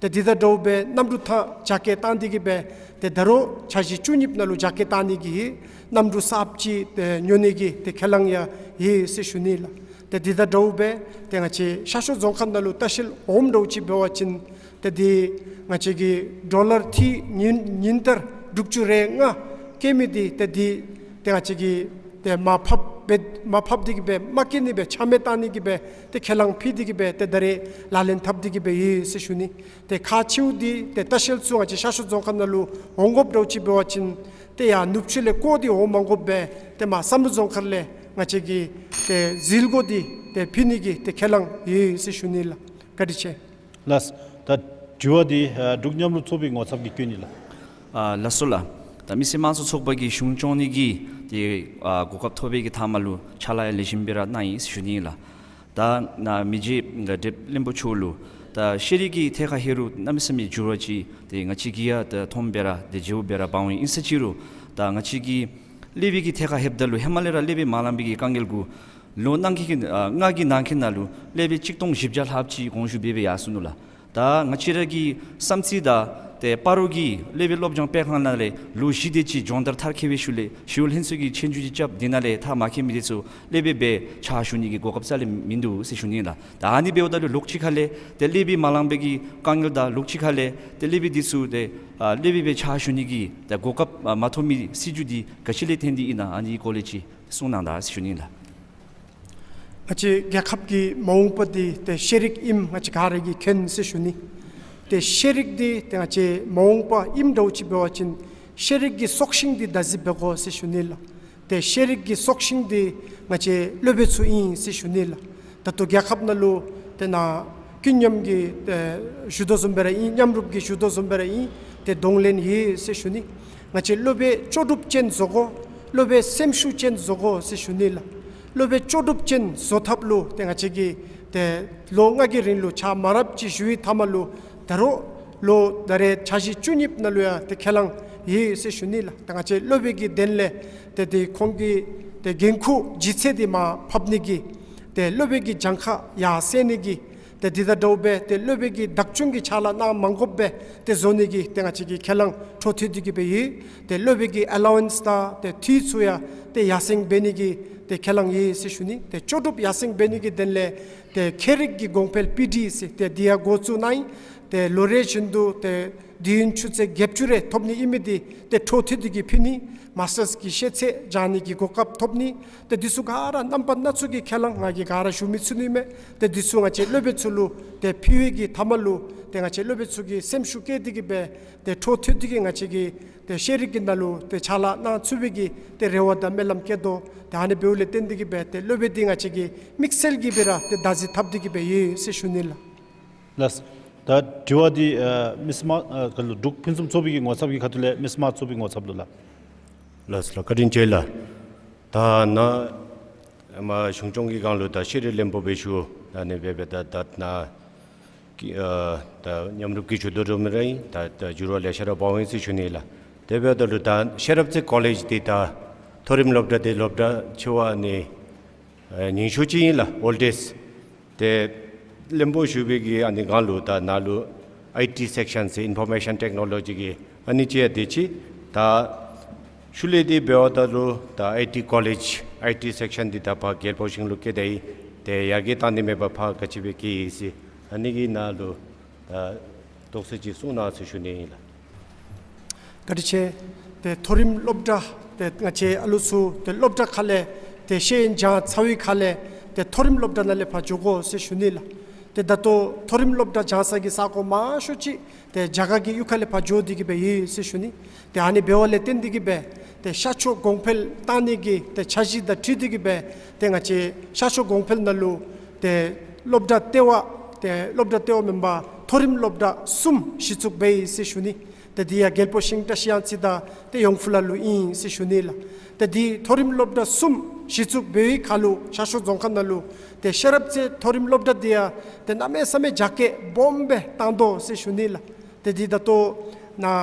ཏེ་འདི་དང་འདྲཝ་སྦེ་གནམ་གྲུ་ཐང་རྒྱ་སྐྱེད་བཏང་སྟེ་གི་སྦེ་ཏེ་ད་རུང་འཆར་གཞི་བཅུ་གཉིས་ནང་ལུ་རྒྱ་སྐྱེད་བཏང་ནི་གི་གནམ་གྲུ་གསརཔ་ཅིག་ཏེ་ཉོ་ནི་གི་ཏེ་ཁས་བླངས་ཡང་ཡོད་ཟེར་ཞུ་ནི་ལགས། ཏེ་འདི་དང་འདྲཝ་སྦེ་ཏེ་ང་བཅས་ཤར་ཕྱོགས་རྫོང་ཁག་ནང་ལུ་ལྟ་བཤལ་འོངམ་འདྲཝ་ཅིག་འབད་བ་ཅིན་ཏེ་འདི་ང་བཅས་ཀྱི་ཌོ་ལར་ཐིག་ཉིན་ཉིན་ལྟར་དྲུག་ཅུ་རེ་ལྔ་བཀལ་མི་འདི་ཏེ་འདི་ཏེ་ང་བཅས་ཀྱིས་ཏེ་མར་ཕབ་སྦེ་མར་ཕབ་སྟེ་གི་སྦེ་མ་བཀལ་ནི་སྦེ་ཆ་མེད་བཏང་ནི་གི་སྦེ་ཏེ་ཁས་བླངས་ཕུལ་ཏེ་གི་སྦེ་ཏེ་ད་རེས་ལག་ལེན་འཐབ་སྟེ་གི་སྦེ་ཡོད་ཟེར་ཞུ་ནི། ཏེ་ཁག་ཆེཝ་འདི་ཏེ་ལྟ་བཤལ་ཚུ་ང་བཅས་ཤར་ཕྱོགས་རྫོང་ཁག་ནང་ལུ་འོང་དགོཔ་འདྲཝ་ཅིག་འབད་བ་ཅིན་ཏེ་ཡར་ནུབ་ཕྱོགས་ལས་བསྐོར་ཏེ་འོང་མ་དགོཔ་སྦེ་ཏེ་མར་བསམ་གྲུབ་རྫོང་ཁག་ལས་ང་བཅས་ཀྱིས་ཏེ་ཟིལ་གོ་འདི་ཏེ་ཕུལ་ནི་གི་ཏེ་ཁས་བླངས་ཡོད་ཟེར་ཞུ་ནི་ལགས། བཀའ་དྲིན་ཆེ། ལགས། ད་དྲི་བ་འདི་ཨ་འབྲུག་མཉམ་རུབ་ཚོགས་པའི་ངོ་ཚབ་ཀྱིས་བཀོད་ནི་ལགས། ཨ་ལགས་སོ་ལགས། ད་མི་སེར་དམངས་གཙོ་ཚོགས་པ་གིས་གཞུང་སྐྱོང་ནི་གི་ཏེ་ཨ་གོ་སྐབས་ཐོབ་པའི་གི་མཐའ་མ་ལུ་ཕྱག་ལཱ་ཡང་ལེགས་ཤོམ་སྦེ་ར་གནང་ཡི་ཟེར་ཞུ་ནི་ལགས། ད་ནཱ་མི་རྗེ་དགའ་འབྲས་བློན་པོ་མཆོག་ལུ་ད་ཤེས་རིག་གི་ཐད་ཁར་ལྷོད་རུང་གནམ་མེད་ས་མེད་འགྱུར་བ་ཅིག་ཏེ་ང་བཅས་ཀྱིས་ཡང་ད་མཐོངམ་སྦེ་ར་ཏེ་མཇལཝ་སྦེ་ར་འབག་འོང་ཡི། ཨིན་ས་ཅི་རུང་ད་ང་བཅས་ཀྱིས་སློབ་དཔོན་གྱི་ཐད་ཁར་ལྷོདཔ་ད་ལུ་ཧེ་མ་ལས་ར་སློབ་དཔོན་མ་ལང་པའི་གི་དཀའ་ངལ་གུ་ལོ་ནང་གི་ཨ་ལྔ་གི་ནང་འཁོད་ནང་ལུ་སློབ་དཔོན་གཅིག་སྟོང་བཞི་བརྒྱ་ལྷགཔ་ཅིག་དགོངས་ཞུ་འབད་སྦེ་ཡར་སོང་ནུག་ལགས། ད་ང་བཅས་ར་གི་བསམ་རྩེ་དང་ཏེ་སྤ་རོ་གི་སློབ་དཔོན་སློབ་སྦྱོང་སྤེལ་ཁང་ནང་ལས་ལོ་བཞི་དེ་ཅིག་སྦྱོང་བརྡར་མཐར་འཁྱོལ་བའི་ཤུལ་ལས་ཞི་གཡོག་ལྷན་ཚོགས་ཀྱིས་ཆོས་རྒྱུགས་ཅིག་རྐྱབ། དེ་ནང་ལས་མཐར་མ་འཁྱོལ་མི་དེ་ཚུ་སློབ་དཔོན་སྦེ་ཕྱག་ཞུ་ནི་གི་གོ་སྐབས་རྩ་ལས་མིན་འདུག་ཟེར་ཞུ་ནི་ལགས། ད་ཨ་ནི་འབདཝ་ད་ལུ་ལོགས་གཅིག་ཁ་ལས་ཏེ་སློབ་དཔོན་མ་ལང་པའི་གི་དཀའ་ངལ་དང་ལོགས་གཅིག་ཁ་ལས་ཏེ་སློབ་དཔོན་དེ་ཚུ་ཏེ་ཨ་སློབ་དཔོན་སྦེ་ཕྱག་ཞུ་ནི་གི་ཏེ་གོ་སྐབས་ཨ་མ་ཐོབ་མི་སྲིད་བྱུས་འདི་ག་ཅི་ལས་བརྟེན་ཏེ་ཨིན་ན་ཨ་ནི་སྐོར་ལས་ཅིག་གསུང་གནང་དང་ཟེར་ཞུ་ནི་ལགས། ང་བཅས་རྒྱལ་ཁབ་ཀྱི་མ་འོངས་པ་འདི་ཏེ་ཤེས་རིག་ཨིནམ་ང་བཅས་ག་ར་གིས་མཁྱེན་ཟེར་ཞུ་ནི། ཏེ་ཤེས་རིག་འདི་ཏེ་ང་བཅས་མ་འོངས་པ་ཨིནམ་འདྲཝ་ཅིག་འབད་བ་ཅིན་ཤེས་རིག་གི་སྲོག་ཤིང་འདི་བདག་འཛིན་འབད་དགོ་ཟེར་ཞུ་ནི་ལགས། ཏེ་ཤེས་རིག་གི་སྲོག་ཤིང་འདི་ང་བཅས་སློབ་དཔོན་ཚུ་ཨིན་ཟེར་ཞུ་ནི་ལགས། ད་ལྟོ་རྒྱལ་ཁབ་ནང་ལུ་ཏེ་ནཱ་ཀུན་མཉམ་གྱི་ཏེ་ཞུ་དོ་བཟུམ་སྦེ་ར་ཨིན། མཉམ་རུབ་ཀྱིས་ཞུ་དོ་བཟུམ་སྦེ་ར་ཨིན། ཏེ་གདོང་ལེན་ཡོད་ཟེར་ཞུ་ནི། ང་བཅས་སློབ་དཔོན་ལྕོགས་གྲུབ་ཅན་བཟོ་དགོ། སློབ་དཔོན་སེམས་ཤུགས་ཅན་བཟོ་དགོ་ཟེར་ཞུ་ནི་ལགས། སློབ་དཔོན་ལྕོགས་གྲུབ་ཅན་བཟོ་ཐབས་ལུ་ཏེ་ང་བཅས་ཀྱིས་ཏེ་ལོ་ལྔ་གི་རིང་ལུ་ཕྱག་མ་རབས་ཅིག་ཞུ་བའི་མཐའ་མ་ལུ་ད་རུང་ལོ་ད་རེས་འཆར་གཞི་བཅུ་གཉིས་ནང་ལུ་ཡང་ཏེ་ཁས་བླངས་ཡོད་ཟེར་ཞུ་ནི་ལགས། ཏེ་ང་བཅས་སློབ་དཔོན་གྱི་དོན་ལས་ཏེ་ཏེ་ཁོང་གི་ཏེ་འགན་ཁུར་ལྗིད་ཚད་འདི་མར་ཕབ་ནི་གི་ཏེ་སློབ་དཔོན་གྱི་གྱངས་ཁ་ཡར་སེང་ནི་གི་ཏེ་འདི་དང་འདྲཝ་སྦེ་ཏེ་སློབ་དཔོན་གྱིས་བདག་སྐྱོང་གི་ཕྱག་ལཱ་གནང་མ་དགོཔ་སྦེ་ཏེ་བཟོ་ནི་གི་ཏེ་ང་བཅས་ཀྱིས་ཁས་བླངས་འཕྲོ་མཐུད་དེ་གི་སྦེ་ཡོད། ཏེ་སློབ་དཔོན་གྱི་ཨེ་ལ་ཝན་སི་དང་ཏེ་འཐུས་ཚུ་ཡང་ཏེ་ཡར་སེང་འབད་ནི་གི་ཏེ་ཁས་བླངས་ཡོད་ཟེར་ཞུ་ནི། ཏེ་ལྕོགས་གྲུབ་ཡར་སེང་འབད་ནི་གི་དོན་ལས་ཏེ་ཁྱད་རིག་གི་གོང་འཕེལ་པི་ཌི་ཟེར་ཏེ་འདི་ཡང་འགོ་བཙུགས་གནང་ཡི། ཏེ་ལོ་རེ་བཞིན་དུ་ཏེ་དུས་ཡུན་ཆུ་ཚོད་བརྒྱད་ཅུ་རེ་ཐོབ་ནི་ཨིན་མི་འདི་ཏེ་འཕྲོ་མཐུད་དེ་གི་ཕུལ་ནི། མཱས་ཊརསི་གི་ཤེས་ཚད་སྦྱང་ནི་གི་གོ་སྐབས་ཐོབ་ནི། ཏེ་འདི་ཚུ་ག་ར་རྣམ་པ་སྣ་ཚོགས་ཀྱི་ཁས་བླངས་ང་གིས་ག་ར་ཞུ་མི་ཚུགས་ནི་མས། ཏེ་འདི་ཚུ་ང་བཅས་སློབ་དཔོན་ཚུ་ལུ་ཏེ་ཕུལ་བའི་གི་མཐའ་མ་ལུ་ཏེ་ང་བཅས་སློབ་དཔོན་ཚུ་གིས་སེམས་ཤུགས་བསྐྱེད་དེ་གི་སྦེ་ཏེ་འཕྲོ་མཐུད་དེ་གི་ང་བཅས་ཀྱིས་ཏེ་ཤེས་རིག་གི་ནང་ལུ་ཏེ་ཕྱག་ལཱ་གནང་ཚུགས་པའི་གི་ཏེ་རེ་བ་དང་སྨོན་ལམ་བསྐྱེད་དོ། ཏེ་ཨ་ནི་འབདཝ་ལས་བརྟེན་དེ་གི་སྦེ་ཏེ་སློབ་དཔོན་འདི་ང་བཅས་ཀྱིས་དམིགས་བསལ་གྱིས་སྦེ་ར་ཏེ་བདག་འཛིན་འཐབ་སྟེ་གི་སྦེ་ཡོད་ཟེར་ཞུ་ནི་ལགས། ལགས། ད་དྲི་བ་འདི་ཨ་མི་སེར་དམངས་ཨ་ག་ལུ་འབྲུག་ཕུན་སུམ་ཚོགས་པའི་གི་ངོ་ཚབ་ཀྱི་ཁ་ཐུག་ལས་མི་སེར་དམངས་གཙོ་པའི་ངོ་ཚབ་ལུ་ལགས། ལགས་ལགས། བཀའ་དྲིན་ཆེ་ལགས། ད་ནཱ་མ་གཞུང་སྐྱོང་གི་སྒང་ལུ་ད་ཤེས་རིག་བློན་པོ་སྦེ་ཞུ་ད་ཨ་ནི་སྦེ་སྦེ་ད་ད་ནཱ་ཀི་ཨ་ད་མཉམ་རུབ་ཀྱིས་ཞུ་དོ་རུང་མི་ར་ཨིན། ད་ད་འགྱུར་བ་ལེ་ཤ་ར་འབད་འོང་ཡི་ཟེར་ཞུ་ནི་ལགས། དེ་འབདཝ་ད་ལུ་ད་ཤེས་རབ་རྩེ་ཀོ་ལེཇ་འདི་ད་མཐོ་རིམ་སློབ་གྲྭ་འདི་སློབ་གྲྭ་ཆེ་བ་ཨ་ནི་ཨ་ཉུང་ཤོས་ཅིག་ཨིན་ལགས། ཨོལ་ཌེསཊ། ཏེ་བློན་པོ་ཞུ་བའི་གི་ཨ་ནི་སྒང་ལུ་ད་ནཱ་ལུ་ཨའི་ཊི་སེཀ་ཤཱན་ཟེར་ཨིན་ཕོར་མེ་ཤཱན་ཊེཀ་ནོ་ལོ་ཇི་གི་ཨ་ནི་ཅིག་ཡང་དེ་ཅིག། ད་ཤུལ་ལས་འདི་འབདཝ་ད་ལུ་ད་ཨའི་ཊི་ཀོ་ལེཇ་ཨའི་ཊི་སེཀ་ཤཱན་འདི་ད་ཕར་རྒྱལ་པོ་ཤིང་ལུ་བསྐྱལ་ད་ཡི། ཏེ་ཡར་རྒྱས་བཏང་ནི་མེད་པར་ཕར་ག་ཅི་སྦེ་བསྐྱལ་ཡི་ཟེར་ཨ་ནི་གི་ནང་ལུ་ད་དོགས་སེལ་ཅིག་གསུང་གནང་ཟེར་ཞུ་ནི་ཨིན་ལགས། བཀའ་དྲིན་ཆེ། ཏེ་མཐོ་རིམ་སློབ་གྲྭ་ཏེ་ང་བཅས་ཨ་ལུ་ཚུ་ཏེ་སློབ་གྲྭ་ཁ་ལས་ཏེ་ཤེས་ཡོན་སྦྱང་ཚར་བའི་ཁ་ལས་ཏེ་མཐོ་རིམ་སློབ་གྲྭ་ནང་ལས་ཕར་འགྱོ་དགོ་ཟེར་ཞུ་ནི་ལགས། ཏེ་ད་ལྟོ་མཐོ་རིམ་སློབ་གྲྭ་སྦྱང་ས་གི་ས་གོ་མང་ཤོས་ཅིག་ཏེ་རྒྱ་གར་གྱི་གཡུས་ཁ་ལས་ཕར་འགྱོ་སྟེ་གི་སྦེ་ཡོད་ཟེར་ཞུ་ནི། ཏེ་ཨ་ནི་འབདཝ་ལས་བརྟེན་ཏེ་གི་སྦེ་ཏེ་ཤར་ཕྱོགས་གོང་འཕེལ་བཏང་ནི་གི་ཏེ་འཆར་གཞི་དང་འཁྲིལ་ཏེ་གི་སྦེ་ཏེ་ང་བཅས་ཤར་ཕྱོགས་གོང་འཕེལ་ནང་ལུ་ཏེ་སློབ་གྲྭ་ལྟེ་བ་ཏེ་སློབ་གྲྭ་ལྟེ་བ་མེན་པར་མཐོ་རིམ་སློབ་གྲྭ་གསུམ་གཞི་བཙུགས་འབད་ཡི་ཟེར་ཞུ་ནི། ཏེ་འདི་ཡང་རྒྱལ་པོ་ཤིང་བཀྲ་ཤིས་གཡང་རྩེ་དང་ཏེ་ཡོང་ཕུ་ལ་ལུ་ཨིན་ཟེར་ཞུ་ནི་ལགས། ཏེ་འདི་མཐོ་རིམ་སློབ་གྲྭ་གསུམ་གཞི་བཙུགས་འབད་བའི་ཁར་ལུ་ཤར་ཕྱོགས་རྫོང་ཁག་ནང་ལུ་ཏེ་ཤེས་རབ་རྩེ་མཐོ་རིམ་སློབ་གྲྭ་འདི་ཡང་ཏེ་གནམ་མེད་ས་མེད་རྒྱ་སྐྱེད་སྦོམ་སྦེ་བཏང་དོ་ཟེར་ཞུ་ནི་ལགས། ཏེ་འདི་ད་ལྟོ་ནཱ་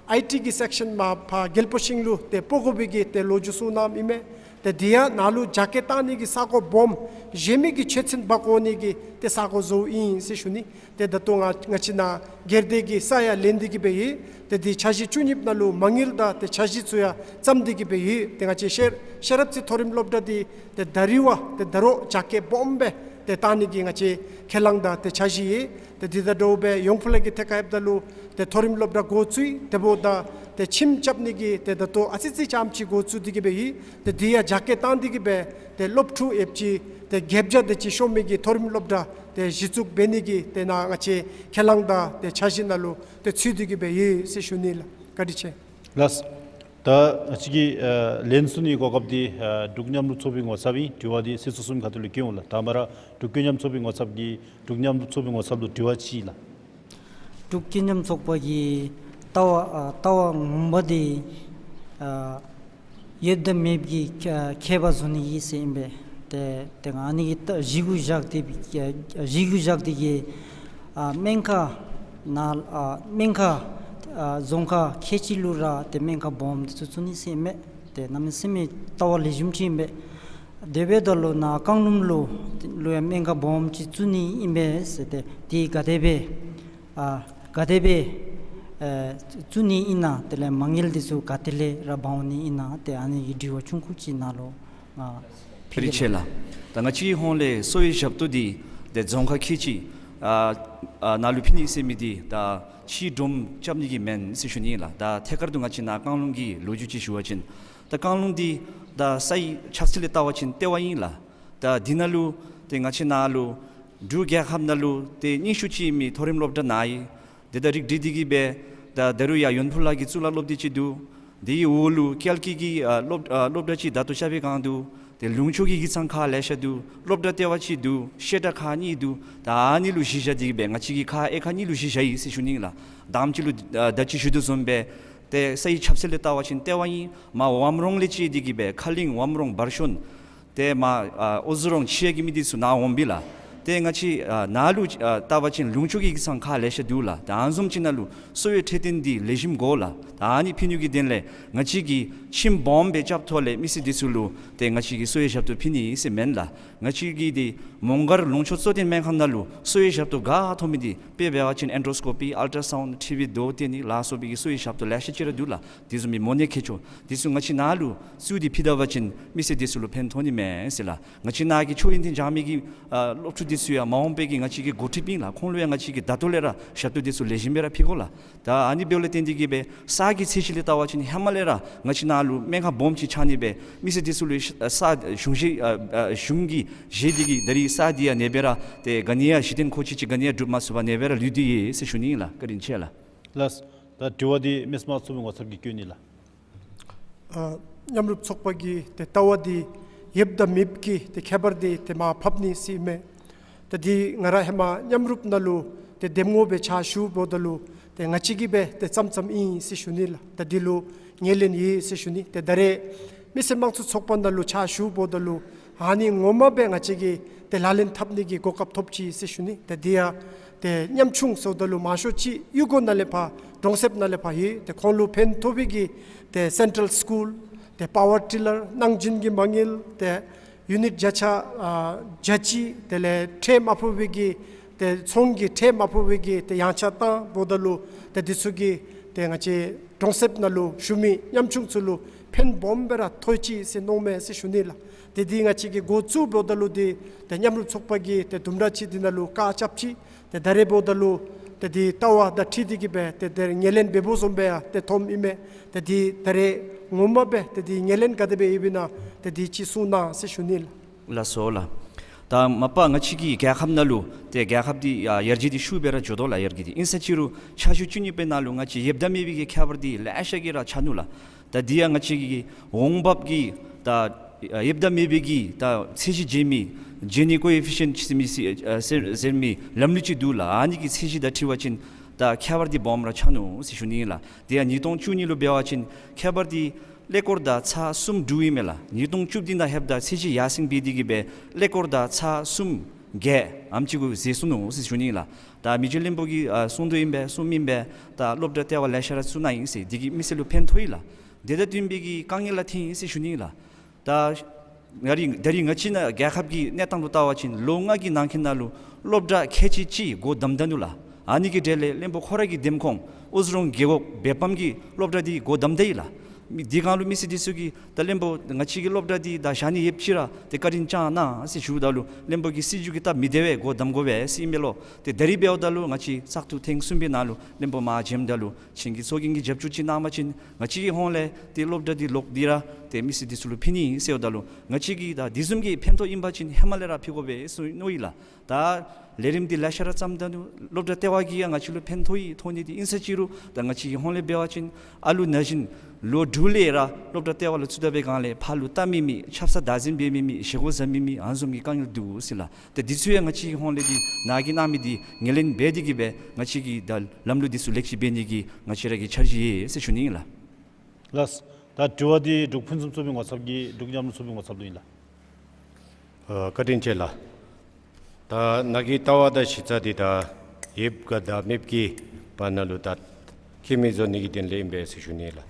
ཨའི་ཊི་གི་སེཀ་ཤཱན་མར་ཕར་རྒྱལ་པོ་ཤིང་ལུ་ཏེ་སྤོ་དགོ་པའི་གི་ཏེ་ལོ་རྒྱུས་གསུངས་གནངམ་ཨིན་མས། ཏེ་འདི་ཡང་ནཱ་ལུ་རྒྱ་སྐྱེད་བཏང་ནི་གི་ས་གོ་སྦོམ་གཞན་མི་གིས་ཆོད་ཚད་འབག་འོང་ནི་གི་ཏེ་ས་གོ་བཟོཝ་ཨིན་ཟེར་ཞུ་ནི། ཏེ་ད་ལྟོ་ང་ང་བཅས་ནཱ་སྒེར་སྡེ་གི་ས་ཡང་ལེན་ཏེ་གི་སྦེ་ཡོད། ཏེ་འདི་འཆར་གཞི་བཅུ་གཉིས་ནང་ལུ་མ་དངུལ་དང་ཏེ་འཆར་གཞི་ཚུ་ཡང་བརྩམས་ཏེ་གི་སྦེ་ཡོད། ཏེ་ང་བཅས་ཤེས་ཤེས་རབ་རྩེ་མཐོ་རིམ་སློབ་གྲྭ་འདི་ཏེ་ད་རིས་བ་ཏེ་ད་རུང་རྒྱ་སྐྱེད་སྦོམ་སྦེ་ཏེ་བཏང་ནི་གི་ང་བཅས་ཁས་བླངས་དང་ཏེ་འཆར་གཞི་ཡོད། ཏེ་འདི་དང་འདྲཝ་སྦེ་ཡོང་ཕུ་ལ་གི་ཐད་ཁར་ལྷོདཔ་ད་ལུ་ཏེ་མཐོ་རིམ་སློབ་གྲྭ་འགོ་བཙུགས་ཡི། དེ་འབདཝ་ད་ཏེ་ཁྱིམ་རྐྱབ་ནི་གི་ཏེ་ད་ལྟོ་ཨ་ཙི་ཙི་ཙམ་ཅིག་འགོ་བཙུགས་ཏེ་གི་སྦེ་ཡོད། ཏེ་འདི་ཡང་རྒྱ་སྐྱེད་བཏང་སྟེ་གི་སྦེ་ཏེ་སློབ་ཕྲུག་ཡོདཔ་ཅིག་ཏེ་བརྒྱད་བརྒྱ་དེ་ཅིག་ཤོང་མི་གི་མཐོ་རིམ་སློབ་གྲྭ་ཏེ་གཞི་བཙུགས་འབད་ནི་གི་ཏེ་ནཱ་ང་བཅས་ཁས་བླངས་དང་ཏེ་འཆར་གཞི་ནང་ལུ་ཏེ་ཚུད་དེ་གི་སྦེ་ཡོད་ཟེར་ཞུ་ནི་ལགས། བཀའ་དྲིན་ཆེ། ལགས། ད་ང་བཅས་ཀྱི་ཨ་ལན་གསུང་ནི་གོ་སྐབས་འདི་ཨ་འབྲུག་མཉམ་རུབ་ཚོགས་པའི་ངོ་ཚབ་ཨིན། དྲི་བ་འདི་སྲིད་ཚོགས་གསུམ་གྱི་ཁ་ཐུག་ལས་བཀོད་འོང་ལགས། ད་མ་ར་འབྲུག་ཀུན་མཉམ་ཚོགས་པའི་ངོ་ཚབ་ཀྱིས་འབྲུག་མཉམ་རུབ་ཚོགས་པའི་ངོ་ཚབ་ལུ་དྲི་བ་ཅིག་ལགས། འབྲུག་ཀུན་མཉམ་ཚོགས་པ་གི་ལྟ་བ་ཨ་ལྟ་བ་ངོ་མ་འདི་ ཨ་ཡོདཔ་དང་མེདཔ་གི་ཁྱད་ཁྱད་པར་བཟོ་ནི་ཨིན་ཟེར་ཨིན་པས། ཏེ་ཏེ་ང་ཨ་ནི་གི་ད་གཞི་གུ་བཞག་སྟེ་གཞི་གུ་བཞག་སྟེ་གིས་ཨ་སྨན་ཁང་ནང་ཨ་སྨན་ཁང་ཨ་རྫོང་ཁག་ཁལ་གཅིག་ལུ་ར་ཏེ་སྨན་ཁང་སྦོམ་འདི་ཚུ་བཙུགས་ནི་ཟེར་ཨིན་མས། ཏེ་གནམ་མེད་ས་མེད་ལྟ་བ་ལེགས་ཤོམ་ཅིག་ཨིན་པས། དེ་འབདཝ་ད་ལུ་ནཱ་རྐང་ལུམ་ལུ་ལུ་ཡང་སྨན་ཁང་སྦོམ་ཅིག་བཙུགས་ནི་ཨིན་པས་ཟེར། ཏེ་དེ་ག་དེ་སྦེ་ཨ་ག་དེ་སྦེ་ཨེ་བཙུགས་ནི་ཨིན་ན། དེ་ལས་མ་དངུལ་འདི་ཚུ་ག་ཏེ་ལས་ར་འབག་འོང་ནི་ཨིན་ན། ཏེ་ཨ་ནི་གི་དྲི་བ་ཆུང་ཀུ་ཅིག་ནཱ་ལུ་ང་ཕུལ་གེ་ལགས། བཀའ་དྲིན་ཆེ་ལགས། ད་ང་བཅས་ཧོངས་ལས་གསོ་བའི་ཞབས་ཏོག་འདི་ཏེ་རྫོང་ཁག་ཁལ་གཅིག་ཨ་ཨ་ནང་ལུ་ཕུལ་ནི་ཟེར་མི་འདི་ད་ཕྱིའི་སྒྲོམ་རྐྱབ་ནི་གི་མེན་ཟེར་ཞུ་ནི་ཨིན་ལགས། ད་ཐད་ཀར་དུ་ང་བཅས་ནཱ་རྐང་ལུམ་གི་ལོ་རྒྱུས་ཅིག་ཞུ་བ་ཅིན་ད་རྐང་ལུམ་འདི་ད་སའི་ཆགས་ཚད་ལས་བལྟ་བ་ཅིན་ལྟེ་བ་ཨིན་ལགས། ད་འདི་ནང་ལུ་ཏེ་ང་བཅས་ནཱ་ལུ་འབྲུག་རྒྱལ་ཁབ་ནང་ལུ་ཏེ་རྙིང་ཤོས་ཅིག་ཨིན་མི་མཐོ་རིམ་སློབ་གྲྭ་ནཱ་ཨིན། ཏེ་ད་རིགས་སྒྲེ་འདི་གིས་སྦེ་ད་ད་རུང་ཡར་ཡོན་ཕུ་ལ་གི་གཙུག་ལག་སློབ་སྡེ་ཅིག་འདུག། དེའི་འོག་ལུ་ཀལ་ཀི་གི་ཨ་སློབ་ཨ་སློབ་གྲྭ་ཅིག་ད་ལྟོ་རྐྱབ་པའི་སྒང་འདུག། ཏེ་ལུང་ཕྱོགས་ཀྱི་ཡིག་ཚང་ཁག་ལེ་ཤ་འདུག། སློབ་གྲྭ་ལྟེ་བ་ཅིག་འདུག། བཤད་གྲྭ་ཁག་གཉིས་འདུག། ད་ཨ་ནི་ལུ་གཞི་བཞག་སྟེ་གིས་སྦེ་ང་བཅས་ཀྱིས་ཁག་དབྱེ་ཁག་གཉིས་ལུ་གཞི་བཞག་ཡི་ཟེར་ཞུ་ནི་ཨིན་ལགས། དང་པ་ཅིག་ལུ་ཨ་ད་ཅི་ཞུ་དོ་བཟུམ་སྦེ་ཏེ་སའི་ཆགས་ཚད་ལས་བལྟ་བ་ཅིན་ལྟེ་བ་ཨིན། མར་ཝམ་རོང་ལས་བཅད་དེ་གིས་སྦེ་ཁ་གླིང་ཝམ་རོང་བར་ཤོན་ཏེ་མར་ཨ་ཨོ་ཛོ་རོང་ཕྱེད་ཀྱི་མི་འདི་ཚུ་ནཱ་འོང་པས་ལགས། ཏེ་ང་བཅས་ཨ་ནཱ་ལུ་ཨ་བལྟ་བ་ཅིན་ལུང་ཕྱོགས་ཀྱི་ཡིག་ཚང་ཁག་ལེ་ཤ་འདུག་ལགས། ད་ཨ་ནི་བཟུམ་ཅིག་ནང་ལུ་གསོ་བའི་འཕྲོད་བསྟེན་འདི་ལེགས་ཤོམ་དགོ་ལགས། ད་ཨ་ནི་ཕུལ་ནི་གི་དོན་ལས་ང་བཅས་ཀྱིས་ཁྱིམ་སྦོམ་སྦེ་རྐྱབ་ཐོག་ལས་མི་སེར་འདི་ཚུ་ལུ་ཏེ་ང་བཅས་ཀྱིས་གསོ་བའི་ཞབས་ཏོག་ཕུལ་ནི་ཟེར་མེན་ལགས། ང་བཅས་ཀྱིས་ཏེ་མོང་སྒར་ལུང་ཕྱོགས་གཙོ་བསྟེན་སྨན་ཁང་ནང་ལུ་གསོ་བའི་ཞབས་ཏོག་ག་ཐོབ་མི་འདི་དཔེ་འབད་བ་ཅིན་ཨེན་ཌོ་སི་ཀོ་པི་ཨལ་ཊ་སའུནཌ་ཊི་བི་རྡོ་བཏོན་ནི་ལ་སོགས་པའི་གི་གསོ་བའི་ཞབས་ཏོག་ལེ་ཤ་ཅིག་ར་འདུག་ལགས། དེ་བཟུམ་མའི་མོ་ནད་མཁལ་མཆུ་འདི་ཚུ་ང་བཅས་ནཱ་ལུ་བཙུགས་ཏེ་ཕུལ་ད་པ་ཅིན་མི་སེར་འདི་ཚུ་ལུ་ཕན་ཐོགས་ནི་མས་ཟེར་ལགས། ང་བཅས་ནཱ་གི་ཆོས་ཡོན་ཏན་སྦྱང་མི་གི་ཨ་སློབ་ཕྲུག་འདི་ཚུ་ཡང་མ་འོངས་པའི་གི་ང་བཅས་ཀྱི་འགོ་ཁྲིདཔ་ཨིན་ལགས། ཁོང་ལུ་ཡང་ང་བཅས་ཀྱིས་ད་ལྟོ་ལས་ར་ཞབས་ཏོག་འདི་ཚུ་ལེགས་ཤོམ་སྦེ་ར་ཕུལ་དགོ་ལགས། ད་ཨ་ནི་འབདཝ་ལས་བརྟེན་ཏེ་གིས་སྦེ་ས་གི་ཚད་གཞི་ལས་བལྟ་བ་ཅིན་ཧེ་མ་ལས་ར་ང་བཅས་ནཱ་ལུ་སྨན་ཁང་སྦོམ་ཅིག་ཆགས་ནི་སྦེ་མི་སེར་འདི་ཚུ་ལུ་ས་གཞུང་བཞེས་ཨ་ཨ་གཞུང་གིས་བཞེས་ཏེ་གིས་ད་རིས་ས་འདི་ཡང་ཨ་ནེ་སྦེ་ར་ཏེ་ག་ནི་ཡང་གཞི་རྟེན་མཁོ་ཆས་ཅིག་ག་ནི་ཡང་གྲུབ་མ་ཚུགས་པར་ཨ་ནེ་སྦེ་ར་ལུས་ཏེ་ཡོད་ཟེར་ཞུ་ནི་ཨིན་ལགས། བཀའ་དྲིན་ཆེ་ལགས། ལགས། ད་དྲི་བ་འདི་མི་སེར་དམངས་གཙོ་འཐུས་མི་ངོ་ཚབ་ཀྱིས་བཀོད་ནི་ལགས། ཨ་མཉམ་རུབ་ཚོགས་པ་གི་ཏེ་ལྟ་བ་འདི་ཡོདཔ་དང་མེདཔ་གི་ཏེ་ཁྱད་པར་འདི་ཏེ་མར་ཕབ་ནི་ཟེར་མས། ད་འདི་ང་ར་ཧེ་མ་མཉམ་རུབ་ནང་ལུ་ཏེ་འདེམས་ངོ་སྦེ་ཕྱག་ཞུཝ་ད་ལུ་ཏེ་ང་བཅས་ཀྱིས་སྦེ་ཏེ་བརྩམ་བརྩམ་ཨིན་ཟེར་ཞུ་ནི་ལགས། ད་འདི་ལུ་ངོས་ལེན་ཡོད་ཟེར་ཞུ་ནི། ཏེ་ད་རེས་མི་སེར་དམངས་གཙོ་ཚོགས་པ་ནང་ལུ་ཕྱག་ཞུཝ་ད་ལུ་ཨ་ནི་ངོ་མ་སྦེ་ང་བཅས་ཀྱིས་ཏེ་ལག་ལེན་འཐབ་ནི་གི་གོ་སྐབས་ཐོབ་ཅི་ཟེར་ཞུ་ནི། ཏེ་འདི་ཡང་ཏེ་ཉམ་ཆུང་ཟེརཝ་ད་ལུ་མང་ཤོས་ཅིག་གཡུས་སྒོ་ནང་ལས་ཕར་གྲོང་གསེབ་ནང་ལས་ཕར་ཡོད། ཏེ་ཁོང་ལུ་ཕན་ཐོགས་པའི་གི་ཏེ་སེན་ཊལ་སི་ཀུལ་ཏེ་པ་ཝར་ཊི་ལར་གནང་སྦྱིན་གྱི་མ་དངུལ་ཏེ་ཡུ་ནིཊ་བརྒྱ་ཆ་ཨ་བརྒྱ་ཅིག་དེ་ལས་ཁྲལ་མ་ཕོག་པའི་གི་ཏེ་ཚོང་གི་ཁྲལ་མ་ཕོག་པའི་གི་ཏེ་ཡངས་ཆག་བཏངམ་ད་ལུ་ཏེ་འདི་ཚུ་གིས་ཏེ་ང་བཅས་གྲོང་གསེབ་ནང་ལུ་བཞུགས་མི་ཉམ་ཆུང་ཚུ་ལུ་ཕན་སྦོམ་སྦེ་ར་ཐོགས་ཅི་ཟེར་མནོཝ་མས་ཟེར་ཞུ་ནི་ལགས། ཏེ་འདི་ང་བཅས་ཀྱིས་འགོ་བཙུགསཔ་ད་ལུ་འདི་ཏེ་མཉམ་རུབ་ཚོགས་པ་གིས་ཏེ་དུམ་གྲ་ཅིག་འདི་ནང་ལུ་བཀག་རྐྱབ་ཅི། ཏེ་ད་རེས་འབདཝ་ད་ལུ་ཏེ་འདི་ལྟ་བ་དང་འཁྲིལ་ཏེ་གིས་སྦེ་ཏེ་ཏེ་ངོས་ལེན་འབདཝ་བཟུམ་སྦེ་ཡང་ཏེ་མཐོངམ་ཨིན་མས། ཏེ་འདི་ད་རེས་ངོ་མ་སྦེ་ཏེ་འདི་ངོས་ལེན་ག་དེ་སྦེ་ཡོདཔ་ཨིན་ན་ཏེ་འདི་ཅིག་གསུང་གནང་ཟེར་ཞུ་ནི་ལགས། ལགས་སོ་ལགས། ད་མ་པ་ང་བཅས་ཀྱི་རྒྱལ་ཁབ་ནང་ལུ་ཏེ་རྒྱལ་ཁབ་འདི་ཡར་རྒྱས་འདི་ཤུགས་སྦེ་ར་འགྱོ་དོ་ལགས། ཡར་རྒྱས་འདི་ཨིན་ས་ཅི་རུང་ཆ་ཤས་བཅུ་གཉིས་པའི་ནང་ལུ་ང་བཅས་ཡོདཔ་དང་མེདཔ་གི་ཁྱད་པར་འདི་ལེ་ཤ་གིས་ར་ཆགས་ནུག་ལགས། ད་འདི་ཡང་ང་བཅས་ཀྱི་འོང་འབབ་ཀྱི་ད་ཡོདཔ་དང་མེདཔ་གི་ད་ཚད་གཞི་འཇལ་མི་ཇི་ནི་ཀོ་ཨི་ཕི་ཤེནཊ་ཟེར་མི་ཟེར་ཨ་ཟེར་ཟེར་མི་ལམ་ལུགས་ཅིག་འདུག་ལགས། ཨ་ནི་གི་ཚད་གཞི་དང་འཁྲིལ་བ་ཅིན་ད་ཁྱད་པར་འདི་སྦོམ་ར་ཆགས་ནུག་ཟེར་ཞུ་ནི་ཨིན་ལགས། དེ་ཡང་ཉིས་སྟོང་བཅུ་གཉིས་ལུ་འབད་བ་ཅིན་ཁྱད་པར་འདི་ཀླད་ཀོར་དང་ཚར་གསུམ་འདུག་ཨིན་མས་ལགས། ཉིས་སྟོང་བཅུ་བདུན་ནང་ལྷོདཔ་ད་ཚད་གཞི་ཡར་སེང་འབད་དེ་གིས་སྦེ་ཀླད་ཀོར་དང་ཚར་གསུམ་བརྒྱད་ཨ་ནེམ་ཅིག་གུ་འཛེགས་སོང་ནུག་ཟེར་ཞུ་ནི་ཨིན་ལགས། ད་མི་རྗེ་བློན་པོ་གིས་ཨ་གསུང་དོ་ཨིན་པས། གསུངམ་ཨིན་པས། ད་སློབ་གྲྭ་ལྟེ་བ་ལེ་ཤ་ར་བཙུགས་གནང་ཡི་ཟེར། འདི་གིས་མི་སེར་ལུ་ཕན་ཐོགས་ཡི་ལགས། དེ་དང་བསྟུན་པའི་གི་དཀའ་ངལ་ལགས་ཐོན་ཡི་ཟེར་ཞུ་ནི་ཨིན་ལགས། ད་ང་ར་ད་རིས་ང་བཅས་ནཱ་རྒྱལ་ཁབ་ཀྱི་གནས་སྟངས་ལུ་བལྟ་བ་ཅིན་ལོ་ལྔ་གི་ནང་འཁོད་ནང་ལུ་སློབ་གྲྭ་ཁལ་གཅིག་ཅིག་སྒོ་བསྡམས་ད་ནུག་ལགས། ཨ་ནི་གི་གྲས་ལས་བློན་པོ་ཁོ་ར་གི་འདེམས་ཁོངས་ཨུ་ཛི་རོང་རྒེད་འོག་བོད་ཕམ་གྱི་སློབ་གྲྭ་འདི་སྒོ་བསྡམས་ད་ཡི་ལགས། མི་དེ་སྒང་ལུ་མི་སེར་འདི་ཚུ་གིས་ད་བློན་པོ་ང་བཅས་ཀྱི་སློབ་གྲྭ་འདི་ད་བཞག་ནི་ཡོདཔ་ཅིག་ར་ཏེ་བཀའ་དྲིན་བསྐྱང་གནང་ཟེར་ཞུཝ་ད་ལུ་བློན་པོ་གིས་སྲིད་བྱུས་ཀྱི་སྟབས་མི་བདེ་བས། སྒོ་བསྡམ་དགོ་པས་ཟེར་ཨིན་པས་ལོ། ཏེ་ད་རིས་འབདཝ་ད་ལུ་ང་བཅས་བཙག་འཐུ་ཐེངས་གསུམ་པའི་ནང་ལུ་བློན་པོ་མར་བྱོནམ་ད་ལུ་ཁྱེད་ཀྱིས་ཚོགས་རྒྱན་གྱི་རྒྱབ་སྐྱོར་ཅིག་གནང་པ་ཅིན་ང་བཅས་ཀྱི་ཧོངས་ལས་ཏེ་སློབ་གྲྭ་འདི་ལོག་སྟེ་ར་ཏེ་མི་སེར་འདི་ཚུ་ལུ་ཕུལ་ནི་ཨིན་ཟེརཝ་ད་ལུ་ང་བཅས་ཀྱིས་ད་དེ་བཟུམ་གྱི་ཕན་ཐོགས་ཨིན་པ་ཅིན་ཧེ་མ་ལས་ར་ཕུལ་དགོ་པས་ཟེར་མནོ་ཡི་ལགས། ད་ལས་རིམ་འདི་ལེ་ཤ་ར་བརྩམས་ད་ནུག། སློབ་གྲྭ་ལྟེ་བ་གིས་ཡང་ང་བཅས་ལུ་ཕན་ཐོགས་ཡི་ཐོགས་ནི་འདི་ཨིན་ས་ཅི་རུང་ད་ང་བཅས་ཀྱི་ཧོངས་ལས་འབད་བ་ཅིན་ཨ་ལུ་ན་གཞོན་ལོ་དྲུག་ལས་ར་སློབ་གྲྭ་ལྟེ་བ་ལུ་བཙུགས་ད་པའི་སྒང་ལས་ཕར་ལུ་བལྟ་མི་མེད། ཆབ་གསང་བདག་འཛིན་འབད་མི་མེད། བཞེས་སྒོ་བཟའ་མི་མེད། ཨ་ནི་བཟུམ་གྱི་དཀའ་ངལ་འདུག་ཟེར་ལགས། ཏེ་འདི་ཚུ་ཡང་ང་བཅས་ཀྱི་ཧོངས་ལས་འདི་ནཱ་གིས་གནང་མི་འདི་ངོས་ལེན་འབད་དེ་གིས་སྦེ་ང་བཅས་ཀྱིས་ད་ལམ་ལུགས་འདི་ཚུ་ལེགས་ཤོམ་འབད་ནི་གི་ང་བཅས་ར་གི་འཆར་གཞི་ཡོད་ཟེར་ཞུ་ནི་ཨིན་ལགས། ལགས། ད་དྲི་བ་འདི་འབྲུག་ཕུན་སུམ་ཚོགས་པའི་ངོ་ཚབ་ཀྱི་འབྲུག་མཉམ་རུབ་ཚོགས་པའི་ངོ་ཚབ་ལུ་ཨིན་ལགས། ཨ་བཀའ་དྲིན་ཆེ་ལགས། ད་ནཱ་གི་ལྟ་བ་དང་གཞི་རྩ་འདི་ད་ཡོདཔ་ག་དང་མེདཔ་གི་བར་ན་ལུ་ད་ཁྱད་མེད་བཟོ་ནི་གི་དོན་ལས་ཨིན་པས་ཟེར་ཞུ་ནི་ལགས།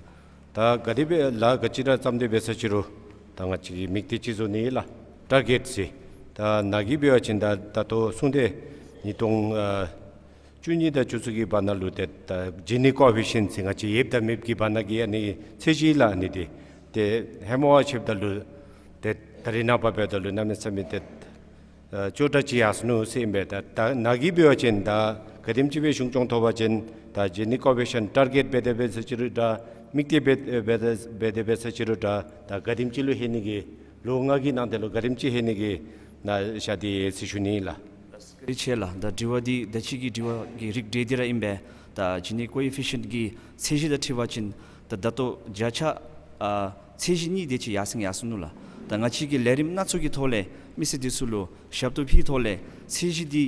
ད་ག་དེ་སྦེ་ལཱ་ག་ཅི་ར་བརྩམས་ཏེ་འབད་ས་ཅི་རུང་ད་ང་བཅས་ཀྱིས་དམིགས་གཏད་ཅིག་བཟོ་ནི་ལགས། ཊར་གེཊ་ཟེར། ད་ནཱ་གི་འབད་བ་ཅིན་ད་ད་ལྟོ་གསུངས་ཏེ་ཉིས་སྟོང་ཨ་བཅུ་གཉིས་དང་བཅུ་གསུམ་གྱི་བར་ན་ལུ་ཏེ་ད་ཇི་ནི་ཀོ་ཨེ་ཕི་ཤེནཊ་ཟེར་ང་བཅས་ཡོདཔ་དང་མེདཔ་གི་བར་ན་གི་ཨ་ནི་ཚད་གཞི་ལགས། ཨ་ནི་འདི་ཏེ་ཧེ་མ་བ་ཕྱདཔ་ད་ལུ་ཏེ་ད་རེས་ནངས་པ་འབདཝ་ད་ལུ་གནམ་མེད་ས་མེད་ཏེ་ཨ་སྐྱོ་དྲགས་ཅིག་ཡར་སོ་ནུག་ཟེར་ཨིན་པས། ད་ད་ནཱ་གི་འབད་བ་ཅིན་ད་ག་དེམ་ཅིག་སྦེ་གཞུང་སྐྱོང་ཐོབ་པ་ཅིན་ད་ཇི་ནི་ཀོ་ཨེ་ཕི་ཤེནཊ་ཊར་གེཊ་འབད་དེ་འབད་ས་ཅི་རུང་འདྲ། དམིགས་གཏད་འབད་འབད་དེ་འབད་དེ་འབད་ས་ཅི་རུང་འདྲ། ད་ག་དེམ་ཅིག་ལུ་ལྷོད་ནི་གི་ལོ་ལྔ་གི་ནང་དེ་ལུ་ག་དེམ་ཅིག་ལྷོད་ནི་གི་ནཱ་བཞག་སྟེ་ཡོད་ཟེར་ཞུ་ནི་ཨིན་ལགས། བཀའ་དྲིན་ཆེ་ལགས། ད་དྲི་བ་འདི་ད་ཅི་གི་དྲི་བ་གི་རིགས་འགྲེ་འདི་ར་ཨིན་པས། ད་ཇི་ནི་ཀོ་ཨེ་ཕི་ཤེནཊ་གི་ཚད་གཞི་དང་འཁྲིལ་བ་ཅིན་ད་ད་ལྟོ་བརྒྱ་ཆ་ཨ་ཚད་གཞི་གཉིས་དེ་ཅིག་ཡར་སེང་ཡར་སོ་ནུག་ལགས། ད་ང་བཅས་ཀྱིས་ལས་རིམ་སྣ་ཚོགས་ཀྱི་ཐོག་ལས་མི་སེར་འདི་ཚུ་ལུ་ཞབས་ཏོག་ཕུལ་ཐོག་ལས་ཚད་གཞི་འདི་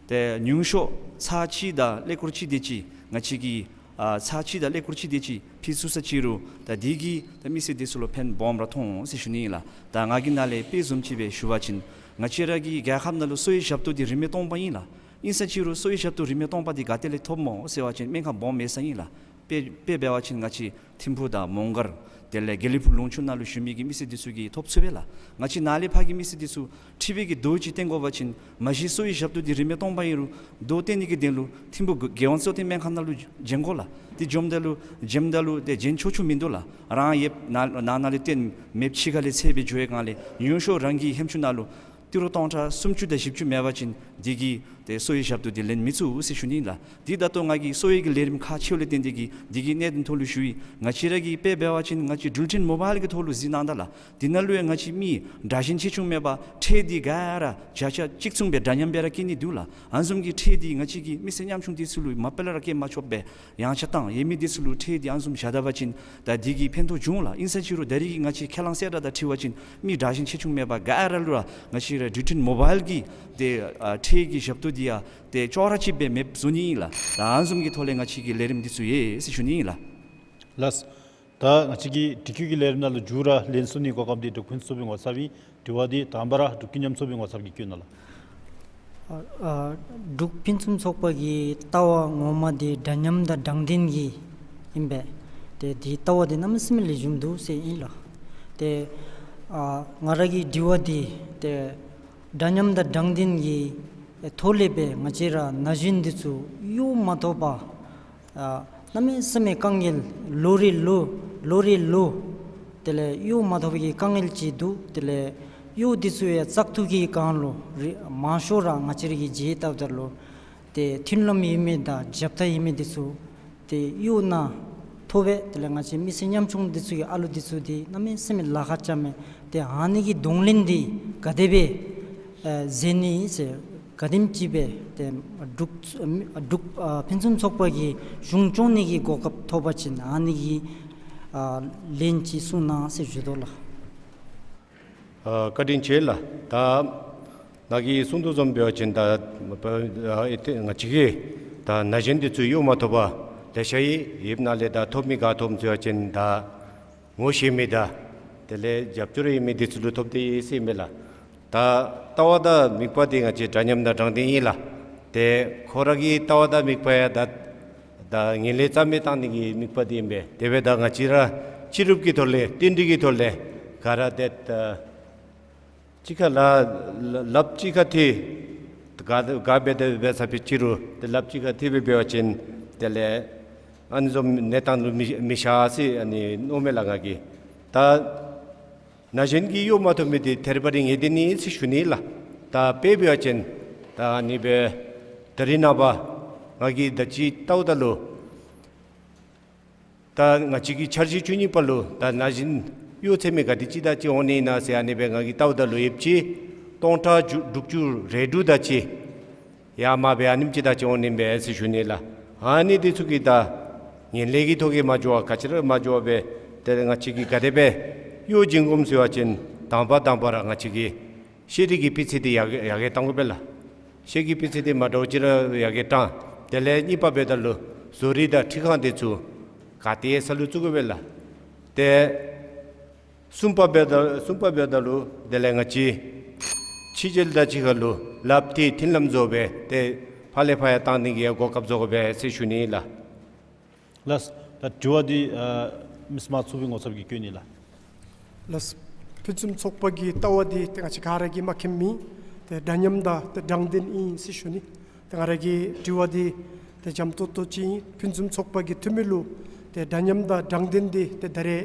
ཏེ་ཉུང་ཤོས་ཚར་གཅིག་དང་ཀླད་ཀོར་གཅིག་དེ་ཅིག་ང་བཅས་ཀྱིས་ཨ་ཚར་གཅིག་དང་ཀླད་ཀོར་གཅིག་དེ་ཅིག་ཕུལ་ཚུགས་ས་ཅི་རུང་ད་འདི་གིས་ད་མི་སེར་འདི་ཚུ་ལུ་ཕན་སྦོམ་ར་ཐོགས་འོང་ཟེར་ཞུ་ནི་ཨིན་ལགས། ད་ང་གི་ནང་ལས་དཔེ་བཟུམ་ཅིག་སྦེ་ཞུ་བ་ཅིན་ང་བཅས་ར་གི་རྒྱལ་ཁབ་ནང་ལུ་གསོ་བའི་ཞབས་ཏོག་འདི་རིན་མེད་སྟོང་པ་ཨིན་ལགས། ཨིན་ས་ཅི་རུང་གསོ་བའི་ཞབས་ཏོག་རིན་མེད་སྟོང་པ་འདི་ག་ཏེ་ལས་ཐོབ་སྨོ་ཟེར་བ་ཅིན་སྨན་ཁང་སྦོམ་མེད་ས་ཨིན་ལགས། དཔེ་དཔེ་འབད་བ་ཅིན་ང་བཅས་ཐིམ་ཕུག་དང་མོང་སྒར་དེ་ལས་དགེ་ལེགས་ཕུག་ལུང་ཕྱོགས་ནང་ལུ་བཞུགས་མི་གི་མི་སེར་འདི་ཚུ་གིས་ཐོབ་ཚུགས་པས་ལགས། ང་བཅས་ནཱ་ལས་ཕར་གྱི་མི་སེར་འདི་ཚུ་འཁྲིད་པའི་གི་རྡོ་ཅིག་བཏོན་དགོ་པ་ཅིན་མ་གཞི་གསོ་བའི་ཞབས་ཏོག་འདི་རིན་མེད་སྟོང་པ་ཨིན་རུང་རྡོ་བཏོན་ནི་གི་དོན་ལུ་ཐིམ་ཕུག་རྒྱལ་ཡོངས་གསོ་སྟོན་སྨན་ཁང་ནང་ལུ་བྱིན་དགོ་ལགས། དེ་བྱིནམ་ད་ལུ་བྱིནམ་ད་ལུ་ཏེ་བྱིན་ཆོག་ཆོག་མིན་འདུག་ལགས། རང་ཡོདཔ་ནཱ་ནཱ་ནཱ་ལས་བཏོན་མེདཔ་ཕྱི་ཁ་ལས་འཚོལ་སྦེ་འགྱོ་བའི་སྒང་ལས་ཉུང་ཤོས་རང་གི་ཧེམ་ཆུང་ནང་ལུ་ཏི་རུ་སྟོང་ཕྲག་སུམ་ཅུ་དང་བཞི་བཅུ་མེད་པ་ཅིན་འདི་གིས་ཏེ་གསོ་བའི་ཞབས་ཏོག་འདི་ལེན་མི་ཚུགས་ཟེར་ཞུ་ནི་ལགས། འདི་ད་ལྟོ་ང་གིས་གསོ་བའི་གི་ལས་རིམ་ཁག་ཆེཝ་ལས་བརྟེན་ཏེ་གིས་འདི་གི་གནད་དོན་ཐོག་ལུ་ཞུ་ཡི། ང་བཅས་ར་གིས་དཔེ་འབད་བ་ཅིན་ང་བཅས་ཌིལ་ཊན་མོ་བཱའིལ་གྱི་ཐོག་ལུ་གཟིགས་གནང་ད་ལགས། འདི་ནང་ལུ་ཡང་ང་བཅས་མི་དྲག་ཞན་ཆེ་ཆུང་མེད་པར་ཁྲལ་འདི་ག་ར་བརྒྱ་ཆ་གཅིག་མཚུངས་སྦེ་འདྲ་མཉམ་སྦེ་ར་བཀལ་ནི་འདུག་ལགས། ཨ་ནི་བཟུམ་གྱི་ཁྲལ་འདི་ང་བཅས་ཀྱི་མི་སེར་ཉམ་ཆུང་འདི་ཚུ་ལུ་མ་པ་ལས་ར་བཀལ་མ་ཆོགཔ་སྦེ་ཡངས་ཆག་བཏང་ཡོད་མི་འདི་ཚུ་ལུ་ཁྲལ་འདི་ཨ་ནི་བཟུམ་བཞག་ད་པ་ཅིན་ད་འདི་གིས་ཕན་ཐོགས་འབྱུང་ལགས། ཨིན་ས་ཅི་རུང་ད་རེས་ཀྱི་ང་བཅས་ཁས་བླངས་གསལ་བསྒྲགས་དང་འཁྲིལ་བ་ཅིན་མི་དྲག་ཞན་ཆེ་ཆུང་མེད་པར་ག་ར་ལུ་ར་ང་བཅས་ར་ཌིལ་ཊན་མོ་བཱའིལ་གྱི་ཏེ་ཨ་ཁྲལ་གྱི་ཞབས་ཏོག་འདི་ཡང་ཏེ་ཅོག་ར་གཅིག་སྦེ་མེདཔ་བཟོ་ནི་ཨིན་ལགས། ད་ཨ་ནི་བཟུམ་གྱི་ཐོག་ལས་ང་བཅས་ཀྱི་ལས་རིམ་འདི་ཚུ་ཡོད་ཟེར་ཞུ་ནི་ཨིན་ལགས། ལགས། ད་ང་བཅས་ཀྱི་དྲི་བཀོད་ཀྱི་ལས་རིམ་ནང་ལུ་མཇུག་ར་ལན་གསུང་ནི་གོ་སྐབས་འདི་འབྲུག་ཕུན་སུམ་ཚོགས་པའི་ངོ་ཚབ་ཨིན། དྲི་བ་འདི་དང་པ་ར་འབྲུག་ཀུན་མཉམ་ཚོགས་པའི་ངོ་ཚབ་ཀྱིས་བཀོད་གནང་ལགས། ཨ་ཨ་འབྲུག་ཕུན་སུམ་ཚོགས་པ་གི་ལྟ་བ་ངོ་མ་འདི་འདྲ་མཉམ་དང་དྲང་བདེན་གྱི་ཨིན་པས། ཏེ་འདི་ལྟ་བ་འདི་གནམ་མེད་ས་མེད་ལེགས་ཤོམ་འདུག་ཟེར་ཨིན་ལགས། ཏེ་ཨ་ང་ར་གི་དྲི་བ་འདི་ཏེ་འདྲ་མཉམ་དང་དྲང་བདེན་གྱི་ཐོག་ལས་སྦེ་ང་བཅས་ར་ན་གཞོན་འདི་ཚུ་གཡོག་མ་ཐོབ་པར་ཨ་གནམ་མེད་ས་མེད་དཀའ་ངལ་ལོ་རེ་ལོ་ལོ་རེ་ལོ་དེ་ལས་གཡོག་མ་ཐོབ་པའི་དཀའ་ངལ་ཅིག་འདུག། དེ་ལས་གཡོག་འདི་ཚུ་ཡང་བཙག་འཐུ་གི་སྒང་ལུ་རེ་མང་ཤོས་ར་ང་བཅས་ར་གིས་མཇལ་བལྟཝ་ད་ལུ་ཏེ་མཐུན་ལམ་ཡོད་མི་དང་རྒྱབ་ཐག་ཡོད་མི་འདི་ཚུ་ཏེ་གཡོག་ནང་ཐོབ་པས། དེ་ལས་ང་བཅས་མི་སེར་ཉམ་ཆུང་འདི་ཚུ་གི་ཨ་ལོ་འདི་ཚུ་འདི་གནམ་མེད་ས་མེད་ལཱ་ཁག་རྐྱབ་མས། ཏེ་ཨ་ནི་གི་གདོང་ལེན་འདི་ག་དེ་སྦེ་ཨེ་མཛད་ནི་ཟེར་ག་དེམ་ཅིག་སྦེ་ཏེ་འབྲུག་འབྲུག་ཨ་ཕུན་སུམ་ཚོགས་པ་གིས་གཞུང་སྐྱོང་ནི་གི་གོ་སྐབས་ཐོབ་པ་ཅིན་ཨ་ནི་གི་ཨ་ལན་ཅིག་གསུང་གནང་ཟེར་ཞུ་དོ་ལགས། ཨ་བཀའ་དྲིན་ཆེ་ལགས། ད་ནཱ་གིས་གསུང་དོ་བཟུམ་འབད་བ་ཅིན་ད་ཨ་ཨེ་ཏེ་ང་བཅས་ཀྱིས་ད་ན་གཞོན་འདི་ཚུ་གཡོག་མ་ཐོབ་པར་ལེ་ཤ་ཡོད། ཡོདཔ་ནང་ལས་ད་ཐོབ་མི་ག་ཐོབ་ཟེར་བ་ཅིན་ད་ངོ་ཤེས་མི་དང་དེ་ལས་རྒྱབ་སྐྱོར་ཡོད་མི་འདི་ཚུ་ལུ་ཐོབ་སྟེ་ཡོད་ཟེར་ཨིན་མས་ལགས། ད་ལྟ་བ་དང་དམིགས་པ་འདི་ང་བཅས་འདྲ་མཉམ་དང་དྲང་བདེན་ཨིན་ལགས། ཏེ་ཁོ་ར་གི་ལྟ་བ་དང་དམིགས་པ་ཡང་ད་ད་ངན་ལྷད་རྩ་མེད་བཏང་ནི་གི་དམིགས་པ་འདི་ཨིན་པས། དེ་སྦེ་ད་ང་བཅས་ར་སྤྱི་རུབ་ཀྱི་ཐོག་ལས་བསྟུན་གྲོས་ཀྱི་ཐོག་ལས་ག་ར་ཏེ་ད་གཅིག་ཁར་ལག་ལགཔ་གཅིག་ཁར་འཐད། ག་ག་འབད་དེ་འབད་ས་ཕི་ཅི་རུང་ཏེ་ལགཔ་གཅིག་ཁར་འཐད་སྦེ་འབད་བ་ཅིན་དེ་ལས་ཨ་ནི་བཟུམ་གནས་སྟངས་ལུ་མི་མི་ཤར་ཟེར་ཨ་ནི་མནོཝ་མས་ལགས་ང་གིས། ད་ན་གཞོན་གྱི་གཡོག་མ་ཐོབ་མི་འདི་ཐད་རི་བ་རི་ངེས་བདེན་ཨིན་ཟེར་ཞུ་ནི་ལགས། ད་དཔེ་འབད་བ་ཅིན་ད་ཨ་ནི་སྦེ་ད་རེས་ནངས་པ་ང་གིས་ད་ཅི་ལྟཝ་ད་ལུ་ད་ང་བཅས་ཀྱི་འཆར་གཞི་བཅུ་གཉིས་པ་ལུ་ད་ན་གཞོན་གཡོག་ཚད་མེད་ག་དེ་ཅིག་དང་ཅིག་འོང་ནི་ཨིན་ན་ཟེར་ཨ་ནི་སྦེ་ང་གིས་ལྟཝ་ད་ལུ་ཡོདཔ་ཅིག་སྟོང་ཕྲག་དྲུག་ཅུ་རེ་དྲུག་དང་ཅིག་ཡར་མར་སྦེ་ཨ་ནེམ་ཅིག་དང་ཅིག་འོང་ནི་ཨིན་པས་ཟེར་ཞུ་ནི་ལགས། ཨ་ནི་འདི་ཚུ་གིས་ད་ངན་ལྷད་ཀྱི་ཐོག་གིས་མ་འགྱོ་བར་ག་ཅི་ར་མ་འགྱོ་བར་སྦེ་ཏེ་ང་བཅས་ཀྱིས་ག་དེ་སྦེ་གཡོག་བྱིན་དགོཔ་ཟེར་བ་ཅིན་དང་པ་དང་པ་ར་ང་བཅས་ཀྱིས་ཤེས་རིག་གི་སྤུས་ཚད་འདི་ཡར་རྒྱས་ཡར་རྒྱས་གཏང་དགོ་པས་ལགས། ཤེས་རིག་གི་སྤུས་ཚད་འདི་མ་འདྲཝ་ཅིག་ར་ཡར་རྒྱས་གཏང་། དེ་ལས་གཉིས་པ་འབདཝ་ད་ལུ་བཟོ་རིག་དང་འཕྲུལ་ཁང་འདི་ཚུ་ག་ཏེ་ས་ལུ་བཙུགས་དགོ་པས་ལགས། ཏེ་གསུམ་པ་འབདཝ་ད་གསུམ་པ་འབདཝ་ད་ལུ་དེ་ལས་ང་བཅས་ཕྱི་རྒྱལ་དང་གཅིག་ཁར་ལུ་ལགཔ་འཐད་མཐུན་ལམ་བཟོ་སྦེ་ཏེ་ཕར་ལས་ཕར་ཡང་བཏང་ནི་གི་གོ་སྐབས་བཟོ་དགོ་པས་ཟེར་ཞུ་ནི་ལགས། ལགས། ད་དྲི་བ་འདི་ཨ་མི་སེར་དམངས་གཙོའི་ངོ་ཚབ་ཀྱིས་བཀོད་ནི་ལགས། ལགས། ཕུན་སུམ་ཚོགས་པ་གི་ལྟ་བ་འདི་ཏེ་ང་བཅས་ག་ར་གིས་མ་མཁྱེན་མི་ཏེ་འདྲ་མཉམ་དང་ཏེ་དྲང་བདེན་ཨིན་ཟེར་ཞུ་ནི། ཏེ་ང་ར་གི་དྲི་བ་འདི་ཏེ་འཇམ་ཏོང་ཏོ་ཅིག་ཨིན། ཕུན་སུམ་ཚོགས་པ་གི་འཐུས་མི་ལུ་ཏེ་འདྲ་མཉམ་དང་དྲང་བདེན་འདི་ཏེ་ད་རེས་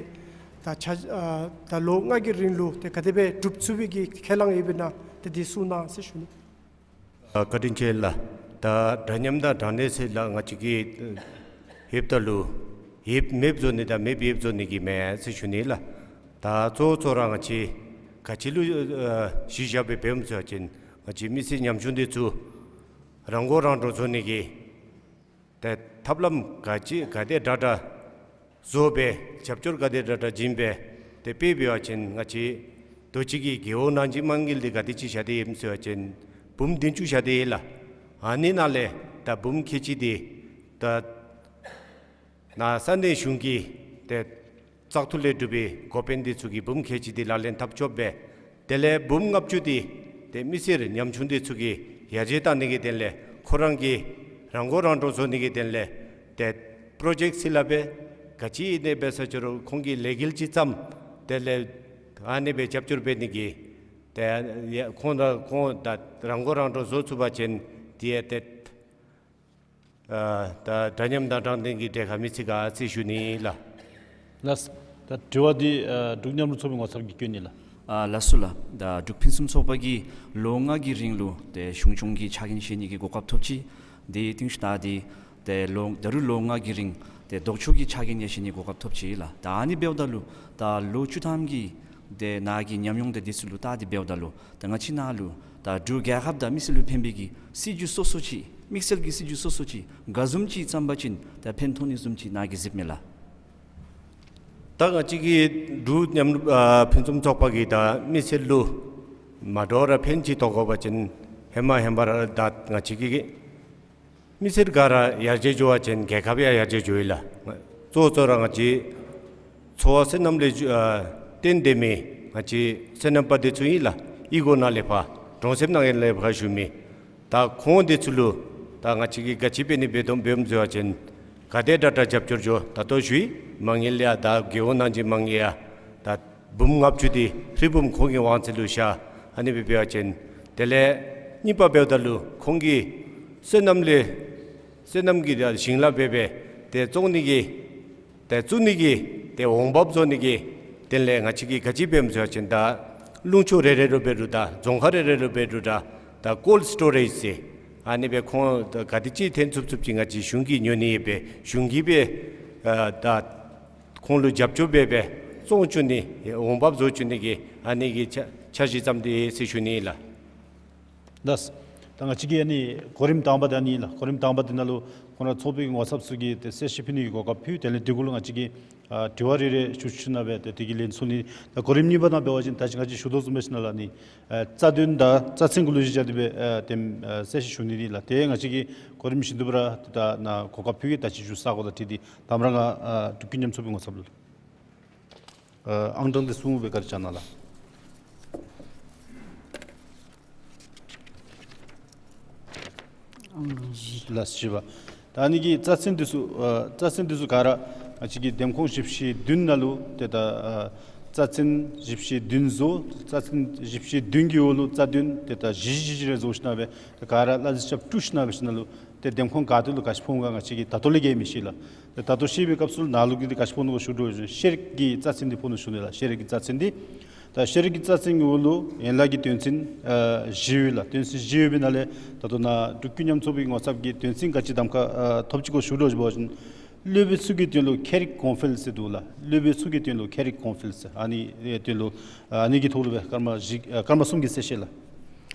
ད་ཆ་ཨ་ད་ལོ་ལྔ་གི་རིང་ལུ་ཏེ་ག་དེ་སྦེ་སྒྲུབ་ཚུགས་པའི་གི་ཁས་བླངས་ཡོདཔ་ཨིན་ན་ཏེ་འདི་གསུང་གནང་ཟེར་ཞུ་ནི། ཨ་བཀའ་དྲིན་ཆེ་ལགས། ད་འདྲ་མཉམ་དང་དྲང་བདེན་ཟེར་ལགས་ང་བཅས་ཀྱིས་ཡོདཔ་ད་ལུ་ཡོདཔ་མེདཔ་བཟོ་ནི་དང་མེདཔ་ཡོདཔ་བཟོ་ནི་གི་མེན་ཟེར་ཞུ་ནི་ལགས། ད་གཙོ་བོ་གཙོ་བོ་ར་ང་བཅས་ག་ཅི་ལུ་ཨ་གཞི་བཞག་སྦེ་འབདཝ་ཨིན་ཟེར་བ་ཅིན་ང་བཅས་མི་སེར་ཉམ་ཆུང་འདི་ཚུ་རང་མགོ་རང་འདྲོངས་བཟོ་ནི་གི་ཏེ་ཐབས་ལམ་ག་ཅི་ག་དེ་དྲག་དྲག་བཟོ་སྦེ་རྒྱབ་སྐྱོར་ག་དེ་དྲག་དྲག་བྱིན་སྦེ་ཏེ་དཔེ་འབད་བ་ཅིན་ང་བཅས་རྡོ་རྗེ་གི་རྒེད་འོག་ནང་གི་མ་དངུལ་འདི་ག་དེ་ཅིག་བཞག་སྟེ་ཡོདཔ་ཨིན་ཟེར་བ་ཅིན་འབུམ་བདུན་ཅུ་བཞག་སྟེ་ཡོད་ལགས། ཨ་ནི་ནང་ལས་ད་འབུམ་ཁལ་གཅིག་འདི་ད་ནཱ་ས་གནས་གཞུང་གི་ཏེ་བཙག་འཐུ་ལས་གྲུབ་པའི་འགོ་དཔོན་འདི་ཚུ་གིས་འབུམ་ཁལ་གཅིག་འདི་ལག་ལེན་འཐབ་ཆོགཔ་སྦེ་དེ་ལས་འབུམ་ལྔ་བཅུ་འདི་ཏེ་མི་སེར་ཉམ་ཆུང་འདི་ཚུ་གིས་ཡར་རྒྱས་བཏང་ནི་གི་དོན་ལས་ཁོ་ར་གིས་རང་མགོ་རང་འདྲོངས་བཟོ་ནི་གི་དོན་ལས་ཏེ་པྲོ་ཇེཀཊ་ཟེར་སླབ་པས། ག་ཅི་ཨིན་ན་འབད་ས་ཅི་རུང་ཁོང་གིས་ལས་འགུལ་ཅིག་བརྩམས་དེ་ལས་ཨ་ནི་སྦེ་རྒྱབ་སྐྱོར་འབད་ནི་གི་ཏེ་ཡ་ཁོང་ར་ཁོང་ད་རང་མགོ་རང་འདྲོངས་བཟོ་ཚུགས་པ་ཅིན་དེ་ཡང་ཏེ་ཨ་ད་འདྲ་མཉམ་དང་དྲང་བདེན་གྱི་གྲལ་ཁར་མི་ཚུད་ག་ཟེར་ཞུ་ནི་ལགས། ལགས། ད་དྲི་བ་འདི་ཨ་འབྲུག་མཉམ་རུབ་ཚོགས་པའི་ངོ་ཚབ་ཀྱིས་བཀོད་ནི་ལགས། ཨ་ལགས་སོ་ལགས། ད་འབྲུག་ཕུན་སུམ་ཚོགས་པ་གིས་ལོ་ལྔ་གི་རིང་ལུ་ཏེ་གཞུང་སྐྱོང་གི་ཕྱག་འགན་བཞེས་ནི་གི་གོ་སྐབས་ཐོབ་ཅི། དེ་རྟིང་ཤུལ་ད་འདི་ཏེ་ལོ་ད་རུང་ལོ་ལྔ་གི་རིང་ཏེ་ལྡོག་ཕྱོགས་ཀྱི་ཕྱག་འགན་ཡང་བཞེས་ནི་གོ་སྐབས་ཐོབ་ཅི་ལགས། ད་ཨ་ནི་འབདཝ་ད་ལུ་ད་ལོ་བཅུ་ཐམ་གྱི་ཏེ་ནཱ་གི་ཉམས་མྱོང་དང་འདི་ཚུ་ལུ་བལྟ་སྟེ་འབདཝ་ད་ལུ་ད་ང་བཅས་ནཱ་ལུ་ད་འབྲུག་རྒྱལ་ཁབ་དང་མི་སེར་ལུ་ཕན་པའི་གི་སྲིད་བྱུས་སོ་སོ་ཅིག་དམིགས་བསལ་གྱི་སྲིད་བྱུས་སོ་སོ་ཅིག་ག་བཟུམ་ཅིག་བརྩམ་པ་ཅིན་ད་ཕན་ཐོགས་ནི་བཟུམ་ཅིག་ནཱ་གིས་གཟིགསཔ་མས་ལགས། ད་ང་བཅས་ཀྱི་འབྲུག་མཉམ་རུབ་ཨ་ཕུན་སུམ་ཚོགས་པ་གིས་ད་མི་སེར་ལུ་མ་འདྲཝ་ར་ཕན་ཅིག་ཐོགས་དགོ་པ་ཅིན་ཧེ་མ་ཧེ་མ་ར་ད་ང་བཅས་ཀྱི་མི་སེར་ག་ར་ཡར་རྒྱས་འགྱོ་བ་ཅིན་རྒྱལ་ཁབ་ཡང་ཡར་རྒྱས་འགྱོཝ་ཨིན་ལགས། གཙོ་བོ་གཙོ་བོ་ར་ང་བཅས་འཚོ་བ་སོ་ནམ་ལས་ཨ་བརྟེན་ཏེ་མི་ང་བཅས་སོ་ནམ་པ་འདི་ཚུ་ཨིན་ལགས། གཡུས་སྒོ་ནང་ལས་ཕར་གྲོང་གསེབ་ནང་ལས་ཕར་བཞུགས་མི་ད་ཁོང་འདི་ཚུ་ལུ་ད་ང་བཅས་ཀྱིས་ག་ཅི་འབད་ནི་འབད་དོ་འབདཝ་ཨིན་ཟེར་བ་ཅིན་ག་དེ་དྲག་དྲག་རྒྱབ་སྐྱོར་འགྱོ། ད་ལྟོ་ཞུ་ཡི། མ་དངུལ་ཡང་ད་རྒེད་འོག་ནང་གི་མ་དངུལ་ཡང་ད་འབུམ་ལྔ་བཅུ་འདི་ཧྲིལ་འབུམ་ཁོང་གི་དབང་ཚད་ལུ་བཞག། ཨ་ནི་སྦེ་འབད་བ་ཅིན་དེ་ལས་གཉིས་པ་འབདཝ་ད་ལུ་ཁོང་གིས་སོ་ནམ་ལས་སོ་ནམ་གྱི་ད་ཞིང་ལཱ་འབད་སྦེ་ཏེ་བཙོང་ནི་གི་ཏེ་བཙུགས་ནི་གི་ཏེ་འོང་འབབ་བཟོ་ནི་གི་དོན་ལས་ང་བཅས་ཀྱིས་ག་ཅི་འབདཝ་ཨིན་ཟེར་བ་ཅིན་ད་ལུང་ཕྱོགས་རེ་རེ་ལུ་འབད་རུང་ད་རྫོང་ཁག་རེ་རེ་ལུ་འབད་རུང་ད་ད་ཀོལཌ་སི་ཊོ་རེཇ་ཟེར་ཨ་ནི་སྦེ་ཁོང་ད་ག་དེ་ཅིག་ཐོན་ཚུགས་ཚུགསཔ་ཅིག་ང་བཅས་གཞུང་གིས་ཉོ་ནི་ཡོད་པས། གཞུང་གིས་སྦེ་ཨ་ད་ཁོང་ལུ་རྒྱབ་སྐྱོར་འབད་སྦེ་བཙོང་བཅུག་ནི་འོང་འབབ་བཟོ་བཅུག་ནི་གི་ཨ་ནི་གི་འཆར་འཆར་གཞི་བརྩམས་ཏེ་ཡོད་ཟེར་ཞུ་ནི་ལགས། ལགས། ད་ང་བཅས་ཀྱི་ཨ་ནི་གོ་རིམ་དང་པ་འདི་ཨ་ནི་ལགས། གོ་རིམ་དང་པ་འདི་ནང་ལུ་ཁོང་ར་ཚོགས་པའི་ངོ་ཚབ་ཚུ་གིས་ཏེ་གསལ་བཤད་ཕུལ་ནི་གི་གོ་སྐབས་ཕུལ། དེ་ལས་དེ་གུ་ལུ་ང་བཅས་ཀྱིས་ཨ་དྲི་བ་རེ་རེ་ཞུ་ཞུ་ཞིནམ་ལས་ཏེ་དེ་གི་ལན་གསུང་ནི། ད་གོ་རིམ་གཉིས་པ་ནང་འབད་བ་ཅིན་ད་ཅི་ང་བཅས་ཞུ་དོ་བཟུམ་སྦེ་ཞིནམ་ལས་ཨ་ནི་ཨ་རྩ་དོན་དང་རྩ་ཚན་གུ་ལུ་གཞི་བཞག་སྟེ་སྦེ་ཨ་ཏེ་ཨ་གསལ་བཤད་ཞུ་ནི་ཨིན་ལགས། ཏེ་ང་བཅས་ཀྱི་གོ་རིམ་བཞིན་དུ་སྦེ་ར་ཏེ་ད་ནཱ་གོ་སྐབས་ཕུལ་གེ། ད་ཅི་ཞུ་ས་གོ་དང་འཁྲིལ་ཏེ་དང་པ་ར་ང་ཨ་འབྲུག་རྒྱུད་གཉོམ་ཚོགས་པའི་ངོ་ཚབ་ལུ་ཨ་ཨང་གྲངས་འདི་གསུངས་སྦེ་བཀའ་དྲིན་བསྐྱང་གནང་ལགས། ཨང་གྲངས་བཞི། ལགས་བཞི་པ། ད་ཨ་ནི་གི་རྩ་ཚན་འདི་ཚུ་ཨ་རྩ་ཚན་འདི་ཚུ་ག་ར་ང་བཅས་ཀྱི་འདེམས་ཁོངས་བཞི་བཅུ་ཞེ་བདུན་ནང་ལུ་ཏེ་ད་ཨ་རྩ་ཚན་བཞི་བཅུ་ཞེ་བདུན་བཟོ། རྩ་ཚན་བཞི་བཅུ་ཞེ་བདུན་གྱི་འོག་ལུ་རྩ་དོན་ཏེ་ད་བཞི་བཞི་བཞི་རེ་བཟོ་ཞིནམ་ལས་ཏེ་ག་ར་བླ་རྫས་རྐྱབ་དཀྲུག་ཞིནམ་ལས་ཞིནམ་ལས་ཏེ་འདེམས་ཁོངས་ག་ཏེ་ལུ་ག་ཅི་ཕོག་ག་ང་བཅས་ཀྱིས་ད་ལྟོ་ལས་ཀྱི་མི་ཤེས་ལགས། ཏེ་ད་ལྟོ་ཤེས་པའི་སྐབས་སུ་ནཱ་ལུ་གི་འདི་ག་ཅི་ཕོག་ནུག་གོ་ཞུ་དོ་ཞུ་ཤེས་རིག་གི་རྩ་ཚན་འདི་ཕོག་ནུག་ཞུ་ནི་ལགས། ཤེས་རིག་གི་རྩ་ཚན་འདི། ད་ཤེས་རིག་གི་རྩ་ཚན་གྱི་འོག་ལུ་ཡན་ལག་གི་དོན་ཚན་ཨ་བཞི་ཡོད་ལགས། དོན་ཚན་བཞི་ཡོད་པའི་ནང་ལས་ད་ལྟོ་ནཱ་འབྲུག་རྒྱུད་གཉོམ་ཚོགས་པའི་ངོ་ཚབ་ཀྱིས་དོན་ཚན་ག་ཅི་གདམ་ཁ་ཨ་ཐོབ་ཅི་གོ་ཞུ་དོ་ཞུ་བ་ཅིན་སློབ་དཔོན་ཚུ་གི་དོན་ལུ་ཁྱད་རིག་གོང་འཕེལ་ཟེར་འདུག་ལགས། སློབ་དཔོན་ཚུ་གི་དོན་ལུ་ཁྱད་རིག་གོང་འཕེལ་ཟེར་ཨ་ནི་ཨེ་དོན་ལུ་ཨ་ནི་གི་ཐོག་ལུ་སྦེ་སྐར་མ་བཞི་ཨ་སྐར་མ་གསུམ་གྱི་གསལ་བཤད་ལགས།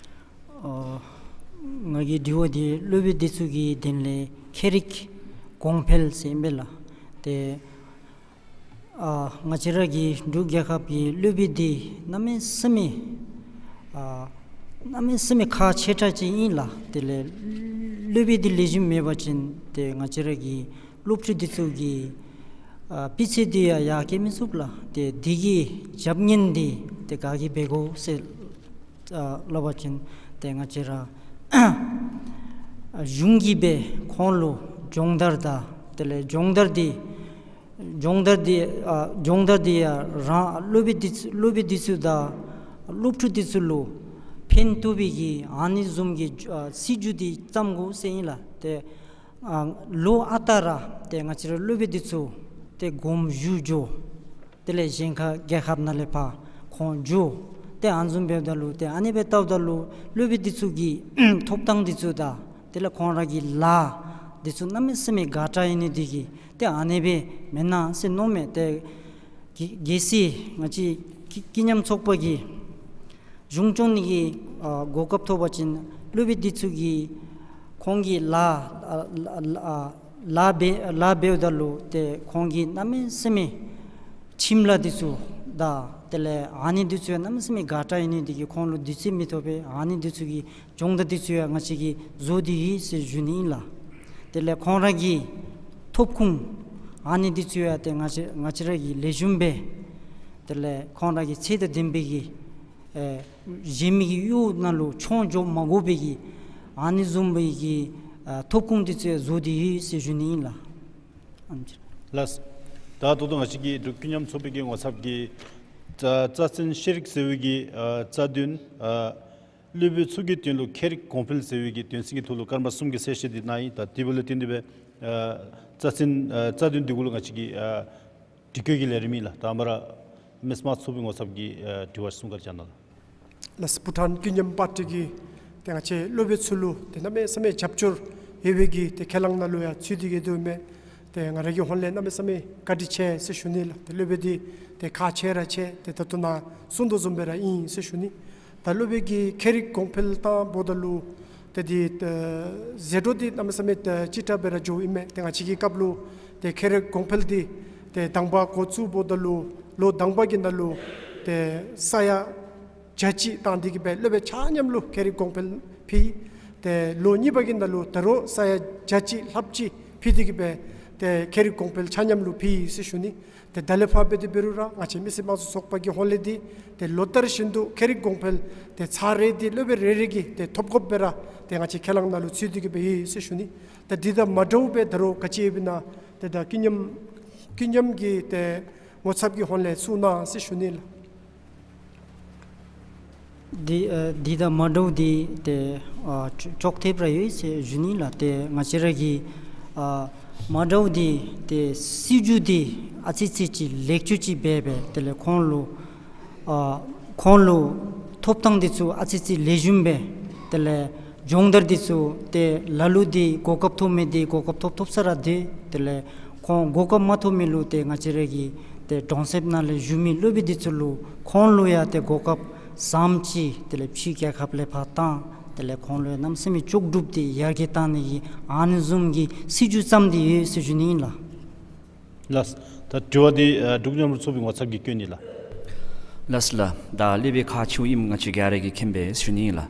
ཨ་ང་གི་དྲི་བ་འདི་སློབ་དཔོན་འདི་ཚུ་གི་དོན་ལས་ཁྱད་རིག་གོང་འཕེལ་ཟེར་ཨིན་པས་ལགས། ཏེ་ཨ་ང་བཅས་ར་གི་འབྲུག་རྒྱལ་ཁབ་ཀྱི་སློབ་དཔོན་འདི་གནམ་མེད་ས་མེད་ཨ་གནམ་མེད་ས་མེད་ཁག་ཆེ་དྲགས་ཅིག་ཨིན་ལགས། དེ་ལས་སློབ་དཔོན་འདི་ལེགས་ཤོམ་མེད་པ་ཅིན་ཏེ་ང་བཅས་ར་གི་སློབ་ཕྲུག་འདི་ཚུ་གི་ ཨ་སྤུས་ཚད་འདི་ཡང་ཡར་བསྐྱེད་མི་ཚུགས་ལགས། ཏེ་འདི་གི་རྒྱབ་གཉེར་འདི་ཏེ་ག་གིས་འབད་དགོ་ཟེར་ཨ་སླབ་པ་ཅིན་ཏེ་ང་བཅས་ར་ཨ་གཞུང་གིས་སྦེ་ཁོང་ལུ་སྦྱོང་བརྡར་དང་དེ་ལས་སྦྱོང་བརྡར་འདི་སྦྱོང་བརྡར་འདི་ཨ་སྦྱོང་བརྡར་འདི་ཡང་རང་སློབ་དཔོན་འདི་ཚུ་སློབ་དཔོན་འདི་ཚུ་དང་སློབ་ཕྲུག་འདི་ཚུ་ལུ་ཕན་ཐོགས་པའི་གི་ཨ་ནི་བཟུམ་གྱི་ཨ་སྲིད་བྱུས་འདི་བརྩམ་དགོ་ཟེར་ཨིན་ལགས། ཏེ་ཨ་ལོ་ཨ་རྟག་ར་ཏེ་ང་བཅས་ར་སློབ་དཔོན་འདི་ཚུ་ཏེ་དགོངམ་བཞུགས་འགྱོ། དེ་ལས་གཞན་ཁ་རྒྱལ་ཁབ་ནང་ལས་ཕར་ཁོང་འགྱོ། ཏེ་ཨ་ནི་བཟུམ་འབདཝ་ད་ལུ་ཏེ་ཨ་ནི་སྦེ་བལྟཝ་ད་ལུ་སློབ་དཔོན་འདི་ཚུ་གི་ཐོབ་ཐང་འདི་ཚུ་དང་དེ་ལས་ཁོང་ར་གི་ལཱ་འདི་ཚུ་གནམ་མེད་ས་མེད་དགའ་དྲགས་ཨིན་ནི་འདི་གིས་ཏེ་ཨ་ནི་སྦེ་མེན་ན་ཟེར་མནོཝ་མས། ཏེ་གལ་གལ་སྲིད་ང་བཅས་ཀྱི་ཀུན་མཉམ་ཚོགས་པ་གིས་གཞུང་སྐྱོང་ནི་གི་ཨ་གོ་སྐབས་ཐོབ་པ་ཅིན་སློབ་དཔོན་འདི་ཚུ་གིས་ཁོང་གི་ལཱ་ཨ་ལཱ་ལཱ་ལཱ་འབད་ལཱ་འབདཝ་ད་ལུ་ཏེ་ཁོང་གིས་གནམ་མེད་ས་མེད་ཁྱིམ་ལཱ་འདི་ཚུ་དང་དེ་ལས་ཨ་ནི་འདི་ཚུ་ཡང་གནམ་མེད་ས་མེད་དགའ་དྲགས་ཨིན་ནི་འདི་གིས་ཁོང་ལུ་དུས་ཚོད་མི་ཐོབ་པས། ཨ་ནི་འདི་ཚུ་གི་སྦྱོང་བརྡར་འདི་ཚུ་ཡང་ང་བཅས་ཀྱིས་བཟོ་སྟེ་ཡོད་ཟེར་ཞུ་ནི་ཨིན་ལགས། དེ་ལས་ཁོང་ར་གི་ཐོབ་ཁུངས་ཨ་ནི་འདི་ཚུ་ཡང་ཏེ་ང་བཅས་ང་བཅས་ར་གིས་ལེགས་ཤོམ་སྦེ་དེ་ལས་ཁོང་ར་གི་ཚད་དང་ལྡན་པའི་གི་ཨེ་གཞན་མི་གི་གཡོག་ནང་ལུ་མཆོང་འགྱོ་མ་དགོ་པའི་གི་ཨ་ནི་བཟུམ་པའི་གི་ཨ་ཐོབ་ཁུངས་འདི་ཚུ་ཡང་བཟོ་སྟེ་ཡོད་ཟེར་ཞུ་ནི་ཨིན་ལགས། ཨམ་ཅི། ལགས། ད་ད་ལྟོ་ང་བཅས་ཀྱི་འབྲུག་ཀུན་མཉམ་ཚོགས་པའི་གི་ངོ་ཚབ་ཀྱིས་རྩ་རྩ་ཚན་ཤེས་རིག་ཟེར་བའི་གི་ཨ་རྩ་དོན་ཨ་སློབ་དཔོན་ཚུ་གི་དོན་ལུ་ཁྱད་རིག་གོང་འཕེལ་ཟེར་བའི་གི་དོན་ཚན་གྱི་ཐོག་ལུ་སྐར་མ་གསུམ་གྱི་གསལ་བཤད་འདི་གནང་ཡི། ད་དེ་འབདཝ་ལས་བརྟེན་ཏེ་སྦེ་ཨ་རྩ་ཚན་ཨ་རྩ་དོན་འདི་གུ་ལུ་ང་བཅས་ཀྱི་ཨ་དྲི་བཀོད་ཀྱི་ལས་རིམ་ཨིན་ལགས། ད་མར་མི་སེར་དམངས་གཙོའི་ངོ་ཚབ་ཀྱི་ཨ་དྲི་བ་གསུང་བཀའ་བཅག་གནང་ལགས། ལགས། བྷུ་ཊཱན་ཀུན་མཉམ་པར་ཊི་གིས་ཏེ་ང་བཅས་སློབ་དཔོན་ཚུ་ལུ་ཏེ་གནམ་མེད་ས་མེད་རྒྱབ་སྐྱོར་ཡོད་པའི་གི་ཏེ་ཁས་བླངས་ནང་ལུ་ཡང་ཚུད་དེ་གི་སྡོད་མི་ཏེ་ང་ར་གི་ཧོངས་ལས་གནམ་མེད་ས་མེད་བཀའ་དྲིན་ཆེ་ཟེར་ཞུ་ནི་ལགས། ཏེ་སློབ་དཔོན་འདི་ཏེ་ཁག་ཆེ་ར་ཆེ། ཏེ་ད་ལྟོ་ནཱ་གསུང་དོ་བཟུམ་སྦེ་ར་ཨིན་ཟེར་ཞུ་ནི། ད་སློབ་དཔོན་གྱི་ཁྱད་རིག་གོང་འཕེལ་བཏང་འབདཝ་ད་ལུ་ཏེ་འདི་ཏེ་ཟད་འགྲོ་འདི་གནམ་མེད་ས་མེད་ཏེ་ལྕི་དྲགས་སྦེ་ར་འགྱོཝ་ཨིན་མས། ཏེ་ང་བཅས་ཀྱི་སྐབས་ལུ་ཏེ་ཁྱད་རིག་གོང་འཕེལ་འདི་ཏེ་དང་པ་འགོ་བཙུགས་འབདཝ་ད་ལུ་ལོ་དང་པ་གི་ནང་ལུ་ཏེ་ས་ཡ་བརྒྱ་གཅིག་བཏང་སྟེ་གི་སྦེ་སློབ་དཔོན་ཆ་མཉམ་ལུ་ཁྱད་རིག་གོང་འཕེལ་ཕུལ། ཏེ་ལོ་གཉིས་པ་གི་ནང་ལུ་ད་རུང་ས་ཡ་བརྒྱ་གཅིག་ལྷགཔ་ཅིག་ཕུལ་ཏེ་གི་སྦེ་ཏེ་ཁྱད་རིག་གོང་འཕེལ་ཆ་མཉམ་ལུ་ཕུལ་ཡི་ཟེར་ཞུ་ནི། ཏེ་ད་ལས་ཕར་འབད་དེ་འབད་རུང་ར་ང་བཅས་མི་སེར་དམངས་གཙོའི་ཚོགས་པ་གི་ཧོངས་ལས་འདི་ཏེ་ལོ་ལྟར་བཞིན་དུ་ཁྱད་རིག་གོང་འཕེལ་ཏེ་ཚར་རེ་འདི་སློབ་དཔོན་རེ་རེ་གིས་ཏེ་ཐོབ་དགོཔ་སྦེ་ར་ཏེ་ང་བཅས་ཁས་བླངས་ནང་ལུ་ཚུད་དེ་གི་སྦེ་ཡོད་ཟེར་ཞུ་ནི། ཏེ་འདི་དང་མ་འདྲཝ་སྦེ་ད་རུང་ག་ཅི་ཡོདཔ་ཨིན་ན་ཏེ་ད་ཀུན་མཉམ་ཀུན་མཉམ་གྱི་ཏེ་ངོ་ཚབ་ཀྱི་ཧོངས་ལས་གསུང་གནང་ཟེར་ཞུ་ནི་ལགས། འདི་ཨ་འདི་དང་མ་འདྲཝ་འདི་ཏེ་ཨ་ཅོག་ཅོག་འཐདཔ་ར་ཡོད་ཟེར་ཞུ་ནི་ལགས། ཏེ་ང་བཅས་ར་གི་ཨ་མ་འདྲཝ་འདི་ཏེ་སྲིད་བྱུས་འདི་ཨ་ཙི་ཅིག་ལེགས་བཅོས་ཅིག་འབད་སྦེ་དེ་ལས་ཁོང་ལུ་ཨ་ཁོང་ལུ་ཐོབ་ཐང་འདི་ཚུ་ཨ་ཙི་ཅིག་ལེགས་ཤོམ་སྦེ་དེ་ལས་སྦྱོང་བརྡར་འདི་ཚུ་ཏེ་ལ་ལུ་འདི་གོ་སྐབས་ཐོབ་མི་འདི་གོ་སྐབས་ཐོབ་ཐོབ་ས་ར་འདི་དེ་ལས་ཁོང་གོ་སྐབས་མ་ཐོབ་མི་ལུ་ཏེ་ང་བཅས་ར་གི་ཏེ་གྲོང་གསེབ་ནང་ལས་བཞུགས་མི་སློབ་དཔོན་འདི་ཚུ་ལུ་ཁོང་ལུ་ཡང་ཏེ་གོ་སྐབས་བཟངམ་ཅིག་དེ་ལས་ཕྱི་རྒྱལ་ཁབ་ལས་ཕར་བཏང་དེ་ལས་ཁོང་ལུ་ཡང་གནམ་མེད་ས་མེད་ལྕོགས་གྲུབ་འདི་ཡར་རྒྱས་བཏང་ནི་གི་ཨ་ནི་བཟུམ་གྱི་སྲིད་བྱུས་བརྩམས་ཏེ་ཡོད་ཟེར་ཞུ་ནི་ཨིན་ལགས། ལགས། ད་དྲི་བ་འདི་ཨ་འབྲུག་མཉམ་རུབ་ཚོགས་པའི་ངོ་ཚབ་ཀྱིས་བཀོད་ནི་ལགས། ལགས་ལགས། ད་སློབ་དཔོན་ཁག་ཆེཝ་ཨིནམ་ང་བཅས་ག་ར་གིས་མཁྱེན་པས་ཞུ་ནི་ཨིན་ལགས།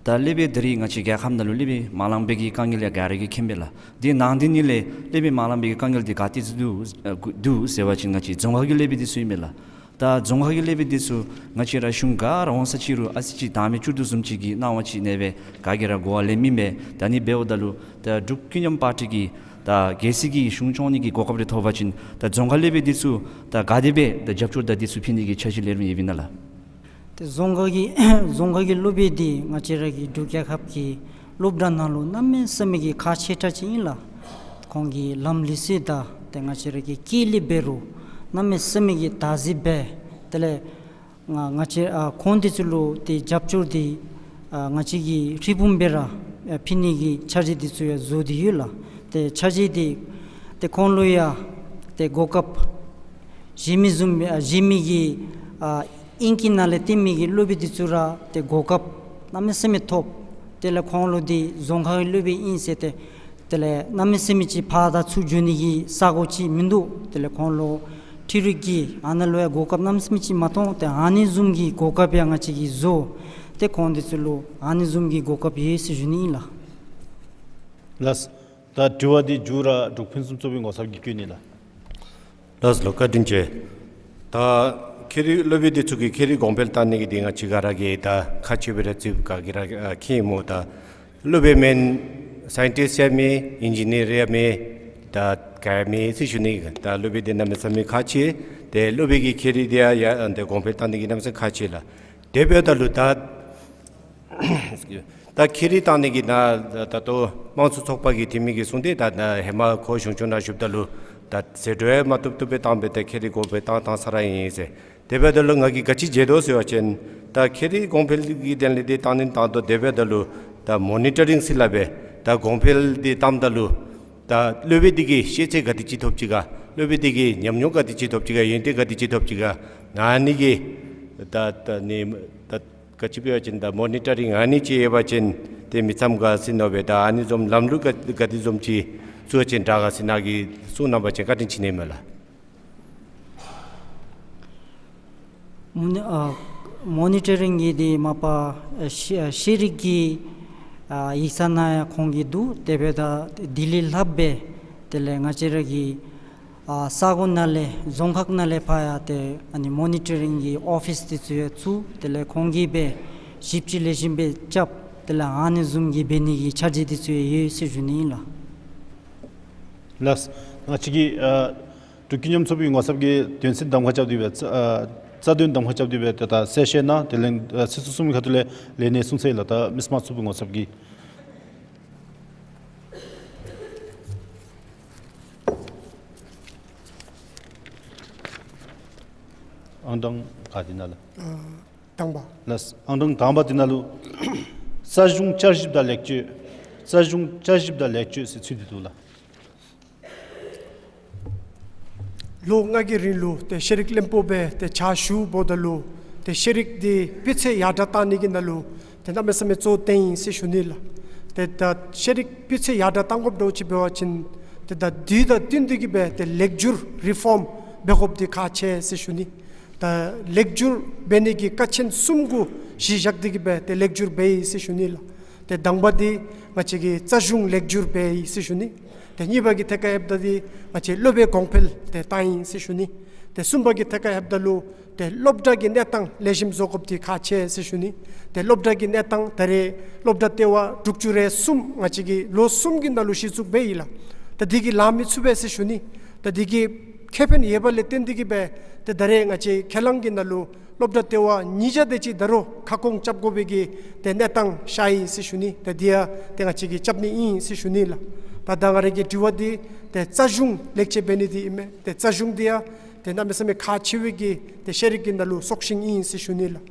ད་སློབ་དཔོན་ད་རིས་ང་བཅས་རྒྱལ་ཁབ་ནང་ལུ་སློབ་དཔོན་མ་ལང་པའི་གི་དཀའ་ངལ་ཡང་ག་ར་གིས་མཁྱེན་པས་ལགས། དེ་ནང་དེ་ནང་ལས་སློབ་དཔོན་མ་ལང་པའི་གི་དཀའ་ངལ་འདི་ག་ཏེ་ཚུ་འདུག་ཨ་འདུག་ཟེར་བ་ཅིན་ང་བཅས་རྫོང་ཁག་གི་སློབ་དཔོན་འདི་ཚུ་ཨིན་མས་ལགས། ད་རྫོང་ཁག་གི་སློབ་དཔོན་འདི་ཚུ་ང་བཅས་ར་གཞུང་ག་ར་འོང་ས་ཅིག་རུང་ཨ་ཙི་ཅིག་བདག་མེད་བཅུག་དོ་བཟུམ་ཅིག་གི་སྣང་བ་ཅིག་གནས་པས། ག་གིས་ར་གོ་བ་ལེན་མི་མེད། ད་ནི་འབདཝ་ད་ལུ་ད་འབྲུག་ཀུན་མཉམ་པར་ཊི་གིས་ད་གལ་སྲིད་ཀྱི་གཞུང་སྐྱོང་ནི་གི་གོ་སྐབས་རེ་ཐོབ་པ་ཅིན་ད་རྫོང་ཁག་སློབ་དཔོན་འདི་ཚུ་ད་ག་དེ་སྦེ་ད་རྒྱབ་སྐྱོར་དང་འདི་ཚུ་ཕུལ་ནི་གི་འཆར་གཞི་ལས་རིམ་ཡོདཔ་ཨིན་ན་ལགས། ཏེ་རྫོང་ཁག་གི་རྫོང་ཁག་གི་སློབ་དཔོན་འདི་ང་བཅས་ར་གི་འབྲུག་རྒྱལ་ཁབ་ཀྱི་སློབ་གྲྭ་ནང་ལུ་གནམ་མེད་ས་མེད་ཀྱི་ཁག་ཆེ་དྲགས་ཅིག་ཨིན་ལགས། ཁོང་གི་ལམ་ལུགས་སྲོལ་དང་ཏེ་ང་བཅས་ར་གི་སྐད་ལས་འབད་རུང་གནམ་མེད་ས་མེད་ཀྱི་བདག་འཛིན་འབད། དེ་ལས་ང་ང་བཅས་ཨ་ཁོང་འདི་ཚུ་ལུ་ཏེ་རྒྱབ་སྐྱོར་འདི་ཨ་ང་བཅས་ཀྱིས་ཧྲིལ་བུམ་སྦེ་ར་ཨ་ཕུལ་ནི་གི་འཆར་གཞི་འདི་ཚུ་ཡང་བཟོ་སྟེ་ཡོད་ལགས། ཏེ་འཆར་གཞི་འདི་ཏེ་ཁོང་ལུ་ཡང་ཏེ་གོ་སྐབས་གཞན་མི་བཟུམ་ཨ་གཞན་མི་གི་ཨ་དབྱིན་སྐད་ནང་ལས་སྟོན་མི་གི་སློབ་དཔོན་འདི་ཚུ་ར་ཏེ་གོ་སྐབས་གནམ་མེད་ས་མེད་ཐོབ། དེ་ལས་ཁོང་ལུ་འདི་རྫོང་ཁག་གི་སློབ་དཔོན་ཨིན་ཟེར་ཏེ་དེ་ལས་གནམ་མེད་ས་མེད་ཅིག་ཕར་དང་ཚུར་འགྱོ་ནི་གི་ས་གོ་ཅིག་མིན་འདུག། དེ་ལས་ཁོང་ལུ་འཕྲུལ་རིག་གི་ཨ་ནཱ་ལུ་ཡང་གོ་སྐབས་གནམ་མེད་ས་མེད་ཅིག་མ་མཐོང་། ཏེ་ཨ་ནི་བཟུམ་གྱི་གོ་སྐབས་ཡང་ང་བཅས་ཀྱིས་བཟོ། ཏེ་ཁོང་འདི་ཚུ་ལུ་ཨ་ནི་བཟུམ་གྱི་གོ་སྐབས་ཡོད་ཟེར་ཞུ་ནི་ཨིན་ལགས། ལགས། ད་དྲི་བ་འདི་མཇུག་ར་འབྲུག་ཕུན་སུམ་ཚོགས་པའི་ངོ་ཚབ་ཀྱིས་བཀོད་ནི་ལགས། ལགས་སོ་ལགས། བཀའ་དྲིན་ཆེ། ད་ཁྱད་རིག་སློབ་དཔོན་འདི་ཚུ་གི་ཁྱད་རིག་གོང་འཕེལ་བཏང་ནི་གི་འདི་ང་བཅས་ག་ར་གིས་ད་ཁག་ཆེ་བའི་ར་རྩིས་ག་གིས་ར་ཨ་མཁྱེན་སྨོ། ད་སློབ་དཔོན་མེན་སའིན་ཊིསཊ་ཡང་མེན་ཨིན་ཇི་ནིར་ཡང་མེན་ད་ག་ཡང་མེན་ཟེར་ཞུ་ནི། ད་སློབ་དཔོན་འདི་གནམ་མེད་ས་མེད་ཁག་ཆེ། ཏེ་སློབ་དཔོན་གྱི་ཁྱད་རིག་འདི་ཡང་ཡ་འདི་གོང་འཕེལ་བཏང་ནི་གི་གནམ་མེད་ས་ཁག་ཆེ་ལགས། དེ་འབདཝ་ད་ལུ་ད་ད་ཁྱད་རིག་བཏང་ནི་གི་ནང་ད་ལྟོ་དམངས་གཙོ་ཚོགས་པ་གི་འཐུས་མི་གིས་གསུངས་ཏེ་ད་ད་ཧེ་མ་ཁོ་གཞུང་ཕྱོགས་ནང་བཞུགསཔ་ད་ལུ་ད་ཟད་འགྲོ་ཡང་མ་བཏུབ་བཏུབ་སྦེ་བཏང་སྦེ་ད་ཁྱད་རིག་གོང་འཕེལ་བཏང་བཏང་ས་ར་ཨིན་ཟེར། དེ་འབདཝ་ད་ལུ་ང་གིས་ག་ཅི་མཇལ་དོ་ཟེར་བ་ཅིན་ད་ཁྱད་རིག་གོང་འཕེལ་གྱི་དོན་ལས་འདི་བཏང་ནི་བཏང་དོ། དེ་འབདཝ་ད་ལུ་ད་མོ་ནི་ཊ་རིང་ཟེར་སླབ་སྦེ་ད་གོང་འཕེལ་འདི་བཏངམ་ད་ལུ་ད་སློབ་དཔོན་འདི་གིས་ཤེས་ཚད་ག་དེ་ཅིག་ཐོབ་ཅི་ག། སློབ་དཔོན་འདི་གིས་ཉམས་མྱོང་ག་དེ་ཅིག་ཐོབ་ཅི་ག། ཡོན་ཏན་ག་དེ་ཅིག་ཐོབ་ཅི་ག། ཨ་ནི་གི་ད་ད་ནི་ད་ག་ཅི་འབད་བ་ཅིན་ད་མོ་ནི་ཊ་རིང་ཨ་ནི་ཅིག་ཡོད་པ་ཅིན་ཏེ་མི་ཙམ་ག་ཟེར་མནོ་སྦེ་ད་ཨ་ནི་བཟུམ་ལམ་ལུགས་ག་ག་དེ་བཟུམ་ཅིག་བཙུགས་པ་ཅིན་དྲག་ག་ཟེར་ནཱ་གིས་གསུང་གནང་བ་ཅིན་བཀའ་དྲིན་ཆེ་ནི་མས་ལགས། མོ་ནི་ཨ་མོ་ནི་ཊ་རིང་གི་འདི་མ་པ་ཨ་ཤེས་ཨ་ཤེས་རིག་གི་ཨ་ཡིག་ཚང་ནང་ཡང་ཁོང་གིས་འདུག། དེ་འབདཝ་ད་དེ་ལས་ལྷག་སྦེ་དེ་ལས་ང་བཅས་ར་གི་ཨ་ས་གོ་ནང་ལས་རྫོང་ཁག་ནང་ལས་ཕར་ཡང་ཏེ་ཨ་ནི་མོ་ནི་ཊ་རིང་གི་ཨོ་ཕིསི་འདི་ཚུ་ཡང་བཙུགས། དེ་ལས་ཁོང་གིས་སྦེ་ཞིབ་དཔྱད་ལེགས་ཤོམ་སྦེ་རྐྱབ། དེ་ལས་ཨ་ནི་བཟུམ་གྱི་འབད་ནི་གི་འཆར་གཞི་འདི་ཚུ་ཡང་ཡོད་ཟེར་ཞུ་ནི་ཨིན་ལགས། ལགས། ང་བཅས་ཀྱི་ཨ་འབྲུག་ཀུན་མཉམ་ཚོགས་པའི་ངོ་ཚབ་ཀྱིས་དོན་ཚན་གདམ་ཁ་རྐྱབ་སྟེ་སྦེ་རྩ་ཨ་རྩ་དོན་གདམ་ཁ་རྐྱབ་སྟེ་སྦེ་ད་ད་གསལ་བཤད་གནང་། དེ་ལས་ཨ་ཚིག་ཟུར་གསུམ་གྱི་ཁ་ཐུག་ལས་ལན་གནང་གསུངས་ཚར་ཡི་ལགས། ད་མི་སེར་དམངས་གཙོའི་ངོ་ཚབ་ཀྱིས། ཨང་གྲངས་ག་འདི་ནང་ལགས། ཨ་དང་པ། ལགས། ཨང་གྲངས་དང་པ་འདི་ནང་ལུ་རྩ་གཞུང་བསྐྱར་ཞིབ་དང་ལེགས་བཅོས། རྩ་གཞུང་བསྐྱར་ཞིབ་དང་ལེགས་བཅོས་ཟེར་ཚུད་དེ་འདུག་ལགས། ལོ་ལྔ་གི་རིང་ལུ་ཏེ་ཤེས་རིག་བློན་པོ་སྦེ་ཏེ་ཕྱག་ཞུཝ་ད་ལུ་ཏེ་ཤེས་རིག་འདི་སྤུས་ཚད་ཡར་དྲག་བཏང་ནི་གི་ནང་ལུ་ཏེ་གནམ་མེད་ས་མེད་གཙོ་བོ་བཏོན་ཡི་ཟེར་ཞུ་ནི་ལགས། ཏེ་ད་ཤེས་རིག་སྤུས་ཚད་ཡར་དྲག་བཏང་དགོཔ་འདྲཝ་ཅིག་འབད་བ་ཅིན་ཏེ་ད་དུས་དང་བསྟུན་ཏེ་གི་སྦེ་ཏེ་ལེགས་བསྒྱུར་རི་ཕོམ་འབད་དགོཔ་འདི་ཁག་ཆེ་ཟེར་ཞུ་ནི། ད་ལེགས་བསྒྱུར་འབད་ནི་གི་ཀ་ཆེན་གསུམ་གུ་གཞི་བཞག་སྟེ་གི་སྦེ་ཏེ་ལེགས་བསྒྱུར་འབད་ཡི་ཟེར་ཞུ་ནི་ལགས། ཏེ་དང་པ་འདི་ང་བཅས་ཀྱིས་རྩ་གཞུང་ལེགས་བསྒྱུར་འབད་ཡི་ཟེར་ཞུ་ནི། ཏེ་གཉིས་པ་གི་ཐད་ཁར་ལྷོདཔ་ད་འདི་ང་བཅས་སློབ་དཔོན་གོང་འཕེལ་ཏེ་བཏང་ཡི་ཟེར་ཞུ་ནི། ཏེ་གསུམ་པ་གི་ཐད་ཁར་ལྷོདཔ་ད་ལུ་ཏེ་སློབ་གྲྭ་གི་གནས་སྟངས་ལེགས་ཤོམ་བཟོ་དགོཔ་འདི་ཁག་ཆེ་ཟེར་ཞུ་ནི། ཏེ་སློབ་གྲྭ་གི་གནས་སྟངས་ད་རེས་སློབ་གྲྭ་ལྟེ་བ་དྲུག་ཅུ་རེ་གསུམ་ང་བཅས་ཀྱིས་ལོ་གསུམ་གྱི་ནང་ལུ་གཞི་བཙུགས་འབད་ཡི་ལགས། ད་འདི་གིས་ལང་མི་ཚུགས་པས་ཟེར་ཞུ་ནི། ད་འདི་གི་ཁེ་ཕན་ཡོད་པ་ལས་བརྟེན་ཏེ་གི་སྦེ་ཏེ་ད་རེས་ང་བཅས་ཁས་བླངས་ཀྱི་ནང་ལུ་སློབ་གྲྭ་ལྟེ་བ་ཉིས་བརྒྱ་དེ་ཅིག་ད་རུང་ཁ་སྐོང་རྐྱབ་དགོ་པའི་གི་ཏེ་གནས་སྟངས་ཤར་ཡི་ཟེར་ཞུ་ནི། ཏེ་འདི་ཡང་ཏེ་ང་བཅས་ཀྱིས་རྐྱབ་ནི་ཨིན་ཟེར་ཞུ་ནི་ལགས། ད་ད་ང་རའི་གི་དྲི་བ་འདི་ཏེ་རྩ་གཞུང་ལེགས་བཅོས་འབད་ནི་འདི་ཨིན་མས། ཏེ་རྩ་གཞུང་འདི་ཡང་ཏེ་གནམ་མེད་ས་མེད་ཁག་ཆེ་བའི་གི་ཏེ་ཤེས་རིག་གི་ནང་ལུ་སྲོག་ཤིང་ཨིན་ཟེར་ཞུ་ནི་ལགས།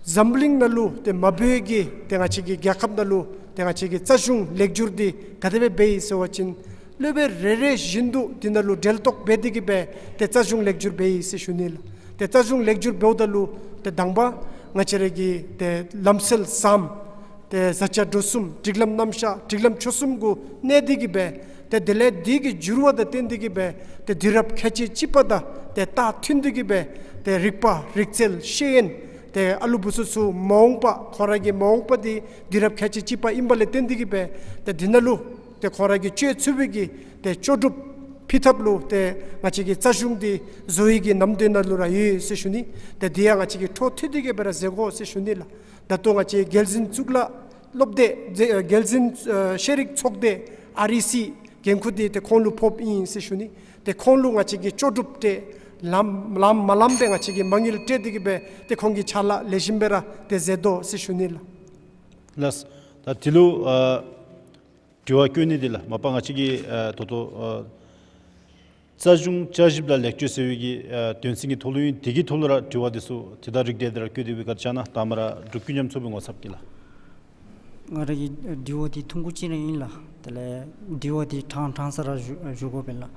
འཛམ་གླིང་ནང་ལུ་ཏེ་མ་འབད་བའི་གི་ཏེ་ང་བཅས་ཀྱི་རྒྱལ་ཁབ་ནང་ལུ་ཏེ་ང་བཅས་ཀྱི་རྩ་གཞུང་ལེགས་བསྒྱུར་འདི་ག་དེ་སྦེ་འབད་ཡི་ཟེར་བ་ཅིན་སློབ་དཔོན་རེ་རེ་བཞིན་དུ་འདི་ནང་ལུ་འབྲེལ་གཏོགས་འབད་དེ་གི་སྦེ་ཏེ་རྩ་གཞུང་ལེགས་བསྒྱུར་འབད་ཡི་ཟེར་ཞུ་ནི་ལགས། ཏེ་རྩ་གཞུང་ལེགས་བསྒྱུར་འབདཝ་ད་ལུ་ཏེ་དང་པ་ང་བཅས་ར་གི་ཏེ་ལམ་སྲོལ་བཟང་ཏེ་བཟའ་བཅའ་འགྲོ་གསུམ་སྒྲིག་ལམ་རྣམ་གཞག་སྒྲིག་ལམ་ཆོས་གསུམ་གུ་གནས་ཏེ་གི་སྦེ་ཏེ་དེ་ལས་འདི་གི་འགྱུར་བ་དང་བསྟུན་ཏེ་གི་སྦེ་ཏེ་དུས་རབས་ཁལ་གཅིག་གཅིག་པ་དང་ཏེ་རྟགས་མཐུན་ཏེ་གི་སྦེ་ཏེ་རིག་པ་རིག་རྩལ་ཤེས་ཡོན་ཏེ་ཨ་ལུ་བུ་ཚུ་ཚུ་མ་འོངས་པ་ཁོང་ར་གི་མ་འོངས་པ་འདི་དུས་རབས་ཁལ་གཅིག་གཅིག་པ་ཨིན་པ་ལས་བརྟེན་ཏེ་གི་སྦེ་ཏེ་འདི་ནང་ལུ་ཏེ་ཁོང་ར་གིས་སྤྱོད་ཚུགས་པའི་གི་ཏེ་ལྕོགས་གྲུབ་ཕུལ་ཐབས་ལུ་ཏེ་ང་བཅས་ཀྱི་རྩ་གཞུང་འདི་བཟོ་ཡི་གི་ནམ་དུས་ནང་ལུ་ར་ཡོད་ཟེར་ཞུ་ནི། ཏེ་འདི་ཡང་ང་བཅས་ཀྱིས་འཕྲོ་མཐུད་དེ་གི་སྦེ་ར་མཛད་དགོ་ཟེར་ཞུ་ནི་ལགས། ད་ལྟོ་ང་བཅས་རྒྱལ་འཛིན་གཙུག་ལག་སློབ་སྡེ་རྒྱལ་འཛིན་ཨ་ཤེས་རིག་ཚོགས་སྡེ་ཨར་ཨི་སི་འགན་ཁུར་འདི་ཏེ་ཁོང་ལུ་ཕོགཔ་ཨིན་ཟེར་ཞུ་ནི། ཏེ་ཁོང་ལུ་ང་བཅས་ཀྱིས་ལྕོགས་གྲུབ་སྤྲོད་ལམ་ལམ་མ་ལམ་སྦེ་ང་བཅས་ཀྱིས་མ་དངུལ་སྤྲོད་དེ་གི་སྦེ་ཏེ་ཁོང་གི་ཕྱག་ལཱ་ལེགས་ཤོམ་སྦེ་ར་ཏེ་མཛད་དོ་ཟེར་ཞུ་ནི་ལགས། ལགས། ད་འདི་ལུ་ཨ་དྲི་བ་བཀོད་ནི་འདི་ལགས་མ་པ་ང་བཅས་ཀྱི་ཨ་ད་ལྟོ་ཨ་རྩ་གཞུང་བསྐྱར་ཞིབ་དང་ལེགས་བཅོས་ཟེར་བའི་གི་ཨ་དོན་ཚན་གྱི་ཐོག་ལུ་ཨིན། དེ་གི་ཐོག་ལུ་ར་དྲི་བ་འདི་ཚུ་དེ་དང་རིགས་བསྒྲེས་ཏེ་ར་བཀོད་དེ་སྦེ་བཀའ་དྲིན་བསྐྱང་གནང་། དང་པ་ར་འབྲུག་ཀུན་མཉམ་ཚོགས་པའི་ངོ་ཚབ་ཀྱིས་ལགས། ང་ར་གི་དྲི་བ་འདི་ཐུང་ཀུ་ཅིག་ར་ཨིན་ལགས། དེ་ལས་དྲི་བ་འདི་ཕྲང་ཕྲང་ས་ར་ཞུ་ཞུ་དགོ་པས་ལགས།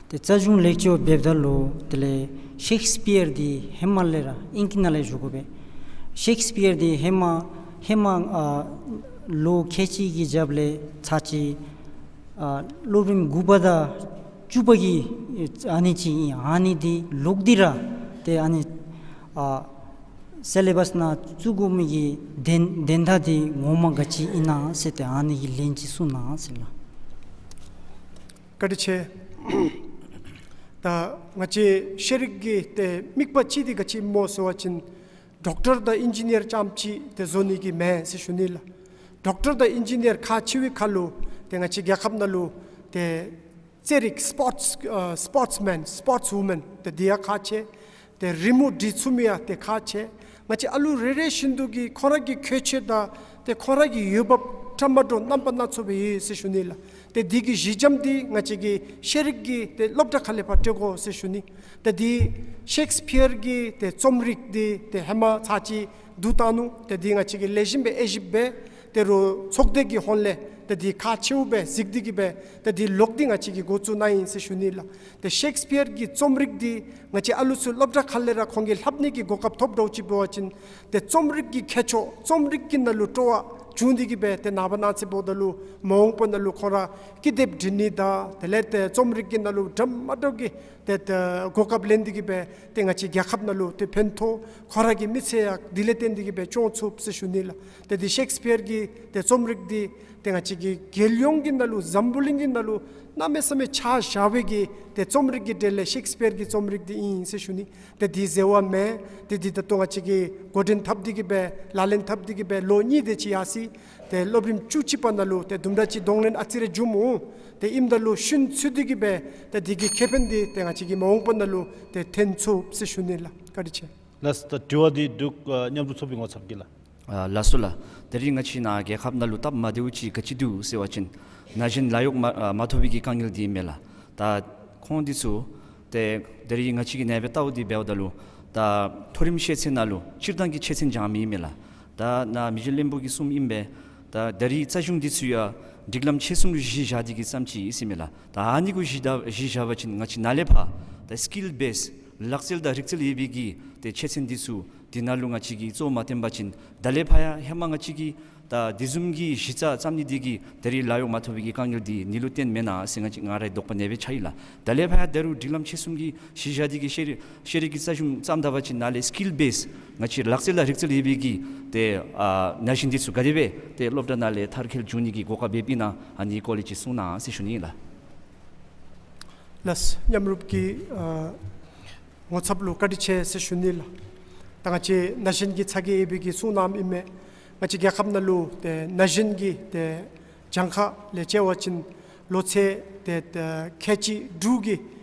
ཏེ་རྩ་གཞུང་ལེགས་བཅོས་འབདཝ་ད་ལུ་དེ་ལས་ཤེག་སི་པི་ཡར་འདི་ཧེ་མ་ལས་ར་ཨིང་སྐད་ནང་ལས་ཞུ་དགོ་པས། ཤེག་སི་པི་ཡར་འདི་ཧེ་མ་ཧེ་མ་ཨ་ལོ་ཁལ་གཅིག་གི་རྒྱབ་ལས་ཚར་གཅིག་ཨ་སློབ་རིམ་དགུ་པ་དང་བཅུ་པ་གི་ཨ་ནི་ཅིག་ཨིན། ཨ་ནི་འདི་ལོག་སྟེ་ར་ཏེ་ཨ་ནི་ཨ་སི་ལེ་བསི་ནང་བཙུགས་དགོ་མི་གི་དོན་དོན་དག་འདི་ངོ་མ་ག་ཅི་ཨིན་ན་ཟེར་ཏེ་ཨ་ནི་གི་ལན་ཅིག་གསུང་གནང་ཟེར་ལགས། བཀའ་དྲིན་ཆེ། ད་ ད་ང་བཅས་ཤེས་རིག་གི་ཏེ་དམིགས་པ་ཅིག་འདི་ག་ཅི་སྨོ་ཟེར་བ་ཅིན་ཌོག་ཊར་དང་ཨིན་ཇི་ནི་ཡར་རྐྱངམ་ཅིག་ཏེ་བཟོ་ནི་གི་མེན་ཟེར་ཞུ་ནི་ལགས། ཌོག་ཊར་དང་ཨིན་ཇི་ནི་ཡར་ཁག་ཆེ་བའི་ཁར་ལུ་ཏེ་ང་བཅས་རྒྱལ་ཁབ་ནང་ལུ་ཏེ་རྩེད་རིགས་སི་པོརཊསི་ཨ་སི་པོརཊསི་མེན་སི་པོརཊསི་ཝུ་མེན་ཏེ་འདི་ཡང་ཁག་ཆེ། ཏེ་རི་མོ་འབྲི་ཚུགས་མི་ཡང་ཏེ་ཁག་ཆེ། ང་བཅས་ཨ་ལུ་རེ་རེ་བཞིན་དུ་གི་ཁོང་ར་གི་ཁྱད་ཆོས་དང་ཏེ་ཁོང་ར་གི་འོས་འབབ་འདྲ་མ་འདྲཝ་རྣམ་པ་སྣ་ཚོགས་སྦེ་ཡོད་ཟེར་ཞུ་ནི་ལགས། ཏེ་འདི་གི་གཞི་འགྱམ་འདི་ང་བཅས་ཀྱི་ཤེས་རིག་གི་ཏེ་སློབ་གྲྭ་ཁ་ལས་ཕར་སྤྲོད་དགོ་ཟེར་ཞུ་ནི། ཏེ་འདི་ཤེགསི་ཕིར་གྱི་ཏེ་རྩོམ་རིག་འདི་ཏེ་ཧེ་མ་ཚར་ཅིག་བསྡུ་བཏང་ནུག། ཏེ་འདི་ང་བཅས་ཀྱིས་ལེགས་ཤོམ་སྦེ་དབྱེ་ཞིབ་འབད་དེ་རུང་ཚོགས་སྡེ་གི་ཧོངས་ལས་ཏེ་འདི་ཁག་ཆེཝ་སྦེ་གཟིགས་ཏེ་གི་སྦེ་ཏེ་འདི་ལོག་སྟེ་ང་བཅས་ཀྱིས་འགོ་བཙུགས་གནང་ཡི་ཟེར་ཞུ་ནི་ལགས། ཏེ་ཤེགསི་ཕིར་གྱི་རྩོམ་རིག་འདི་ང་བཅས་ཨ་ལུ་ཚུ་སློབ་གྲྭ་ཁ་ལས་ར་ཁོང་གིས་ལྷབ་ནི་གི་གོ་སྐབས་ཐོབ་འདྲཝ་ཅིག་འབད་བ་ཅིན་ཏེ་རྩོམ་རིག་གི་ཁྱད་ཆོས་རྩོམ་རིག་གི་ནང་ལུ་སྤྲོ་བ་བྱུང་སྟེ་གི་སྦེ་ཏེ་ནངས་པ་གནངས་ཚེ་འབདཝ་ད་ལུ་མ་འོངས་པ་ནང་ལུ་ཁོང་ར་ཀི་དེབ་འབྲི་ནི་དང་དེ་ལས་ཏེ་རྩོམ་རིག་གི་ནང་ལུ་འདྲ་མ་འདྲཝ་གི་ཏེ་ཏེ་གོ་སྐབས་ལེན་ཏེ་གི་སྦེ་ཏེ་ང་བཅས་རྒྱལ་ཁབ་ནང་ལུ་ཏེ་ཕན་ཐོགས། ཁོང་ར་གི་མི་ཚེ་ཡང་འདི་ལས་བརྟེན་ཏེ་གི་སྦེ་སྐྱོང་ཚུགས་ཟེར་ཞུ་ནི་ལགས། ཏེ་འདི་ཤེགསི་ཕིར་གྱི་ཏེ་རྩོམ་རིག་འདི་ཏེ་ང་བཅས་ཀྱི་རྒྱལ་ཡོངས་ཀྱི་ནང་ལུ་འཛམ་བུ་གླིང་གི་ནང་ལུ་གནམ་མེད་ས་མེད་ཆ་བཞག་པའི་གི་ཏེ་རྩོམ་རིག་གི་གྲས་ལས་ཤེགསི་ཕིར་གྱི་རྩོམ་རིག་འདི་ཨིན་ཟེར་ཞུ་ནི། ཏེ་འདི་ཟེར་བ་མེན། ཏེ་འདི་ད་ལྟོ་ང་བཅས་ཀྱིས་འགོ་འདྲེན་འཐབ་སྟེ་གི་སྦེ་ལག་ལེན་འཐབ་སྟེ་གི་སྦེ་ལོ་གཉིས་དེ་ཅིག་ཡར་སོ་ཡི། ཏེ་སློབ་རིམ་བཅུ་གཅིག་པ་ནང་ལུ་ཏེ་དུམ་གྲ་ཅིག་གདོང་ལེན་ཨ་ཙི་རེ་འབྱུངམ་འོང་། ཏེ་ཨིནམ་ད་ལུ་ཤུན་ཚུད་དེ་གི་སྦེ་ཏེ་འདི་གི་ཁེ་ཕན་འདི་ཏེ་ང་བཅས་ཀྱིས་མ་འོངས་པ་ནང་ལུ་ཏེ་ཐོན་ཚུགས་ཟེར་ཞུ་ནི་ལགས། བཀའ་དྲིན་ཆེ། ལགས་སོ། ད་དྲི་བ་འདི་འབྲུག་ཨ་མཉམ་རུབ་ཚོགས་པའི་ངོ་ཚབ་ཀྱིས་ལགས། ཨ་ལགས་སོ་ལགས། ད་རིས་ང་བཅས་ནཱ་རྒྱལ་ཁབ་ནང་ལུ་སྟབས་མ་བདེཝ་ཅིག་ག་ཅི་འདུག་ཟེར་བ་ཅིན་ན་གཞོན་ལཱ་གཡོག་མ་ཨ་མ་ཐོབ་པའི་གི་དཀའ་ངལ་འདི་ཨིན་མས་ལགས། ད་ཁོང་འདི་ཚུ་ཏེ་ད་རིས་ང་བཅས་ཀྱིས་ནཱ་སྦེ་བལྟཝ་འདི་འབདཝ་ད་ལུ་ད་མཐོ་རིམ་ཤེས་ཚད་ནང་ལུ་སྤྱིར་བཏང་གི་ཆོས་ཚན་སྦྱང་མི་ཨིན་མས་ལགས། ད་ནཱ་མི་རྗེ་བློན་པོ་གིས་གསུངམ་ཨིན་པས། ད་ད་རིས་རྩ་གཞུང་འདི་ཚུ་ཡང་སྒྲིག་ལམ་ཆེ་གསུམ་ལུ་གཞི་བཞག་སྟེ་གི་བརྩམས་ཅི་ཟེར་ཨིན་མས་ལགས། ད་ཨ་ནི་གུ་གཞི་བཞག་གཞི་བཞག་པ་ཅིན་ང་བཅས་ནཱ་ལས་ཕར་ད་སི་ཀིལ་བེསི་ལག་རྩལ་དང་རིག་རྩལ་ཡོད་པའི་གི་ཏེ་ཆོས་ཚན་འདི་ཚུ་འདི་ནང་ལུ་ང་བཅས་ཀྱིས་གཙོ་མ་བཏོན་པ་ཅིན་ད་ལས་ཕར་ཡང་ཧེ་མ་ང་བཅས་ཀྱིས་ད་དེ་བཟུམ་གྱི་གཞི་རྩ་བརྩམ་ནི་འདི་གིས་ད་རིས་ལཱ་གཡོག་མ་ཐོབ་པའི་གི་དཀའ་ངལ་འདི་ཨ་ནི་ལུ་བརྟེན་མེན་ན་ཟེར་ང་བཅས་ང་རའི་དོགས་པ་ནཱ་སྦེ་ཆགས་ཡི་ལགས། ད་ལས་ཕར་ཡང་ད་རུང་སྒྲིག་ལམ་ཆེ་གསུམ་གྱི་གཞི་བཞག་སྟེ་གི་ཤེས་རིག་ཤེས་རིག་གི་རྩ་གཞུང་བརྩམ་ད་པ་ཅིན་ནཱ་ལས་སི་ཀིལ་བེསི་ང་བཅས་ལག་རྩལ་དང་རིག་རྩལ་ཡོད་པའི་གི་ཏེ་ཨ་ན་གཞོན་འདི་ཚུ་ག་དེ་སྦེ་ཏེ་སློབ་གྲྭ་ནང་ལས་མཐར་འཁྱོལ་འགྱོ་ནི་གི་གོ་སྐབས་ཡོདཔ་ཨིན་ན་ཨ་ནི་སྐོར་ལས་ཅིག་གསུང་གནང་ཟེར་ཞུ་ནི་ཨིན་ལགས། ལགས་སོ། མཉམ་རུབ་ཀྱི་ཨ་ངོ་ཚབ་ལུ་བཀའ་དྲིན་ཆེ་ཟེར་ཞུ་ནི་ལགས། ད་ང་བཅས་ན་གཞོན་གྱི་ཚ་གྱང་ཡོད་པའི་གི་གསུང་གནངམ་ཨིན་མས། ང་བཅས་རྒྱལ་ཁབ་ནང་ལུ་ཏེ་ན་གཞོན་གྱི་ཏེ་གྱངས་ཁ་ལས་བྱས་པ་ཅིན་ལོ་ཚད་ཏེ་ཏེ་ཁལ་གཅིག་དྲུག་གི་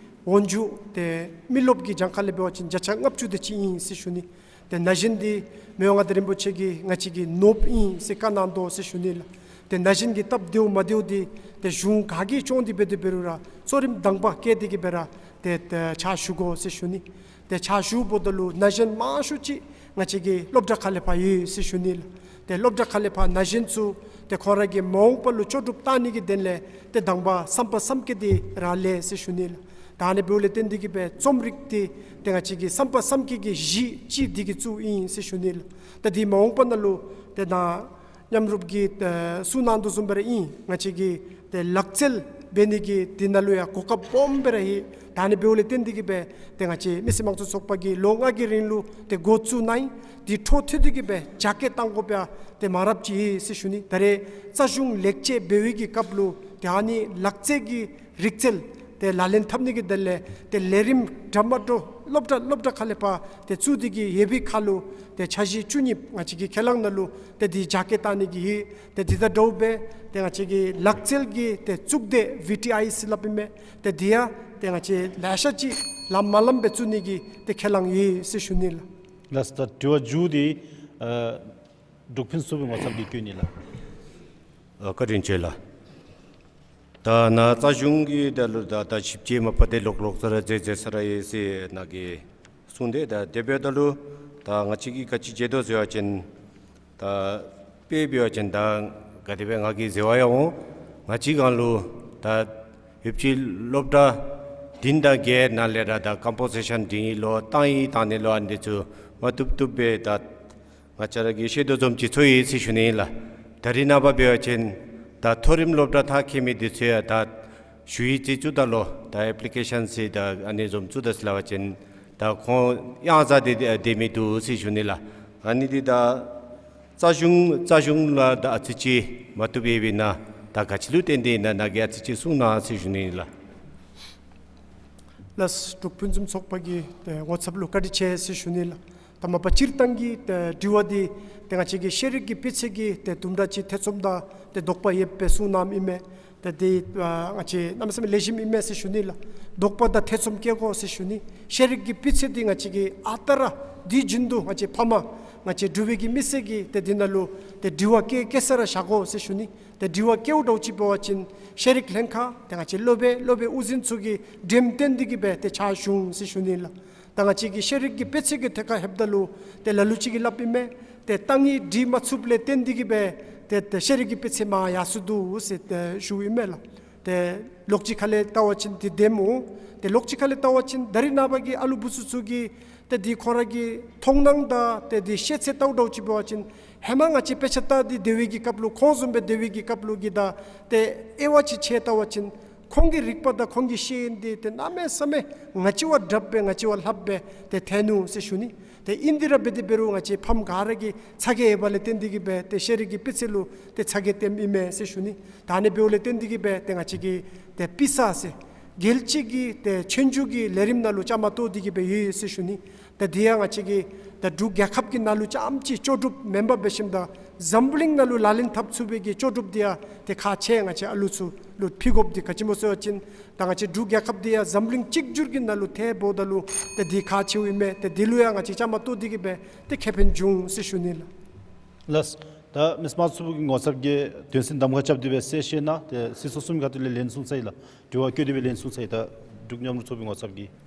འོག་ལུ་ཏེ་མི་རློབས་ཀྱི་གྱངས་ཁ་ལས་འབད་བ་ཅིན་བརྒྱ་ཆ་ལྔ་བཅུ་དེ་ཅིག་ཨིན་ཟེར་ཞུ་ནི། ཏེ་ན་གཞོན་འདི་མི་དབང་མངའ་བདག་རིན་པོ་ཆེ་གིས་ང་བཅས་ཀྱི་ནོར་བུ་ཨིན་ཟེར་བཀའ་གནང་དོ་ཟེར་ཞུ་ནི་ལགས། ཏེ་ན་གཞོན་གྱི་སྟབས་བདེཝ་མ་བདེཝ་འདི་ཏེ་གཞུང་ག་གིས་སྐྱོང་སྟེ་འབད་དེ་འབད་རུང་ར་གཙོ་རིམ་དང་པ་བཀལ་ཏེ་གི་སྦེ་ར་ཏེ་ཏེ་ཕྱག་ཞུ་དགོ་ཟེར་ཞུ་ནི། ཏེ་ཕྱག་ཞུཝ་ད་ལུ་ན་གཞོན་མང་ཤོས་ཅིག་ང་བཅས་ཀྱི་སློབ་གྲྭ་ཁ་ལས་ཕར་ཡོད་ཟེར་ཞུ་ནི་ལགས། ཏེ་སློབ་གྲྭ་ཁ་ལས་ཕར་ན་གཞོན་ཚུ་ཏེ་ཁོང་ར་གི་མ་འོངས་པ་ལུ་ལྕོགས་གྲུབ་བཏང་ནི་གི་དོན་ལས་ཏེ་དང་པ་བསམ་པ་བསམ་བསྐྱེད་འདི་ར་ལས་ཟེར་ཞུ་ནི་ལགས། ད་ཨ་ནི་འབདཝ་ལས་བརྟེན་ཏེ་གི་སྦེ་རྩོམ་རིག་འདི་ཏེ་ང་བཅས་ཀྱི་བསམ་པ་བསམ་བསྐྱེད་ཀྱི་གཞི་ཅིག་འདི་གིས་བཙུགས་ཨིན་ཟེར་ཞུ་ནི་ལགས། ད་འདི་མ་འོངས་པ་ནང་ལུ་ཏེ་ནཱ་མཉམ་རུབ་ཀྱིས་ཏེ་གསུང་གནང་དོ་བཟུམ་སྦེ་ར་ཨིན། ང་བཅས་ཀྱི་ཏེ་ལག་རྩལ་འབད་ནི་གི་འདི་ནང་ལུ་ཡང་གོ་སྐབས་སྦོམ་སྦེ་ར་ཡོད། ད་ཨ་ནི་འབདཝ་ལས་བརྟེན་ཏེ་གི་སྦེ་ཏེ་ང་བཅས་མི་སེར་དམངས་གཙོའི་ཚོགས་པ་གིས་ལོ་ལྔ་གི་རིང་ལུ་ཏེ་འགོ་བཙུགས་གནང་ཡི། འདི་འཕྲོ་མཐུད་དེ་གི་སྦེ་རྒྱ་སྐྱེད་གཏང་དགོཔ་ཡང་ཏེ་མང་རབས་ཅིག་ཡོད་ཟེར་ཞུ་ནི། ད་རེས་རྩ་གཞུང་ལེགས་བཅོས་འབད་བའི་གི་སྐབས་ལུ་ཏེ་ཨ་ནི་ལག་རྩལ་གྱི་རིག་རྩལ་ཏེ་ལག་ལེན་འཐབ་ནི་གི་དོན་ལས་ཏེ་ལས་རིམ་འདྲ་མ་འདྲཝ་སློབ་གྲྭ་སློབ་གྲྭ་ཁ་ལས་ཕར་ཏེ་བཙུགས་ཏེ་གི་ཡོད་པའི་ཁར་ལུ་ཏེ་འཆར་གཞི་བཅུ་གཉིས་ང་བཅས་ཀྱི་ཁས་བླངས་ནང་ལུ་ཏེ་འདི་རྒྱ་སྐྱེད་གཏང་ནི་གི་ཡོད། ཏེ་འདི་དང་འདྲཝ་སྦེ་ཏེ་ང་བཅས་ཀྱི་ལག་རྩལ་གྱི་ཏེ་གཙུག་སྡེ་བི་ཊི་ཨའི་ཟེར་སླབ་ཨིན་མས། ཏེ་འདི་ཡང་ཏེ་ང་བཅས་ལེ་ཤ་ཅིག་ལམ་མ་ལམ་སྦེ་བཙུགས་ནི་གི་ཏེ་ཁས་བླངས་ཡོད་ཟེར་ཞུ་ནི་ལགས། ལགས་སོ། ད་དྲི་བ་མཇུག་འདི་ཨ་འབྲུག་ཕུན་ཚོགས་པའི་ངོ་ཚབ་ཀྱིས་བཀོད་ནི་ལགས། ཨ་བཀའ་དྲིན་ཆེ་ལགས། ད་ནཱ་རྩ་གཞུང་གི་ད་ལུ་ད་ད་ཞིབ་དཔྱད་མ་པ་ཏེ་ལོག་ལོག་ས་ར་མཛད་མཛད་ས་ར་ཡོད་ཟེར་ནཱ་གིས་གསུངས་ཏེ། ད་དེ་འབདཝ་ད་ལུ་ད་ང་བཅས་ཀྱིས་ག་ཅི་མཛད་དོ་ཟེར་བ་ཅིན་ད་དཔེ་འབད་བ་ཅིན་ད་ག་དེ་སྦེ་ང་གིས་ཟེར་བ་ཡང་འོང་། ང་བཅས་སྒང་ལུ་ད་ཡོདཔ་ཅིག་སློབ་གྲྭ་བདུན་དང་བརྒྱད་ནང་ལས་ར་ད་ཀམ་པོ་ཟི་ཤཱན་འབྲི་ནི་ལོ་གཏང་ཡིག་གཏང་ནི་ལོ་ཨ་ནི་འདི་ཚུ་མ་བཏུབ་བཏུབ་སྦེ་ད་ང་བཅས་ར་གིས་ཤེས་དོ་བཟུམ་ཅིག་ཚོར་ཡི་ཟེར་ཞུ་ནི་ཨིན་ལགས། ད་རིས་ནངས་པ་འབད་བ་ཅིན་ད་མཐོ་རིམ་སློབ་གྲྭ་མཐར་འཁྱོལ་མི་འདི་ཚུ་ཡང་ད་ཞུ་ཡིག་ཅིག་བཙུགས་ད་ལོ། ད་ཨེཔ་ལི་ཀེ་ཤཱན་ཟེར་ད་ཨ་ནི་བཟུམ་བཙུགས་ད་ཟེར་སླབ་པ་ཅིན་ད་ཁོང་གཡང་ཟ་སྟེ་སྡོད་མི་འདུག་ཟེར་ཞུ་ནི་ལགས། ཨ་ནི་འདི་ད་རྩ་གཞུང་རྩ་གཞུང་ལུ་ད་ཨ་ཙི་ཅིག་མ་བཏུབ་ཡོདཔ་ཨིན་ན་ད་ག་ཅི་ལུ་བརྟེན་ཏེ་ཨིན་ན་ནཱ་གིས་ཨ་ཙི་ཅིག་གསུང་གནང་ཟེར་ཞུ་ནི་ཨིན་ལགས། ལགས། འབྲུག་ཕུན་སུམ་ཚོགས་པ་གི་ཏེ་ངོ་ཚབ་ལུ་བཀའ་དྲིན་ཆེ་ཟེར་ཞུ་ནི་ལགས། ད་མ་པ་སྤྱིར་བཏང་གི་ཏེ་དྲི་བ་འདི་ཏེ་ང་བཅས་ཀྱི་ཤེས་རིག་གི་སྤུས་ཚད་ཀྱི་ཏེ་དུམ་གྲ་ཅིག་ཐེ་ཚོམ་དང་ཏེ་དོགས་པ་ཡོདཔ་སྦེ་གསུངས་གནངམ་ཨིན་མས། ཏེ་འདི་ཨ་ང་བཅས་གནམ་མེད་ས་མེད་ལེགས་ཤོམ་ཨིན་མས་ཟེར་ཞུ་ནི་ལགས། དོགས་པ་དང་ཐེ་ཚོམ་བསྐྱེད་དགོ་ཟེར་ཞུ་ནི། ཤེས་རིག་གི་སྤུས་ཚད་འདི་ང་བཅས་ཀྱིས་ཨ་རྟག་ར་དུས་རྒྱུན་དུ་ང་བཅས་ཕ་མ་ང་བཅས་འབྲུག་པའི་གི་མི་སེར་གྱིས་ཏེ་འདི་ནང་ལུ་ཏེ་དྲི་བ་བཀོད་བཀོད་ས་ར་བཞག་དགོ་ཟེར་ཞུ་ནི། ཏེ་དྲི་བ་བཀོདཔ་འདྲཝ་ཅིག་འབད་བ་ཅིན་ཤེས་རིག་ལྷན་ཁག་ཏེ་ང་བཅས་སློབ་དཔོན་སློབ་དཔོན་དབུ་འཛིན་ཚུ་གིས་འགྲེམས་སྟོན་ཏེ་གིས་སྦེ་ཏེ་ཕྱག་ཞུ་ཟེར་ཞུ་ནི་ལགས། ད་ང་བཅས་ཀྱི་ཤེས་རིག་གི་སྤུས་ཚད་ཀྱི་ཐད་ཁར་ལྷོདཔ་ད་ལུ་ཏེ་ལ་ལུ་ཅིག་གིས་སླབ་ཨིན་མས། ཏེ་ཏ་རིག་འབྲི་མ་ཚུགསཔ་ལས་བརྟེན་ཏེ་གིས་སྦེ་ཏེ་ཏེ་ཤེས་རིག་གི་སྤུས་ཚད་མར་ཡར་སོ་འདུག་ཟེར་ཏེ་ཞུཝ་ཨིན་མས་ལགས། ཏེ་ལོགས་ཅིག་ཁ་ལས་བལྟ་བ་ཅིན་འདི་བདེན་སྨོ། ཏེ་ལོགས་ཅིག་ཁ་ལས་བལྟ་བ་ཅིན་ད་རིས་ནངས་པ་གི་ཨ་ལུ་བུ་ཚུ་ཚུ་གི་ཏེ་འདི་ཁོང་ར་གི་མཐོང་སྣང་དང་ཏེ་འདི་ཤེས་ཚད་བལྟཝ་འདྲཝ་ཅིག་འབད་བ་ཅིན་ཧེ་མ་ང་བཅས་དཔེ་ཆ་ལྟ་སྟེ་སྡོད་པའི་གི་སྐབས་ལུ་ཁོང་བཟུམ་སྦེ་སྡོད་པའི་གི་སྐབས་ལུ་གི་དང་ཏེ་དབྱེ་བ་ཅིག་ཕྱེ་བལྟ་བ་ཅིན་ཁོང་གི་རིག་པ་དང་ཁོང་གི་ཤེས་ཡོན་འདི་ཏེ་གནམ་མེད་ས་མེད་ང་བཅས་བ་དྲགཔ་སྦེ་ང་བཅས་བ་ལྷགཔ་སྦེ་ཏེ་ཐོན་ནུག་ཟེར་ཞུ་ནི། ཏེ་ཨིན་དེ་ར་འབད་དེ་འབད་རུང་ང་བཅས་ཕམ་ག་ར་གིས་ཚ་གྱང་ཡོདཔ་ལས་བརྟེན་ཏེ་གིས་སྦེ་ཏེ་ཤེས་རིག་གི་སྤུས་ཚད་ལུ་ཏེ་ཚ་གྱང་བསྟནམ་ཨིན་མས་ཟེར་ཞུ་ནི། ད་ཨ་ནི་འབདཝ་ལས་བརྟེན་ཏེ་གིས་སྦེ་ཏེ་ང་བཅས་ཀྱི་ཏེ་པི་ས་ཟེར་རྒྱལ་སྤྱི་གི་ཏེ་ཆོས་རྒྱུགས་ཀྱི་ལས་རིམ་ནང་ལུ་བཅའ་མར་གཏོགས་ཏེ་གིས་སྦེ་ཡོད་ཡོད་ཟེར་ཞུ་ནི། ད་འདི་ཡང་ང་བཅས་ཀྱི་ད་འབྲུག་རྒྱལ་ཁབ་ཀྱི་ནང་ལུ་རྐྱངམ་ཅིག་ལྕོགས་གྲུབ་མེན་པར་འབད་ཞིནམ་ད་འཛམ་བུ་གླིང་ནང་ལུ་ལག་ལེན་འཐབ་ཚུགས་པའི་གི་ལྕོགས་གྲུབ་འདི་ཡང་ཏེ་ཁག་ཆེ། ང་བཅས་ཨ་ལུ་ཚུ་ལུ་ཕུལ་དགོཔ་འདི་ག་ཅི་སྨོ་ཟེར་བ་ཅིན་ད་ང་བཅས་འབྲུག་རྒྱལ་ཁབ་འདི་ཡང་འཛམ་གླིང་གཅིག་གྱུར་གྱི་ནང་ལུ་ཐལ་འབདཝ་ད་ལུ་ཏེ་འདི་ཁག་ཆེཝ་ཨིན་མས། ཏེ་འདི་ལུ་ཡང་ང་བཅས་བཅའ་མར་གཏོགས་ཏེ་གིས་སྦེ་ཏེ་ཁེ་ཕན་འབྱུང་ཟེར་ཞུ་ནི་ལགས། ལགས། ད་མི་དམངས་ཚོགས་པ་གི་ངོ་ཚབ་ཀྱིས་དོན་ཚན་གདམ་ཁ་རྐྱབ་སྟེ་སྦེ་གསལ་བཤད་གནང་། ཏེ་སྲིད་ཚོགས་གསུམ་གི་ཁ་ཐུག་ལས་ལན་གསུངས་ཚར་ཡི་ལགས། དྲི་བ་བཀོད་དེ་སྦེ་ལན་གསུངས་ཚར་ཡི། ད་འབྲུག་མཉམ་རུབ་ཚོགས་པའི་ངོ་ཚབ་ཀྱིས།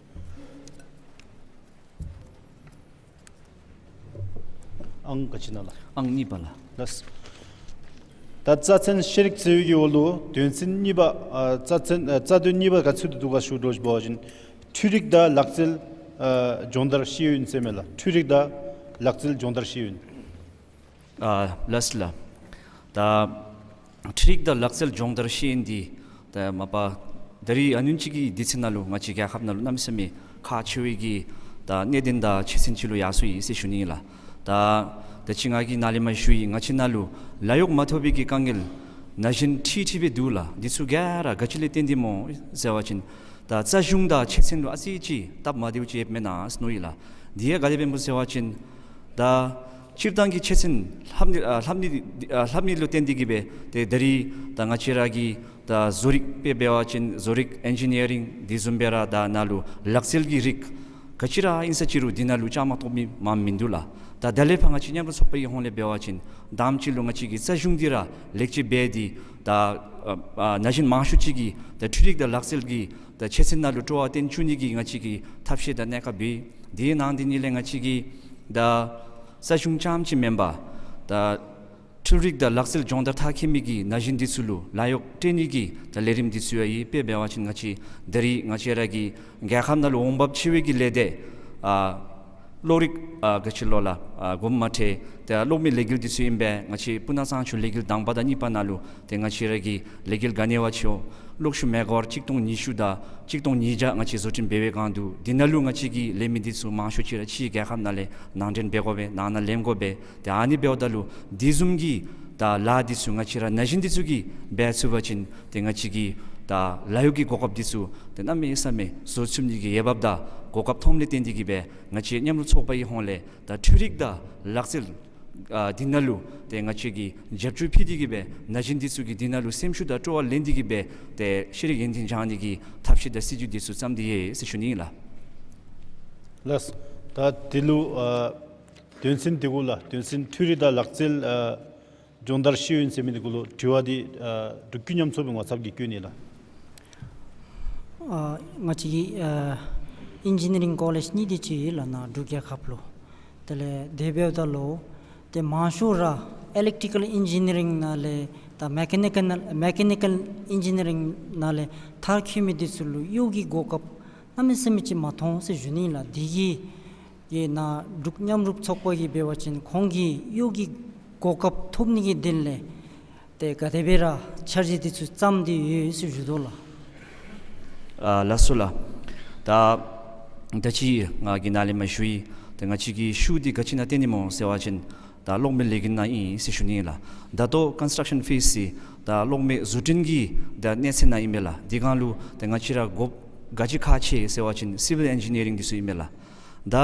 ཨང་ག་ཅི་ཨིན་ན་ལགས། ཨང་གཉིས་པ་ལགས། ལགས། ད་རྩ་ཚན་ཤེས་རིག་ཟེར་བའི་གི་འོག་ལུ་དོན་ཚན་གཉིས་པ་ཨ་རྩ་ཚན་ཨ་རྩ་དོན་གཉིས་པ་ག་ཅི་ཚུད་དེ་འདུག་ག་ཞུ་དོ་ཅིག་འབད་བ་ཅིན་འཕྲུལ་རིག་དང་ལག་རྩལ་ཨ་སྦྱོང་བརྡར་ཤེས་ཡོན་ཟེར་མས་ལགས། འཕྲུལ་རིག་དང་ལག་རྩལ་སྦྱོང་བརྡར་ཤེས་ཡོན། ཨ་ལགས་ལགས། ད་འཕྲུལ་རིག་དང་ལག་རྩལ་སྦྱོང་བརྡར་ཤེས་ཡོན་འདི་ད་མ་པ་ད་རིས་ཨ་ནེམ་ཅིག་གི་དུས་ཚོད་ནང་ལུ་ང་བཅས་རྒྱལ་ཁབ་ནང་ལུ་གནམ་མེད་ས་མེད་ཁག་ཆེ་བའི་གི་ད་གནད་དོན་དང་ཆེ་ཆེན་ཅིག་ལུ་ཡར་སོང་ཡི་ཟེར་ཞུ་ནི་ཨིན་ལགས། ད་ད་ཅི་ང་གིས་ནཱ་ལས་མར་ཞུ་ཡི། ང་བཅས་ནང་ལུ་ལཱ་གཡོག་མ་ཐོབ་པའི་གི་དཀའ་ངལ་ན་གཞོན་ཁྲི་ཁྲི་སྦེ་འདུག་ལགས། འདི་ཚུ་ག་ར་ག་ཅི་ལས་བརྟེན་ཏེ་སྨོ་ཟེར་བ་ཅིན་ད་རྩ་གཞུང་དང་ཆེ་ཆེན་ལུ་ཨ་ཙི་ཅིག་སྟབས་མ་བདེཝ་ཅིག་ཡོདཔ་མེན་ན་ཟེར་མནོ་ཡི་ལགས། འདི་ཡང་ག་དེ་སྦེ་སྨོ་ཟེར་བ་ཅིན་ད་སྤྱིར་བཏང་གི་ཆེ་ཆེན་ལྷབ་ནི་ཨ་ལྷབ་ནི་ཨ་ལྷབ་ནི་ལུ་བརྟེན་ཏེ་གིས་སྦེ་ཏེ་ད་རིས་ད་ང་བཅས་ར་གི་ད་བཟོ་རིག་དཔེ་འབད་བ་ཅིན་བཟོ་རིག་ཨིན་ཇི་ནི་ཡ་རིང་འདི་བཟུམ་སྦེ་ར་ད་ནཱ་ལུ་ལག་རྩལ་གྱི་རིགས་ག་ཅི་ར་ཨིན་ས་ཅིག་རུང་འདི་ནང་ལུ་བཅའ་མར་གཏོགས་མི་མང་མིན་འདུག་ལགས། ད་ད་ལས་ཕར་ང་བཅས་མཉམ་རུབ་ཚོགས་པ་གི་ཧོངས་ལས་འབད་བ་ཅིན་དང་པ་ཅིག་ལུ་ང་བཅས་ཀྱི་རྩ་གཞུང་འདི་ར་ལེགས་བཅོས་འབད་དེ་ད་ཨ་ཨ་ན་གཞོན་མང་ཤོས་ཅིག་གིས་ད་འཕྲུལ་རིག་དང་ལག་རྩལ་གྱི་ད་ཆེ་ཆེན་ནང་ལུ་སྤྲོ་བ་བཏོན་བཅུག་ནི་གི་ང་བཅས་ཀྱིས་ཐབས་ཤེས་དང་གནས་སྐབས་འབད། དེའི་ནང་དེ་ཉིད་ལས་ང་བཅས་ཀྱིས་ད་རྩ་གཞུང་རྐྱངམ་ཅིག་མེན་པར་ད་འཕྲུལ་རིག་དང་ལག་རྩལ་སྦྱོང་བརྡར་མཐར་འཁྱོལ་མི་གི་ན་གཞོན་འདི་ཚུ་ལུ་ལཱ་གཡོག་སྤྲོད་ནི་གི་ད་ལས་རིམ་འདི་ཚུ་ཡང་ཡོད། དཔེ་འབད་བ་ཅིན་ང་བཅས་ད་རིས་ང་བཅས་ར་གི་རྒྱལ་ཁབ་ནང་ལུ་འོང་འབབ་ཆེ་བའི་གི་ལས་སྡེ་ཨ་གློག་རིག་ཨ་ག་ཅི་ལོ་ལགས་ཨ་དགོངསམ་མ་ཁྲེལ། ཏེ་གློག་མེ་ལས་འགུལ་འདི་ཚུ་ཨིན་པས། ང་བཅས་སྤུ་ན་གཙང་ཆུ་ལས་འགུལ་དང་པ་དང་གཉིས་པ་ནང་ལུ་ཏེ་ང་བཅས་ར་གི་ལས་འགུལ་ག་ནི་བ་ཅིན་གློག་ཤུགས་མེ་ག་ཝཊ་གཅིག་སྟོང་ཉི་ཤུ་དང་གཅིག་སྟོང་ཉིས་བརྒྱ་ང་བཅས་བཟོ་སྐྲུན་འབད་བའི་སྒང་འདུག། འདི་ནང་ལུ་ང་བཅས་ཀྱི་ལས་མི་འདི་ཚུ་མང་ཤོས་ཅིག་ར་ཕྱིའི་རྒྱལ་ཁབ་ནང་ལས་ནང་འདྲེན་འབད་དགོ་པས། ནང་ན་ལེན་དགོ་པས། ཏེ་ཨ་ནི་འབདཝ་ད་ལུ་འདི་བཟུམ་གྱི་ད་ལཱ་འདི་ཚུ་ང་བཅས་ར་ན་གཞོན་འདི་ཚུ་གིས་འབད་ཚུགས་པ་ཅིན་ཏེ་ང་བཅས་ཀྱི་ད་ལཱ་གཡོག་གི་གོ་སྐབས་འདི་ཚུ་ཏེ་གནམ་མེད་ས་མེད་བཟོ་ཚུགས་ནི་གི་འོས་འབབ་དང་གོ་སྐབས་ཐོནམ་ལས་བརྟེན་ཏེ་གིས་སྦེ་ང་བཅས་མཉམ་རུབ་ཚོགས་པ་གི་ཧོངས་ལས་ད་འཕྲུལ་རིག་དང་ལག་རྩལ་ཨ་འདི་ནང་ལུ་ཏེ་ང་བཅས་ཀྱིས་རྒྱབ་སྐྱོར་ཕུལ་ཏེ་གིས་སྦེ་ན་གཞོན་འདི་ཚུ་གིས་འདི་ནང་ལུ་སེམས་ཤུགས་དང་སྤྲོ་བ་ལེན་ཏེ་གིས་སྦེ་ཏེ་ཤེས་རིག་ཡོན་ཏན་སྦྱང་ནི་གི་ཐབས་ཤེས་དང་སྲིད་བྱུས་འདི་ཚུ་བརྩམས་ཏེ་ཡོད་ཟེར་ཞུ་ནི་ཨིན་ལགས། ལགས། ད་འདི་ལུ་ཨ་དོན་ཚན་འདི་གུ་ལགས་དོན་ཚན་འཕྲུལ་རིག་དང་ལག་རྩལ་ཨ་སྦྱོང་བརྡར་ཤེས་ཡོན་ཟེར་མི་འདི་གུ་ལུ་དྲི་བ་འདི་ཨ་འབྲུག་ཀུན་མཉམ་ཚོགས་པའི་ངོ་ཚབ་ཀྱིས་བཀོད་ནི་ལགས། ཨ་ང་བཅས་ཀྱི་ཨ་ཨིན་ཇི་ནི་རིང་ཀོ་ལེཇ་གཉིས་དེ་ཅིག་ཡོད་ལགས་ནཱ་འབྲུག་རྒྱལ་ཁབ་ལུ། དེ་ལས་དེ་འབདཝ་ད་ལུ་ཏེ་མང་ཤོས་ར་ཨི་ལེག་ཊི་ཀལ་ཨིན་ཇི་ནི་རིང་ནང་ལས་དང་མེ་ཀ་ནི་ཀལ་མེ་ཀ་ནི་ཀལ་ཨིན་ཇི་ནི་རིང་ནང་ལས་མཐར་འཁྱོལ་མི་འདི་ཚུ་ལུ་གཡོག་གི་གོ་སྐབས་གནམ་མེད་ས་མེད་ཅིག་མ་མཐོང་ཟེར་ཞུ་ནི་ཨིན་ལགས། དེ་གིས་ཡོད་ནཱ་འབྲུག་མཉམ་རུབ་ཚོགས་པ་གིས་འབད་བ་ཅིན་ཁོང་གིས་གཡོག་གི་གོ་སྐབས་ཐོབ་ནི་གི་དོན་ལས་ཏེ་ག་དེ་སྦེ་ར་འཆར་གཞི་འདི་ཚུ་བརྩམས་ཏེ་ཡོད་ཟེར་ཞུ་དོ་ལགས། ཨ་ལགས་སོ་ལགས། ད་ད་ཅི་ང་གིས་ནཱ་ལས་མར་ཞུ་ཡི། ཏེ་ང་བཅས་ཀྱི་ཤུགས་འདི་ག་ཅི་ནང་བཏོན་ནི་སྨོ་ཟེར་བ་ཅིན་ད་གློག་མེ་ལས་འགུལ་ནང་ཨིན་ཟེར་ཞུ་ནི་ཨིན་ལགས། ད་ལྟོ་ཀོན་སི་ཊྲག་ཤཱན་ཕེསི་ཟེར་ད་གློག་མེ་བཟོ་སྐྲུན་གྱི་ད་གནས་ཚད་ནང་ཨིན་པས་ལགས། དེ་སྒང་ལུ་ཏེ་ང་བཅས་ར་དགོཔ་ ག་ཅི་ཁག་ཆེ་ཟེར་བ་ཅིན་སི་ཝིལ་ཨེན་ཇི་ནི་ཡ་རིང་འདི་ཚུ་ཨིན་མས་ལགས། ད་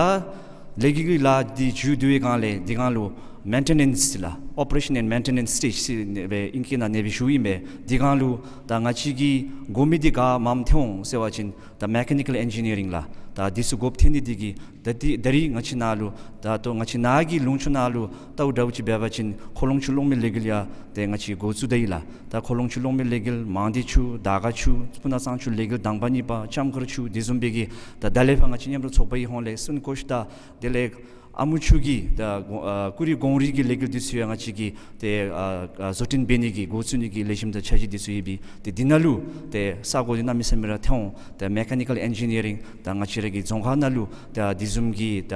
ལས་འགུལ་གྱི་ལཱ་འདི་མཇུག་བསྡུ་བའི་སྒང་ལས་འདི་སྒང་ལུ་མེན་ཊེ་ནེནསི་ལགས། Operation and maintenance stage ཟེར་ཨིན་སྐད་ནང་ཨ་ནེ་སྦེ་ཞུཝ་ཨིན་པས། འདི་སྒང་ལུ་ད་ང་བཅས་ཀྱིས་དགོ་མི་འདི་ག་མངམ་ཐོན་འོང་ཟེར་བ་ཅིན་ད་མེ་ཀ་ནི་ཀཱལ་ཨེན་ཇི་ནི་ཡ་རིང་ལགས། ད་འདི་ཚུ་དགོཔ་ཐོན་ནི་འདི་གིས་ད་འདི་ད་རིས་ང་བཅས་ནང་ལུ་ད་ལྟོ་ང་བཅས་ནཱ་གི་ལུང་ཕྱོགས་ནང་ལུ་ལྟཝ་ད་ཅིག་འབད་བ་ཅིན་ཁོ་ལོང་ཆུ་གློག་མེ་ལས་འགུལ་ཡང་ཏེ་ང་བཅས་འགོ་བཙུགས་ད་ཡི་ལགས། ད་ཁོ་ལོང་ཆུ་གློག་མེ་ལས་འགུལ་མང་སྡེ་ཆུ་དར་དཀར་ཆུ་སྤུ་ན་གཙང་ཆུ་ལས་འགུལ་དང་པ་གཉིས་པ་ལྕམ་མཁར་ཆུ་དེ་བཟུམ་སྦེ་གི་ད་ད་ལས་ཕར་ང་བཅས་མཉམ་རུབ་ཚོགས་པའི་ཧོངས་ལས་སུན་ཀོཤ་དང་དེ་ལས་ཨ་མུ་ཆུ་གི་ད་གོང་ཨ་ཀུ་རི་གོང་རིས་ཀྱི་ལས་འགུལ་འདི་ཚུ་ཡང་ང་བཅས་ཀྱིས་ཏེ་ཨ་ཨ་བཟོ་སྐྲུན་འབད་ནི་གི་འགོ་བཙུགས་ནི་གི་ལེགས་ཤོམ་དང་འཆར་གཞི་འདི་ཚུ་ཡོད་པས། ཏེ་འདི་ནང་ལུ་ཏེ་ས་གོ་འདི་གནམ་མེད་ས་མེད་ར་ཐོན་འོང་། ཏེ་མེ་ཀ་ནི་ཀཱལ་ཨེན་ཇི་ནི་ཡ་རིང་ད་ང་བཅས་ར་གི་རྫོང་ཁག་ནང་ལུ་ད་དེ་བཟུམ་གྱི་ད་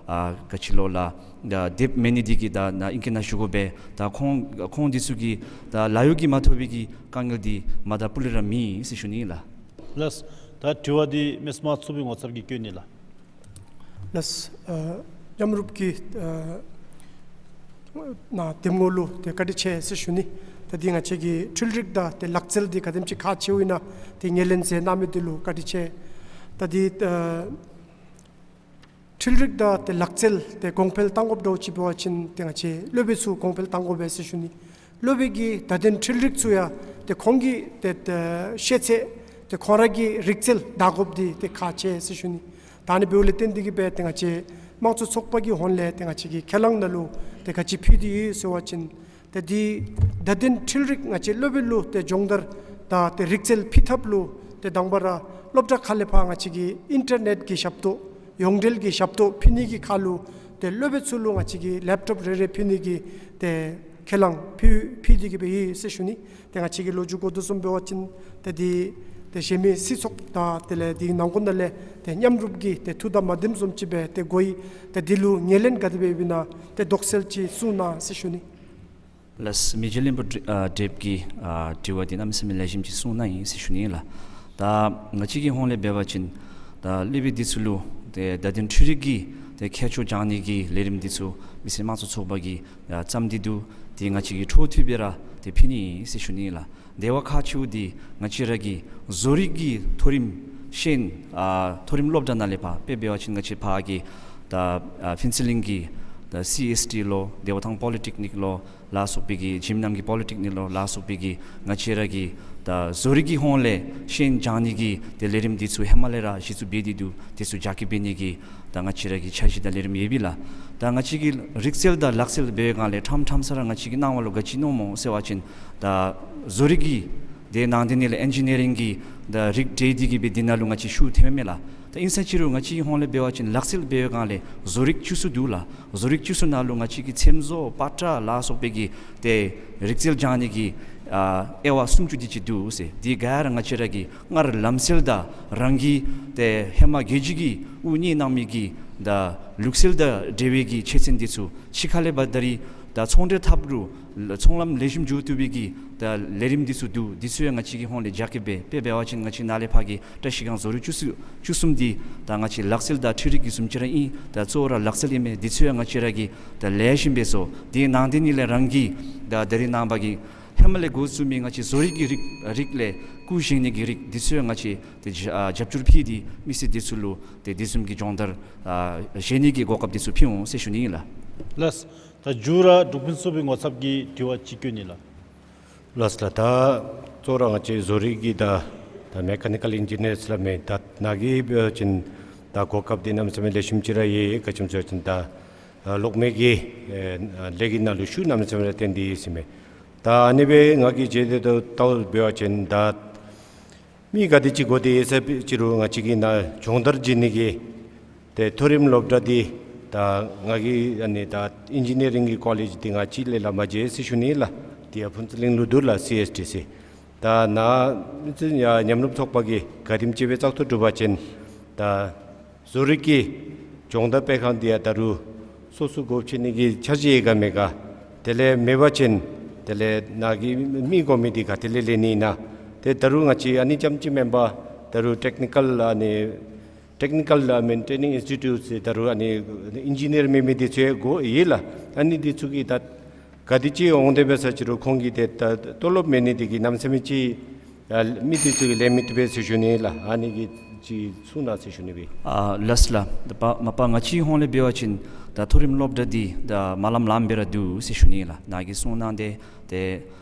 ཨ་ག་ཅི་ལོ་ལགས། ད་དེབ་མེད་ནི་འདི་གིས་ད་ནཱ་ཨིང་སྐད་ནང་ཞུ་དགོ་པས། ད་ཁོང་ཁོང་འདི་ཚུ་གིས་ད་ལཱ་གཡོག་གིས་མ་ཐོབ་པའི་གི་དཀའ་ངལ་འདི་མ་ད་སྤུ་ལས་ར་མེད་ཟེར་ཞུ་ནི་ལགས། ལགས། ད་དྲི་བ་འདི་མེས་པོ་དམངས་གཙོ་ཚོགས་པའི་ངོ་ཚབ་ཀྱིས་བཀོད་ནི་ལགས། ལགས། ཨ་མཉམ་རུབ་ཀྱི་ཨ་ནཱ་གདམ་ངོ་ལུ་ཏེ་བཀའ་དྲིན་ཆེ་ཟེར་ཞུ་ནི། ད་འདི་ང་བཅས་ཀྱི་འཕྲུལ་རིག་དང་ཏེ་ལག་རྩལ་འདི་ག་དེམ་ཅིག་ཁག་ཆེཝ་ཨིན་ན་ཏེ་ངོས་ལེན་མཛད་གནང་མི་འདི་ལུ་བཀའ་དྲིན་ཆེ། ད་འདི་ཨ་འཕྲུལ་རིག་དང་ཏེ་ལག་རྩལ་འདི་གོང་འཕེལ་གཏང་དགོཔ་འདྲཝ་ཅིག་འབད་བ་ཅིན་ཏེ་ང་བཅས་སློབ་དཔོན་ཚུ་གོང་འཕེལ་གཏང་དགོ་པས་ཟེར་ཞུ་ནི། སློབ་དཔོན་གྱིས་ད་ལྟོ་འཕྲུལ་རིག་ཚུ་ཡང་ཏེ་ཁོང་གི་ཏེ་ཏེ་ཤེས་ཚད་ཏེ་ཁོང་ར་གི་རིག་རྩལ་དར་དགོཔ་འདི་ཏེ་ཁག་ཆེ་ཟེར་ཞུ་ནི། ད་ཨ་ནི་འབདཝ་ལས་བརྟེན་འདི་གིས་སྦེ་ཏེ་ང་བཅས་དམངས་གཙོ་ཚོགས་པ་གི་ཧོངས་ལས་ཏེ་ང་བཅས་ཀྱིས་ཁས་བླངས་ནང་ལུ་ཏེ་ག་ཅི་ཕུལ་ཏེ་ཡོད་ཟེར་བ་ཅིན་ཏེ་འདི་ད་ལྟོ་འཕྲུལ་རིག་ང་བཅས་སློབ་དཔོན་ལུ་ཏེ་སྦྱོང་བརྡར་དང་ཏེ་རིག་རྩལ་ཕུལ་ཐབས་ལུ་ཏེ་དང་པ་ར་སློབ་གྲྭ་ཁ་ལས་ཕར་ང་བཅས་ཀྱིས་ཨིན་ཊར་ནེཊ་ཀྱི་ཞབས་ཏོག་ཡོངས་འབྲེལ་གྱི་ཞབས་ཏོག་ཕུལ་ནི་གི་ཁར་ལུ་ཏེ་སློབ་དཔོན་ཚུ་ལུ་ང་བཅས་ཀྱིས་ལེབ་ཊོབ་རེ་རེ་ཕུལ་ནི་གི་ཏེ་ཁས་བླངས་ཕུལ་ཕུལ་ཏེ་གི་སྦེ་ཡོད་ཟེར་ཞུ་ནི། ཏེ་ང་བཅས་ཀྱིས་ལོ་རྒྱུས་གོ་དོ་བཟུམ་འབད་བ་ཅིན་ཏེ་འདི་ཏེ་གཞན་མི་སྲིད་ཚོགས་དང་དེ་ལས་འདི་ནང་འཁོད་ནང་ལས་ཏེ་མཉམ་རུབ་ཀྱི་ཏེ་ཐུགས་དང་མ་ལྡནམ་བཟུམ་ཅིག་སྦེ་ཏེ་གོ་ཡི། ཏེ་འདི་ལུ་ངོས་ལེན་ག་དེ་སྦེ་ཡོདཔ་ཨིན་ན་ཏེ་དོགས་སེལ་ཅིག་གསུང་གནང་ཟེར་ཞུ་ནི། ལགས། མི་རྗེ་བློན་པོ་ཌི་ཨ་ཌེབ་ཀྱི་ཨ་དྲི་བ་འདི་གནམ་མེད་ས་མེད་ལེགས་ཤོམ་ཅིག་གསུངས་གནང་ཡི་ཟེར་ཞུ་ནི་ལགས། ད་ང་བཅས་ཀྱི་ཧོངས་ལས་འབད་བ་ཅིན་ད་སློབ་དཔོན་འདི་ཚུ་ལུ་ཏེ་ད་ལྟོ་འཕྲུལ་རིག་གི་ཏེ་ཁྱད་ཆོས་སྦྱང་ནི་གི་ལས་རིམ་འདི་ཚུ་མི་སེར་དམངས་གཙོ་ཚོགས་པ་གིས་ཨ་བརྩམས་ཏེ་འདུག། ཏེ་ང་བཅས་ཀྱིས་འཕྲོ་མཐུད་སྦེ་ར་ཏེ་ཕུལ་ནི་ཨིན་ཟེར་ཞུ་ནི་ལགས། དེ་བ་ཁག་ཆེཝ་འདི་ང་བཅས་ར་གི་བཟོ་རིག་གི་མཐོ་རིམ་ཤེས་ཡོན་ཨ་མཐོ་རིམ་སློབ་གྲྭ་ནང་ལས་ཕར་དཔེ་འབད་བ་ཅིན་ང་བཅས་ཕར་གྱི་ད་ཨ་ཕུན་ཚོགས་གླིང་གི་ད་སི་ཨེསི་ཊི་ལོ། དེ་བ་ཐང་པོ་ལི་ཊེག་ནིཀ་ལོ། ལ་སོགས་པའི་གི་འཇིམ་ནམ་གྱི་པོ་ལི་ཊེག་ནིཀ་ལོ། ལ་སོགས་པའི་གི་ང་བཅས་ར་གི་ད་བཟོ་རིག་གི་ཧོངས་ལས་ཤེས་ཡོན་སྦྱང་ནི་གི་ཏེ་ལས་རིམ་འདི་ཚུ་ཧེ་མ་ལས་ར་གཞི་བཙུགས་འབད་དེ་འདུག། དེ་ཚུ་རྒྱ་སྐྱེད་འབད་ནི་གི་ད་ང་བཅས་ར་གི་འཆར་གཞི་དང་ལས་རིམ་ཡོད་པས་ལགས། ད་ང་བཅས་ཀྱི་རིག་རྩལ་དང་ལག་རྩལ་འབད་བའི་སྒང་ལས་ཕྲང་ཕྲང་ས་ར་ང་བཅས་ཀྱི་སྣང་བ་ལུ་ག་ཅི་མནོཝ་སྨོ་ཟེར་བ་ཅིན་ད་བཟོ་རིག་གི་དེ་ནང་དེ་ནང་ལས་ཨེན་ཇི་ནི་ཡ་རིང་གི་ད་རིགས་འདི་གིས་སྦེ་འདི་ནང་ལུ་ང་བཅས་ཤུགས་ཐེབས་མས་ལགས། ད་ཨིན་ས་ཅི་རུང་ང་བཅས་ཀྱི་ཧོངས་ལས་འབད་བ་ཅིན་ལག་རྩལ་འབད་བའི་སྒང་ལས་བཟོ་རིག་བཅུ་གསུམ་འདུག་ལགས། བཟོ་རིག་བཅུ་གསུམ་ནང་ལུ་ང་བཅས་ཀྱི་ཚེམ་བཟོ་པ་ཏྲ་ལ་སོགས་པའི་གི་ཏེ་རིག་རྩལ་སྦྱང་ནི་གི་ཨ་དབྱེ་བ་སུམ་ཅུ་དེ་ཅིག་འདུག་ཟེར། དེ་ག་ར་ང་བཅས་ར་གི་སྔར་ལམ་སྲོལ་དང་རང་གི་ཏེ་ཧེ་མ་རྒྱལ་བརྒྱུད་ཀྱི་དབུ་བརྙེས་གནང་མི་གི་ད་ལུགས་སྲོལ་དང་འབྲེལ་བའི་གི་ཆོས་ཚན་འདི་ཚུ་ཕྱི་ཁ་ལས་ཕར་ད་རིས་ད་ཚོང་འབྲེལ་འཐབ་རུང་ཚོང་ལམ་ལེགས་ཤོམ་འགྱོ་བཏུབ་པའི་གི་ད་ལས་རིམ་འདི་ཚུ་འདུག། འདི་ཚུ་ཡང་ང་བཅས་ཀྱི་ཧོངས་ལས་རྒྱ་སྐྱེད་འབད། དཔེ་འབད་བ་ཅིན་ང་བཅས་ནཱ་ལས་ཕར་གྱི་བཀྲ་ཤིས་སྒང་བཟོ་རིག་བཅུ་གསུམ་བཅུ་གསུམ་འདི་ད་ང་བཅས་ལག་རྩལ་དང་འཕྲུལ་རིག་གི་བཟུམ་ཅིག་ར་ཨིན། ད་གཙོ་བོ་ར་ལག་རྩལ་ཨིན་མས། འདི་ཚུ་ཡང་ང་བཅས་ར་གིས་ད་ལེགས་ཤོམ་སྦེ་བཟོ། དེ་ནང་དེ་ནང་ལས་རང་གི་ད་ད་རིས་ནངས་པ་གི་ཧེ་མ་ལས་འགོ་བཙུགས་མི་ང་བཅས་བཟོ་རིག་གི་རིགས་རིགས་ལས་སྐུ་བཞེངས་ནི་གི་རིགས་འདི་ཚུ་ཡང་ང་བཅས་ཏེ་རྒྱ་ཨ་རྒྱབ་སྐྱོར་ཕུལ་ཏེ་མི་སེར་འདི་ཚུ་ལུ་ཏེ་དེ་བཟུམ་གྱི་སྦྱོང་བརྡར་ཨ་བཞེས་ནི་གི་གོ་སྐབས་འདི་ཚུ་ཕུལ་འོང་ཟེར་ཞུ་ནི་ཨིན་ལགས། ལགས། ད་མཇུག་ར་འབྲུག་ཕུན་ཚོགས་པའི་ངོ་ཚབ་ཀྱིས་དྲི་བ་ཅིག་བཀོད་ནི་ལགས། ལགས་ལགས། ད་གཙོ་བོ་ར་ང་བཅས་བཟོ་རིག་གི་ད་ད་མེ་ཀ་ནི་ཀཱལ་ཨིན་ཇི་ནི་ཡར་ཟེར་སླབ་མི་ད་ནཱ་གིས་འབད་བ་ཅིན་ད་གོ་སྐབས་འདི་གནམ་མེད་ས་མེད་ལེགས་ཤོམ་ཅིག་ར་ཡོད། ག་ཅི་སྨོ་ཟེར་བ་ཅིན་ད་ཨ་གློག་མེ་གི་ཨེ་ལས་འགུལ་ནང་ལུ་ཤུགས་གནམ་མེད་ས་མེད་ར་བཏོན་ཏེ་ཡོད་ཟེར་མས། ད་ཨ་ནི་སྦེ་ང་གིས་མཇལ་ཏེ་ད་ལྟཝ་འབད་བ་ཅིན་ད་མི་ག་དེ་ཅིག་དགོ་དེ་ཡོད་ས་ཅི་རུང་ང་བཅས་ཀྱིས་ནཱ་སྦྱོང་བརྡར་བྱིན་ནི་གི་ཏེ་མཐོ་རིམ་སློབ་གྲྭ་འདི་ད་ང་གིས་ཨ་ནི་ད་ཨིན་ཇི་ནི་ཡ་རིང་གི་ཀོ་ལེཇ་འདི་ང་གཅིག་ལས་ལྷག་མ་མཇལ་ཟེར་ཞུ་ནི་ལགས། དེ་ཡང་ཕུན་ཚོགས་གླིང་ལུ་འདུག་ལགས། སི་ཨེསི་ཊི་ཟེར། ད་ནཱ་མི་ཚུ་ཡང་མཉམ་རུབ་ཚོགས་པ་གིས་ག་དེམ་ཅིག་སྦེ་བཙག་འཐུ་གྲུབ་པ་ཅིན་ད་བཟོ་རིག་གི་སྦྱོང་བརྡར་སྤེལ་ཁང་འདི་ཡང་ད་རུང་སོ་སོ་སྒོ་ཕྱེ་ནི་གི་འཆར་གཞི་ཡོད་ག་མེད་ག། དེ་ལས་མེད་པ་ཅིན་དེ་ལས་ནཱ་གི་མི་དགོ་མི་འདི་ག་ཏེ་ལས་ལེན་ནི་ཨིན་ན། ཏེ་ད་རུང་ང་བཅས་ཨ་ནི་རྐྱངམ་ཅིག་མེན་པར་ད་རུང་ཊེཀ་ནི་ཀཱལ་ཨ་ནི་ཊེཀ་ནི་ཀཱལ་ཨ་མེན་ཊེ་ནིང་ཨིནསི་ཊི་ཊུཊ་ཟེར་ད་རུང་ཨ་ནི་ཨིན་ཇི་ནི་ཡར་མེད་མི་འདི་ཚུ་ཡང་དགོ་ཡོད་ལགས། ཨ་ནི་འདི་ཚུ་གིས་ད་ག་དེ་ཅིག་འོང་དེ་འབད་ས་ཅི་རུང་ཁོང་གི་ཏེ་ད་ཏོ་ལོབ་མེད་ནི་འདི་གིས་གནམ་མེད་ས་མེད་ཅིག་ ད་མི་འདི་ཚུ་གིས་ལེན་མི་བཏུབ་པས་ཟེར་ཞུ་ནི་ལགས། ཨ་ནི་གི་ཅིག་གསུང་གནང་ཟེར་ཞུ་ནི་སྦེ། ཨ་ལགས་ལགས། ད་པ་མ་པ་ང་བཅས་ཧོང་ལས་འབད་བ་ཅིན་ད་མཐོ་རིམ་སློབ་གྲྭ་འདི་ད་མ་ལམ་ལམ་སྦེ་ར་འདུག་ཟེར་ཞུ་ནི་ལགས། ནཱ་གིས་གསུང་གནང་སྟེ་ཏེ་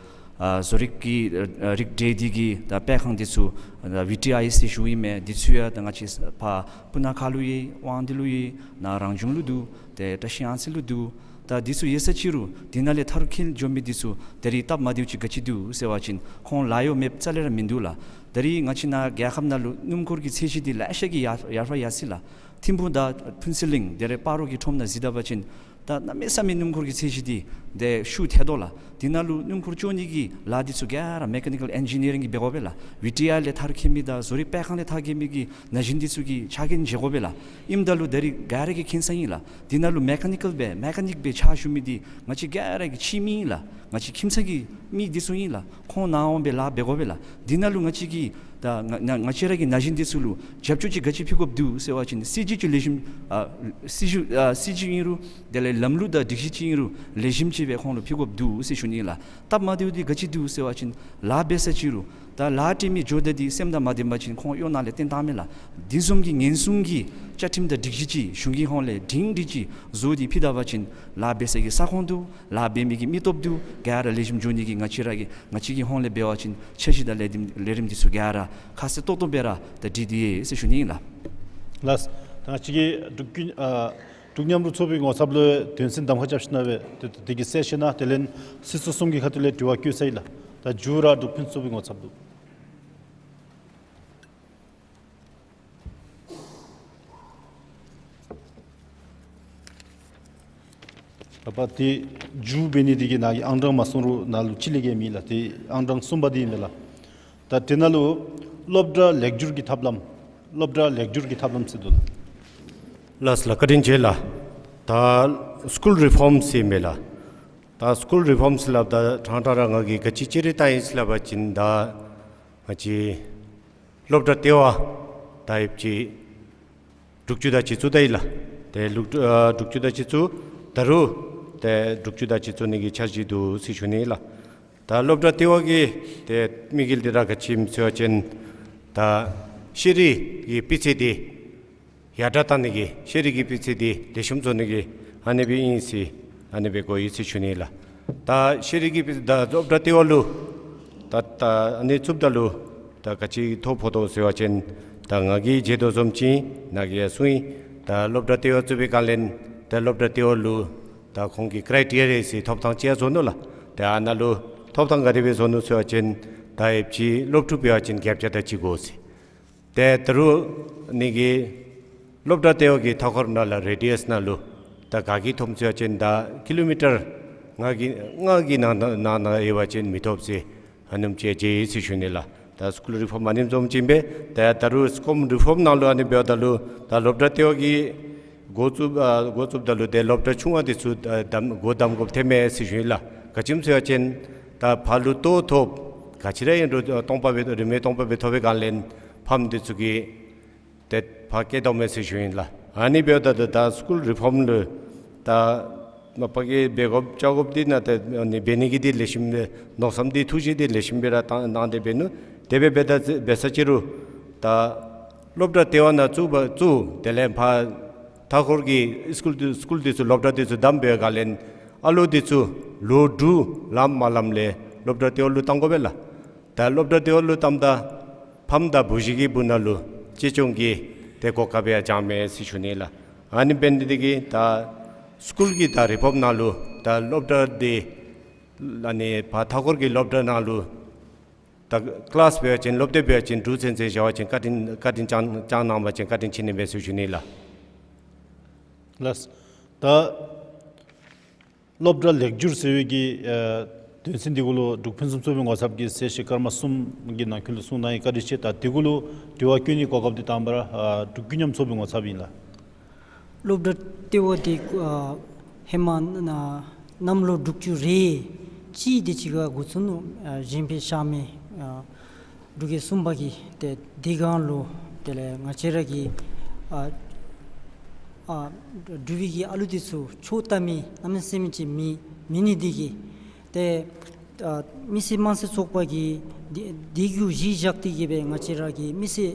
ཨ་བཟོ་རིག་གི་ཨ་རིགས་འགྲེ་འདི་གི་ད་སྤེལ་ཁང་འདི་ཚུ་ཨ་ཝི་ཊི་ཨའི་ཟེར་ཞུཝ་ཨིན་མས། འདི་ཚུ་ཡང་ད་ང་བཅས་ཕར་སྤུ་ན་ཁ་ལུ་ཡོད། དབང་འདུས་ལུ་ཡོད། ནཱ་རང་བྱུང་ལུ་འདུག། ཏེ་བཀྲ་ཤིས་ཨང་རྩིས་ལུ་འདུག། ད་འདི་ཚུ་ཡོད་ས་ཅིག་རུང་འདི་ནང་ལས་མཐར་འཁྱོལ་འགྱོ་མི་འདི་ཚུ་ད་རིས་སྟབས་མ་བདེཝ་ཅིག་ག་ཅི་འདུག་ཟེར་བ་ཅིན་ཁོང་ལཱ་གཡོག་མེདཔ་རྩ་ལས་ར་མིན་འདུག་ལགས། ད་རིས་ང་བཅས་ནཱ་རྒྱལ་ཁབ་ནང་ལུ་སྣུམ་འཁོར་གྱི་ཚད་གཞི་འདི་ལེ་ཤ་གིས་ཡར་ཡར་འཕར་ཡར་སོ་ཡི་ལགས། ཐིམ་ཕུག་དང་ཕུན་ཚོགས་གླིང་དེ་ལས་སྤ་རོ་གི་ཁྲོམ་ནང་གཟིགས་ད་པ་ཅིན་ད་གནམ་མེད་ས་མེད་སྣུམ་འཁོར་གྱི་ཚད་གཞི་འདི་ཏེ་ཤུགས་ཐལ་དོ་ལགས། འདི་ནང་ལུ་སྣུམ་འཁོར་བཅོ་ནི་གི་ལཱ་འདི་ཚུ་ག་ར་མེ་ཀ་ནི་ཀཱལ་ཨིན་ཇི་ནི་ཡ་རིང་གིས་འབད་དགོ་པས་ལགས། ཝི་ཊི་ཨའི་ལས་མཐར་འཁྱོལ་མི་དང་བཟོ་རིག་སྤེལ་ཁང་ལས་མཐར་འཁྱོལ་མི་གི་ན་གཞོན་འདི་ཚུ་གིས་ཕྱག་འགན་བཞེས་དགོ་པས་ལགས། ཨིནམ་ད་ལུ་ད་རིས་ག་ར་གིས་མཁྱེན་ས་ཨིན་ལགས། འདི་ནང་ལུ་མེ་ཀ་ནི་ཀཱལ་སྦེ་མེ་ཀ་ནིཀ་སྦེ་ཕྱག་ཞུ་མི་འདི་ང་བཅས་ག་ར་གི་ཁྱིམ་ཨིན་ལགས། ང་བཅས་ཁྱིམ་ཚང་གི་མི་འདི་ཚུ་ཨིན་ལགས། ཁོང་ནཱ་འོང་སྦེ་ལཱ་འབད་དགོ་པས་ལགས། འདི་ནང་ལུ་ང་བཅས་ཀྱིས་ད་ང་ང་ང་བཅས་ར་གི་ན་གཞོན་འདི་ཚུ་ལུ་རྒྱབ་སྐྱོར་ཅིག་ག་ཅི་ཕུལ་དགོཔ་འདུག་ཟེར་བ་ཅིན་སྲིད་བྱུས་ཅིག་ལེགས་ཤོམ་ཨ་སྲིད་བྱུས་ཨ་སྲིད་བྱུས་ཨིན་རུང་དེ་ལས་ལམ་ལུགས་དང་སྒྲིག་གཞི་ཅིག་ཨིན་རུང་ལེགས་ཤོམ་ཅིག་སྦེ་ཁོང་ལུ་ཕུལ་དགོཔ་འདུག་ཟེར་ཞུ་ནི་ལགས། སྟབས་མ་བདེཝ་འདི་ག་ཅི་འདུག་ཟེར་བ་ཅིན་ལཱ་འབད་ས་ཅིག་རུང་ད་ལཱ་སྤྲོད་མི་ཇོ་བདག་འདི་སེམས་དང་མ་ལྡན་པ་ཅིན་ཁོང་གཡོག་ནང་ལས་བཏོན་བཏངམ་མས་ལགས། འདི་བཟུམ་གྱི་ངན་སོང་གི་བཅའ་ཁྲིམས་དང་སྒྲིག་གཞི་ཅིག་གཞུང་གི་ཧོང་ལས་སྒྲིང་སྒྲི་ཅིག་བཟོ་སྟེ་ཕུལ་ད་པ་ཅིན་ལཱ་འབད་ས་གི་ས་ཁོངས་འདུག། ལཱ་འབད་མི་གི་མི་སྟོབས་འདུག། ག་ར་ལེགས་ཤོམ་འགྱོ་ནི་གི་ང་བཅས་ར་གི་ང་བཅས་ཀྱི་ཧོང་ལས་འབད་བ་ཅིན་འཆར་གཞི་དང་ལས་རིམ་ལས་རིམ་འདི་ཚུ་ག་ར་ཁ་གསལ་ཏོག་ཏོ་སྦེ་ར་ད་སྒྲིག་སྟེ་ཡོད་ཟེར་ཞུ་ནི་ཨིན་ལགས། ལགས། ད་ང་བཅས་ཀྱི་འབྲུག་ཀུན་ཨ་འབྲུག་མཉམ་རུབ་ཚོགས་པའི་ངོ་ཚབ་ལུ་དོན་ཚན་གདམ་ཁ་རྐྱབ་ཞིནམ་ལས་ཏེ་ཏེ་དེ་གི་གསལ་བཤད་གནང་། དེ་ལས་སྲིད་ཚོགས་གསུམ་གྱི་ཁ་ཐུག་ལས་དྲི་བ་བཀོད་ཚར་ཡི་ལགས། ད་མཇུག་ར་འབྲུག་ཕུན་ཚོགས་པའི་ངོ་ཚབ་ལུ། ད་པ་ཏེ་མཇུག་འབད་ནི་འདི་གིས་ནཱ་གི་ཨང་གྲངས་མ་གསུངས་རུང་ནཱ་ལུ་གཅིག་ལས་བརྒལ་མེད་ལགས། ཏེ་ཨང་གྲངས་གསུམ་པ་འདི་ཨིན་མས་ལགས། ད་དེ་ནང་ལུ་སློབ་གྲྭ་ལེགས་བསྒྱུར་གྱི་ཐབས་ལམ། སློབ་གྲྭ་ལེགས་བསྒྱུར་གྱི་ཐབས་ལམ་ཟེར་འདུག་ལགས། ལགས་ལགས། བཀའ་དྲིན་ཆེ་ལགས། ད་སི་ཀུལ་རི་ཕོམ་ཟེར་མས་ལགས། ད་སི་ཀུལ་རི་ཕོམ་ཟེར་སླབ་ད་ཕྲང་ཕྲང་ར་ང་གིས་ག་ཅི་ཅི་རེ་བལྟ་ཡི་ཟེར་སླབ་པ་ཅིན་ད་ང་བཅས་སློབ་གྲྭ་ལྟེ་བ་ད་ཡོདཔ་ཅིག་དྲུག་ཅུ་དེ་ཅིག་བཙུགས་ད་ཡི་ལགས། ཏེ་ལུག་ཨ་དྲུག་ཅུ་དེ་ཅིག་བཙུགས། ད་རུང་ཏེ་དྲུག་ཅུ་དེ་ཅིག་བཙུགས་ནི་གི་འཆར་གཞི་འདུག་ཟེར་ཞུ་ནི་ལགས། ད་སློབ་གྲྭ་ལྟེ་བ་གི་ཏེ་དམིགས་ཡུལ་འདི་ར་ག་ཅི་ཨིནམ་ཟེར་བ་ཅིན་ད་ཤེས་རིག་གི་སྤུས་ཚད་འདི་ཡར་དྲག་བཏང་ནི་གི་ཤེས་རིག་གི་སྤུས་ཚད་འདི་ལེགས་ཤོམ་བཟོ་ནི་གི་ཨ་ནི་སྦེ་ཨིན་ཟེར་ཨ་ནི་སྦེ་གོ་ཡི་ཟེར་ཞུ་ནི་ལགས། ད་ཤེས་རིག་གི་སྤུས་ད་སློབ་གྲྭ་ལྟེ་བ་ལུ་ད་ད་ཨ་ནི་བཙུགསཔ་ད་ལུ་ད་ག་ཅི་ཐོ་ཕོག་དོ་ཟེར་བ་ཅིན་ད་ང་གིས་མཇལ་དོ་བཟུམ་ཅིག་ནཱ་གིས་ཡང་གསུངས་ཡི། ད་སློབ་གྲྭ་ལྟེ་བ་བཙུགས་པའི་སྒང་ལས་ད་སློབ་གྲྭ་ལྟེ་བ་ལུ་ད་ཁོང་གི་ཀ་རའི་ཊི་རི་ཡ་ཟེར་ཐོབ་ཐང་ཅིག་བཟོ་ནུག་ལགས། ད་ཨ་ནཱ་ལུ་ཐོབ་ཐང་ག་དེ་སྦེ་བཟོ་ནུག་ཟེར་བ་ཅིན་ད་ཡོདཔ་ཅིག་སློབ་ཕྲུག་འབད་བ་ཅིན་བརྒྱད་བརྒྱ་དེ་ཅིག་དགོ་ཟེར། ཏེ་ད་རུང་ཨ་ནི་གི་སློབ་གྲྭ་ལྟེ་བ་གི་མཐའ་འཁོར་ནང་ལུ་རེ་ཌི་ཡཱས་ནང་ལུ་ད་ག་གིས་མཐོངམ་ཟེར་བ་ཅིན་ད་ཀི་ལོ་མི་ཊར་ལྔ་གི་ལྔ་གི་ནང་ན་ནང་ན་ཡོད་པ་ཅིན་མི་ཐོབ་ཟེར་ཨ་ནེམ་ཅིག་མཇལ་ཡི་ཟེར་ཞུ་ནི་ལགས། ད་སི་ཀུལ་རི་ཕོམ་ཨ་ནེམ་བཟུམ་ཅིག་ཨིན་པས། ད་ད་རུང་སི་ཀུལ་རི་ཕོམ་ནང་ལུ་ཨ་ནི་འབདཝ་ད་ལུ་ད་སློབ་གྲྭ་ལྟེ་བ་གིས་འགོ་བཙུགས་ཨ་འགོ་བཙུགསཔ་ད་ལུ་ཏེ་སློབ་གྲྭ་ཆུང་བ་འདི་ཚུ་ཨ་བསྡམ་སྒོ་བསྡམ་དགོཔ་ཐོནམ་མས་ཟེར་ཞུ་ཡི་ལགས། ག་ཅི་སྨོ་ཟེར་བ་ཅིན་ད་ཕར་ལུ་ལྟོ་ཐོབ་ག་ཅི་ར་ཨིན་རུང་སྟོང་པ་སྦེ་རིན་མེད་སྟོང་པ་སྦེ་ཐོབ་པའི་སྒང་ལས་ཕམ་འདི་ཚུ་གིས་ཏེ་ཕར་བསྐྱལ་དོ་མས་ཟེར་ཞུ་ཡི་ལགས། ཨ་ནི་འབདཝ་ད་ད་ད་སི་ཀུལ་རི་ཕོམ་ལུ་ད་མ་པ་གིས་འབད་དགོཔ་བཅའ་དགོཔ་འདི་ནང་ཏེ་ཨ་ནི་འབད་ནི་གི་འདི་ལེགས་ཤོམ་སྦེ་མནོ་བསམ་འདི་ཐུགས་བཞེད་འདི་ལེགས་ཤོམ་སྦེ་ར་བཏང་གནང་སྟེ་འབད་ནུག། དེ་སྦེ་འབད་ད་འབད་ས་ཅིག་རུང་ད་སློབ་གྲྭ་ལྟེ་བ་ནང་བཙུགས་པ་བཙུགས་དེ་ལས་ཕར་མཐའ་འཁོར་གྱི་སི་ཀུལ་འདི་སི་ཀུལ་འདི་ཚུ་སློབ་གྲྭ་འདི་ཚུ་བསྡམས་པའི་སྒང་ལས་ཨ་ལོ་འདི་ཚུ་ལོ་དྲུག་ལངམ་མ་ལངམ་ལས་སློབ་གྲྭ་ལྟེ་བ་ལུ་བཏང་དགོ་པས་ལགས། ད་སློབ་གྲྭ་ལྟེ་བ་ལུ་བཏངམ་ད་ཕམ་དང་བུ་གཞི་གི་སྦུག་ན་ལུ་གཅེས་སྐྱོང་གི་ཏེ་གོ་སྐབས་ཡང་བྱིནམ་མས་ཟེར་ཞུ་ནི་ལགས། ཨ་ནི་འབད་ནི་འདི་གིས་ད་སི་ཀུལ་གྱི་ད་རི་ཕོམ་ནང་ལུ་ད་སློབ་གྲྭ་འདི་ཨ་ནི་ཕར་མཐའ་འཁོར་གྱི་སློབ་གྲྭ་ནང་ལུ་ད་ཀི་ལཱསི་འབད་བ་ཅིན་སློབ་དེབ་འབད་བ་ཅིན་དྲུག་ཚུན་ཚོད་བཞག་པ་ཅིན་བཀའ་དྲིན་བཀའ་དྲིན་བསྐྱང་བསྐྱང་གནང་པ་ཅིན་བཀའ་དྲིན་ཆེ་ནི་མས་ཟེར་ཞུ་ནི་ལགས། ལགས། ད་སློབ་གྲྭ་ལེགས་བསྒྱུར་ཟེར་བའི་གི་ཨ་དོན་ཚན་འདི་གུ་ལུ་འབྲུག་ཕུན་སུམ་ཚོགས་པའི་ངོ་ཚབ་ཀྱིས་གསལ་བཤད་སྐར་མ་གསུམ་གྱི་ནང་འཁོད་ལུ་གསུངས་གནང་ཡི། བཀའ་དྲིན་ཆེ། ད་དེ་གུ་ལུ་དྲི་བ་བཀོད་ནིའི་གོ་སྐབས་འདི་དང་པ་ར་ཨ་འབྲུག་ཀུན་མཉམ་ཚོགས་པའི་ངོ་ཚབ་ཨིན་ལགས། སློབ་གྲྭ་ལྟེ་བ་འདི་ཨ་ཧེ་མ་ན་གནམ་ལོ་དྲུག་ཅུ་རེ་གཅིག་དེ་ཅིག་ཁར་འགོ་བཙུགས་ནུག། ཨ་གཞན་ཕན་ཤར་མི་ཨ་འབྲུག་རྒྱལ་གསུམ་པ་གིས་ཏེ་དེ་སྒང་ལུ་དེ་ལས་ང་བཅས་ར་གི་ཨ་ཨ་འབྲུག་པའི་གི་ཨ་ལུ་འདི་ཚུ་ཆོས་ལྟ་མི་གནམ་མེད་ས་མེད་ཅིག་མེད་མེད་ནི་འདི་གིས་ཏེ་ ཨ་མི་སེར་དམངས་གཙོའི་ཚོགས་པ་གིས་འདི་འདི་གུ་གཞི་བཞག་སྟེ་གི་སྦེ་ང་བཅས་ར་གི་མི་སེར་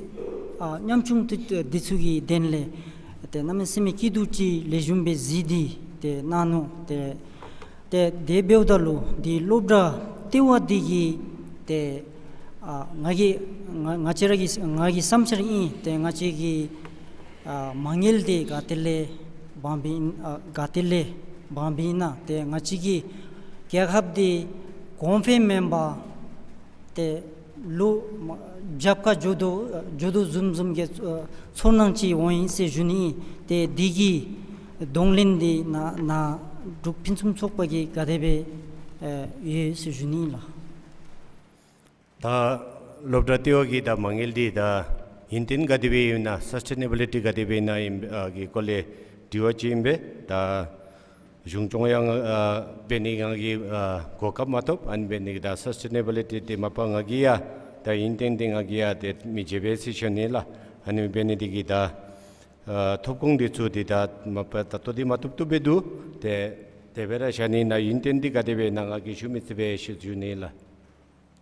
ཨ་ཉམ་ཆུང་འདི་འདི་ཚུ་གི་དོན་ལས་ཏེ་གནམ་མེད་ས་མེད་སྐྱིད་སྡུག་ཅིག་ལེགས་ཤོམ་སྦེ་གཟིགས་ཏེ་ཏེ་གནང་ནུག། ཏེ་ཏེ་དེ་འབདཝ་ད་ལུ་འདི་སློབ་གྲྭ་ལྟེ་བ་འདི་གིས་ཏེ་ཨ་ང་གིས་ང་ང་བཅས་ར་གི་ང་གི་བསམ་འཆར་ཨིན། ཏེ་ང་བཅས་ཀྱི་ཨ་མ་དངུལ་འདི་ག་ཏེ་ལས་འབག་འབདཝ་ཨིན་ཨ་ག་ཏེ་ལས་འབག་འབདཝ་ཨིན་ན། ཏེ་ང་བཅས་ཀྱི་རྒྱལ་ཁབ་འདི་གོང་འཕེལ་མེན་པར་ཏེ་ལོག་རྒྱབ་ཁར་འགྱོ་དོ་འགྱོ་དོ་བཟུམ་བཟུམ་གྱི་ཨ་ཚོར་སྣང་ཅིག་འོང་ཡི་ཟེར་ཞུ་ནི་ཨིན། ཏེ་འདི་གི་གདོང་ལེན་འདི་ནཱ་ནཱ་འབྲུག་ཕུན་སུམ་ཚོགས་པ་གིས་ག་དེ་སྦེ་ཨེ་ཡོད་ཟེར་ཞུ་ནི་ཨིན་ལགས། ད་སློབ་གྲྭ་ལྟེ་བ་གི་ད་མ་དངུལ་འདི་ད་ཡུན་བརྟན་ག་དེ་སྦེ་ཡོད་ན་སཱསི་ཊེ་ནེ་བི་ལི་ཊི་ག་དེ་སྦེ་ཨིན་ན་ཨིན་ཨ་གི་སྐོར་ལས་དྲི་བ་ཅིག་ཨིན་པས། ད་གཞུང་སྐྱོང་ཡང་ཨ་འབད་ནི་ང་གིས་ཨ་གོ་སྐབས་མ་ཐོབ། ཨ་ནི་འབད་ནི་གི་ད་སཱསི་ཊེ་ནེ་བི་ལི་ཊི་འདི་མ་པ་ང་གིས་ཡང་ད་ཡུན་བརྟན་འདི་ང་གིས་ཡང་ཏེ་མི་བརྗེད་པས་ཟེར་ཞུ་ནི་ལགས། ཨ་ནི་འབད་ནི་འདི་གིས་ད་ཨ་ཐོབ་ཁུངས་འདི་ཚུ་འདི་ད་མ་པ་ད་ལྟོ་འདི་མ་བཏུབ་བཏུབ་སྦེ་འདུག། ཏེ་དེ་སྦེ་ར་བཞག་ནི་ན་ཡུན་བརྟན་འདི་ག་དེ་སྦེ་ཨིན་ན་ང་གིས་ཞུ་མི་ཚུགས་པས་ཟེར་ཞུ་ནི་ལགས།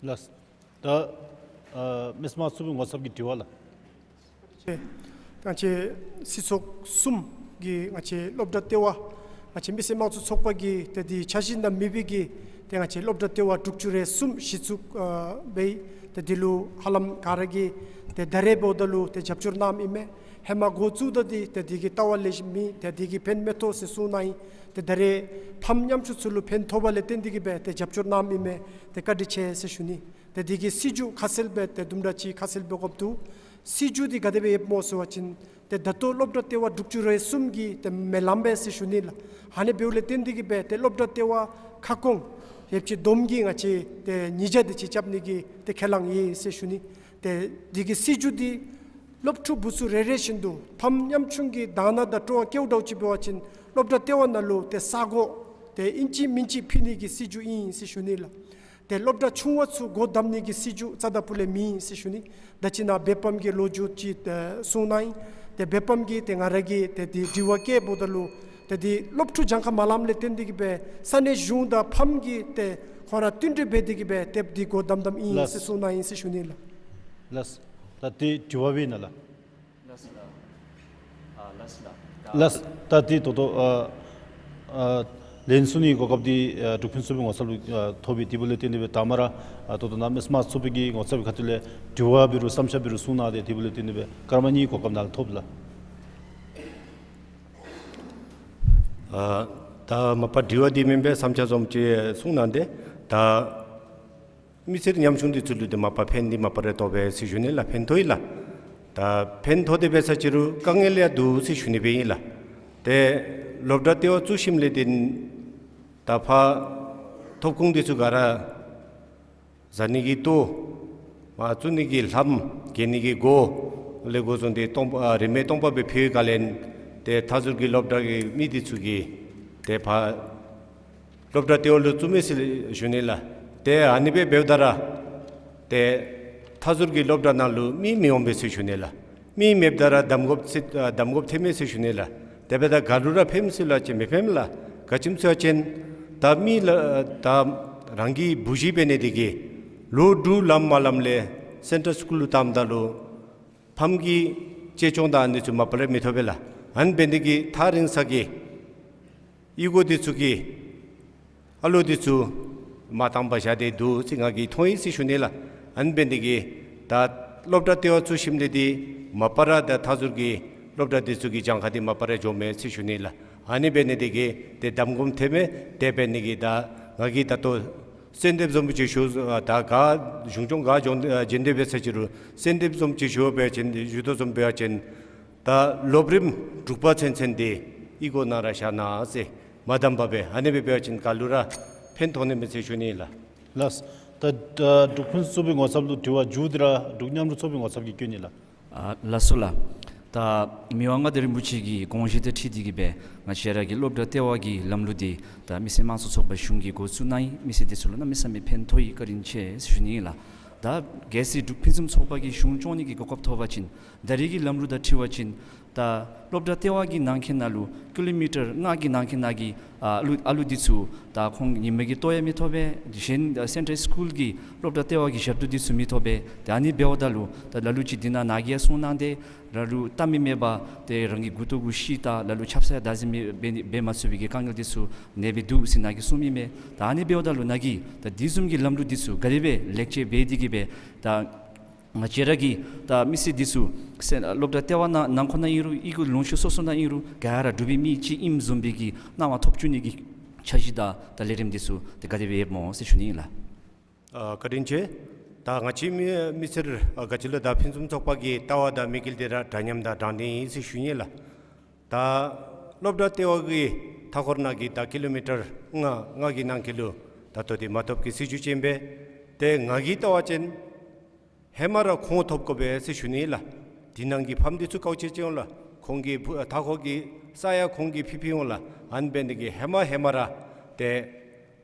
ལགས། ད་ཨ་མི་སེར་དམངས་གཙོའི་ངོ་ཚབ་ཀྱི་དྲི་བ་ལགས། ང་བཅས་སྲིད་ཚོགས་གསུམ་གྱི་ང་བཅས་སློབ་གྲྭ་ལྟེ་བ་ང་བཅས་མི་སེར་དམངས་གཙོའི་ཚོགས་པ་གི་ཏེ་འདི་ཆ་ཤས་ནང་མེད་པའི་གི་ཏེ་ང་བཅས་སློབ་གྲྭ་ལྟེ་བ་དྲུག་ཅུ་རེ་གསུམ་གཞི་བཙུགས་ཨ་འབད་ཡི། ཏེ་འདི་ལུ་ཧ་ལམ་ག་ར་གིས་ཏེ་ད་རེས་འབདཝ་ད་ལུ་ཏེ་རྒྱབ་སྐྱོར་གནངམ་ཨིན་མས། ཧེ་མ་འགོ་བཙུགས་ད་འདི་ཏེ་འདི་གི་ལྟ་བ་ལེགས་ཤོམ་མེད། ཏེ་འདི་གིས་ཕན་མི་ཐོགས་ཟེར་གསུངས་གནང་ཡི། ཏེ་ད་རེས་ཕམ་ཉམ་ཆུང་ཚུ་ལུ་ཕན་ཐོགས་པ་ལས་བརྟེན་འདི་གིས་སྦེ་ཏེ་རྒྱབ་སྐྱོར་གནངམ་ཨིན་མས། ཏེ་བཀའ་དྲིན་ཆེ་ཟེར་ཞུ་ནི། ཏེ་འདི་གི་སྲིད་བྱུས་ཁ་གསལ་སྦེ་ཏེ་དུམ་གྲ་ཅིག་ཁ་གསལ་སྦེ་དགོཔ་འདུག། སྲིད་བྱུས་འདི་ག་དེ་སྦེ་ཡོདཔ་སྨོ་ཟེར་བ་ཅིན་ཏེ་ད་ལྟོ་སློབ་གྲྭ་ལྟེ་བ་དྲུག་ཅུ་རེ་གསུམ་གྱི་ཏེ་མེ་ལམ་སྦེ་ཟེར་ཞུ་ནི་ལགས། ཨ་ནི་འབདཝ་ལས་བརྟེན་འདི་གིས་སྦེ་ཏེ་སློབ་གྲྭ་ལྟེ་བ་ཁ་སྐོང་ཡོདཔ་ཅིག་བསྡོམས་ཀྱིས་ང་བཅས་ཏེ་ཉིས་བརྒྱ་དེ་ཅིག་རྐྱབ་ནི་གི་ཏེ་ཁས་བླངས་ཡོད་ཟེར་ཞུ་ནི། ཏེ་འདི་གི་སྲིད་བྱུས་འདི་སློབ་ཕྲུག་བུ་ཚུ་རེ་རེ་བཞིན་དུ་ཕམ་ཉམ་ཆུང་གི་དག་སྣང་དང་སྤྲོ་བ་སྐྱེཝ་འདྲཝ་ཅིག་འབད་བ་ཅིན་སློབ་གྲྭ་ལྟེ་བ་ནང་ལུ་ཏེ་ས་སྒོ་ཏེ་ཨིན་ཅི་མིན་ཅི་ཕུལ་ནི་གི་སྲིད་བྱུས་ཨིན་ཟེར་ཞུ་ནི་ལགས། ཏེ་སློབ་གྲྭ་ཆུང་བ་ཚུ་སྒོ་བསྡམ་ནི་གི་སྲིད་བྱུས་རྩ་དང་ཕུ་ལས་མེད་ཟེར་ཞུ་ནི། ད་ཅི་ནཱ་འབད་འབངས་ཀྱི་ལོ་རྒྱུས་ཅིག་ཏེ་གསུངས་གནང་ཡི། ཏེ་འབད་འབངས་ཀྱིས་ཏེ་ང་ར་གིས་ཏེ་འདི་དྲི་བ་བཀོད་འབདཝ་ད་ལུ་ཏེ་འདི་སློབ་ཕྲུག་གྱངས་ཁ་མ་ལངམ་ལས་བརྟེན་འདི་གིས་སྦེ་ས་གནས་གཞུང་དང་ཕམ་གྱིས་ཏེ་ཁོང་ར་བསྟུན་གྲོས་འབད་འདི་གིས་སྦེ་ཏེ་འདི་སྒོ་བསྡམ་བསྡམ་ཨིན་ལགས། ཟེར་གསུངས་གནང་ཡི་ཟེར་ཞུ་ནི་ལགས། ལགས། ད་འདི་དྲི་བ་འབད་ན་ལགས། ལགས། ད་འདི་ད་ལྟོ་ཨ་ཨ་ལན་གསུང་ནི་གོ་སྐབས་འདི་ཨ་འབྲུག་ཕུན་ཚོགས་པའི་ངོ་ཚབ་ལུ་ཨ་ཐོབ་པའི་འདི་འབདཝ་ལས་བརྟེན་འདི་སྦེ་ད་མ་ར་ཨ་ད་ལྟོ་ནཱ་མི་སེར་དམངས་གཙོའི་ཚོགས་པའི་གི་ངོ་ཚབ་ཀྱི་ཁ་ཐུག་ལས་དྲི་བ་འབད་རུང་བསམ་འཆར་འབད་རུང་གསུང་གནང་སྟེ་འདི་འབདཝ་ལས་བརྟེན་འདི་སྦེ་སྐར་མ་གཉིས་གོ་སྐབས་ནཱ་ལུ་ཐོབ་ལགས། ཨ་ད་མ་པ་དྲི་བ་འདི་མེན་པར་བསམ་འཆར་བཟུམ་ཅིག་གསུང་གནང་སྟེ། ད་མི་སེར་ཉམ་ཆུང་འདི་ཚུ་ལུ་འདི་མ་པ་ཕན་འདི་མ་པ་ར་ཐོགས་པས་ཟེར་ཞུ་ནི་ལགས། ཕན་ཐོགས་ཡི་ལགས། ད་ཕན་ཐོགས་ཏེ་འབད་ས་ཅི་རུང་དཀའ་ངལ་ཡང་འདུག་ཟེར་ཞུ་ནི་སྦེ་ཨིན་ལགས། ཏེ་སློབ་གྲྭ་ལྟེ་བ་བཙུགས་ཞིནམ་ལས་འདི་ད་ཕར་ཐོབ་ཁུངས་འདི་ཚུ་ག་ར་བཟའ་ནི་གི་ལྟོ་མར་བཙུགས་ནི་གི་ལྷམ་གྱོན་ནི་གི་གོ་ལས་འགོ་བཟུང་སྟེ་སྟོང་པ་ཨ་རིན་མེད་སྟོང་པ་སྦེ་ཕུལ་བའི་སྒང་ལས་ཏེ་མཐའ་ཟུར་གྱི་སློབ་གྲྭ་གི་མི་འདི་ཚུ་གིས་ཏེ་ཕར་སློབ་གྲྭ་ལྟེ་བ་ལུ་བཙུགས་མས་ཟེར་ཞུ་ནི་ལགས། ཏེ་ཨ་ནི་སྦེ་འབདཝ་ད་ར་ཏེ་མཐའ་ཟུར་གྱི་སློབ་གྲྭ་ནང་ལུ་མི་མི་འོང་པས་ཟེར་ཞུ་ནི་ལགས། མི་མེདཔ་ད་ར་གདམ་འགོག་ཚེ་ཨ་གདམ་འགོག་ཐེབས་མས་ཟེར་ཞུ་ནི་ལགས། དེ་འབདཝ་ད་ག་ལུ་ར་ཕནམ་ཟེར་སླབ་ཅི་མི་ཕན་ལགས། ག་ཅི་སྨོ་ཟེར་བ་ཅིན་ད་མི་ལ་ད་རང་གི་བུ་གཞི་འབད་ནི་འདི་གིས་ལོ་དྲུག་ལངམ་མ་ལངམ་ལས་སེན་ཊལ་སི་ཀུལ་ལུ་བཏངམ་ད་ལུ་ཕམ་གྱི་གཅེས་སྐྱོང་དང་ཨ་ནི་ཚུ་མ་པ་ར་མི་ཐོབ་པས་ལགས། ཨ་ནི་འབད་ནི་འདི་གིས་ཐག་རིང་ས་གི་གཡུས་སྒོ་འདི་ཚུ་གི་ཨ་ལོ་འདི་ཚུ་མ་བཏང་པར་བཞག་སྟེ་འདུག་ཟེར་ང་གིས་མཐོང་ཡི་ཟེར་ཞུ་ནི་ལགས། ཨ་ནི་འབད་ནི་འདི་གིས་ད་སློབ་གྲྭ་ལྟེ་བ་བཙུགས་ཞིནམ་ལས་འདི་མ་པ་ར་ད་མཐའ་ཟུར་གྱི་སློབ་གྲྭ་འདི་ཚུ་གི་གྱངས་ཁ་འདི་མ་པ་ར་འགྱོཝ་མས་ཟེར་ཞུ་ནི་ལགས། ཨ་ནི་འབད་ནི་འདི་གིས་ཏེ་གདམ་འགོག་ཐེབས་མས། དེ་འབད་ནི་འདི་གིས་ད་ང་གིས་ད་ལྟོ་གསོལ་འདེབས་བཟུམ་ཅིག་ཞུ་ད་ག་གཞུང་སྐྱོང་ག་བྱོན་ཨ་བྱོན་ཏེ་འབད་ས་ཅི་རུང་གསོལ་འདེབས་བཟུམ་ཅིག་ཞུ་བ་ཅིན་ཞུ་དོ་བཟུམ་འབད་བ་ཅིན་ད་སློབ་རིམ་དྲུག་པ་ཚུན་ཚོད་འདི་གཡུས་སྒོ་ནང་ར་བཞག་གནང་ཟེར་མ་བསྡམས་པར་སྦེ་ཨ་ནི་སྦེ་འབད་བ་ཅིན་ག་ལུ་ར་ཕན་ཐོགས་ནི་མས་ཟེར་ཞུ་ནི་ལགས། ལགས། ད་ད་འབྲུག་ཕུན་སུམ་ཚོགས་པའི་ངོ་ཚབ་ལུ་དྲི་བ་མཇུག་འདི་ར་འབྲུག་མཉམ་རུབ་ཚོགས་པའི་ངོ་ཚབ་ཀྱིས་བཀོད་ནི་ལགས། ཨ་ལགས་སོ་ལགས། ད་མི་དབང་མངའ་བདག་རིན་པོ་ཆེ་གི་དགོངས་བཞེད་དང་འཁྲིལ་ཏེ་གི་སྦེ་ང་བཅས་ར་གི་སློབ་གྲྭ་ལྟེ་བ་གི་ལམ་ལུགས་འདི་ད་མི་སེར་དམངས་གཙོའི་ཚོགས་པ་གཞུང་གིས་འགོ་བཙུགས་གནང་ཡི། མི་སེར་འདི་ཚུ་ལུ་གནམ་མེད་ས་མེད་ཕན་ཐོགས་ཡི། བཀའ་དྲིན་ཆེ་ཟེར་ཞུ་ནི་ཨིན་ལགས། ད་གལ་སྲིད་འབྲུག་ཕུན་སུམ་ཚོགས་པ་གིས་གཞུང་སྐྱོང་ནི་གི་གོ་སྐབས་ཐོབ་པ་ཅིན་ད་རེས་ཀྱི་ལམ་ལུགས་དང་འཁྲིལ་བ་ཅིན་ ད་སློབ་གྲྭ་ལྟེ་བ་གི་ནང་འཁོད་ནང་ལུ་ཀི་ལོ་མི་ཊར་ལྔ་གི་ནང་འཁོད་ནང་གི་ཨ་ཨ་ལུ་ཨ་ལུ་འདི་ཚུ་ད་ཁོང་ཉི་མ་གི་ལྟོ་ཡང་མི་ཐོབ་པས། གཞན་ཨ་སེན་ཊར་སི་ཀུལ་གྱི་སློབ་གྲྭ་ལྟེ་བ་གི་ཞབས་ཏོག་འདི་ཚུ་མི་ཐོབ་པས། ཏེ་ཨ་ནི་འབདཝ་ད་ལུ་ད་ལ་ལུ་ཅིག་འདི་ནང་ནཱ་གིས་ཡང་གསུངས་གནང་སྟེ་ལ་ལུ་ལྟ་མི་མེད་པར་ཏེ་རང་གི་མགུ་ཏོ་གུ་ཤི་ད་ལ་ལུ་ཆབ་གསང་བདག་འཛིན་མི་འབད་འབད་མ་ཚུགས་པའི་གི་དཀའ་ངལ་འདི་ཚུ་གནས་པའི་འདུག་ཟེར་ནཱ་གིས་གསུངས་མི་མས། ད་ཨ་ནི་འབདཝ་ད་ལུ་ནཱ་གིས་ད་འདི་བཟུམ་གྱི་ལམ་ལུགས་འདི་ཚུ་ག་དེ་སྦེ་ལེགས་བཅོས་འབད་དེ་གི་སྦེ་ད་ང་བཅས་ར་གི་ད་མི་སེར་འདི་ཚུ་སེ་སློབ་གྲྭ་ལྟེ་བ་ནང་ནང་འཁོད་ནང་ཨིན་རུང་ཨི་གུ་ལུང་ཕྱོགས་སོ་སོ་ནང་ཨིན་རུང་ག་ར་འབྲུག་པའི་མི་ཅིག་ཨིནམ་བཟུམ་སྦེ་གི་སྣང་བ་ཐོབ་བཅུག་ནི་གི་འཆར་གཞི་དང་ད་ལས་རིམ་འདི་ཚུ་ཏེ་ག་དེ་སྦེ་ཡོདཔ་སྨོ་ཟེར་ཞུ་ནི་ཨིན་ལགས། ཨ་བཀའ་དྲིན་ཆེ། ད་ང་བཅས་མི་མི་སེར་ཨ་ག་ཅི་ལོ་ད་ཕུན་སུམ་ཚོགས་པ་གི་ལྟ་བ་དང་དམིགས་ཡུལ་འདི་ར་འདྲ་མཉམ་དང་དྲང་བདེན་ཨིན་ཟེར་ཞུ་ནི་ལགས། ད་སློབ་གྲྭ་ལྟེ་བ་གི་མཐའ་འཁོར་ནང་གི་ད་ཀི་ལོ་མི་ཊར་ལྔ་ལྔ་གི་ནང་འཁོད་ལུ་ད་ལྟོ་འདི་མ་ཐོབ་ཀྱི་སྲིད་བྱུས་ཅིག་ཨིན་པས། ཏེ་ང་གི་ལྟ་བ་ཅིན་ཧེ་མ་ར་ཁོང་ཐོབ་དགོ་པས་ཟེར་ཞུ་ནི་ལགས། འདི་ནང་གི་ཕམ་འདི་ཚུ་དཀའཝ་སྤྱད་སྤྱད་འོང་ལགས། ཁོང་གི་བུ་མཐའ་འཁོར་གྱི་ས་ཡང་ཁོང་གིས་ཕུལ་ཕུལ་འོང་ལགས། ཨ་ནི་འབད་ནི་དེ་གིས་ཧེ་མ་ཧེ་མ་ར་ཏེ་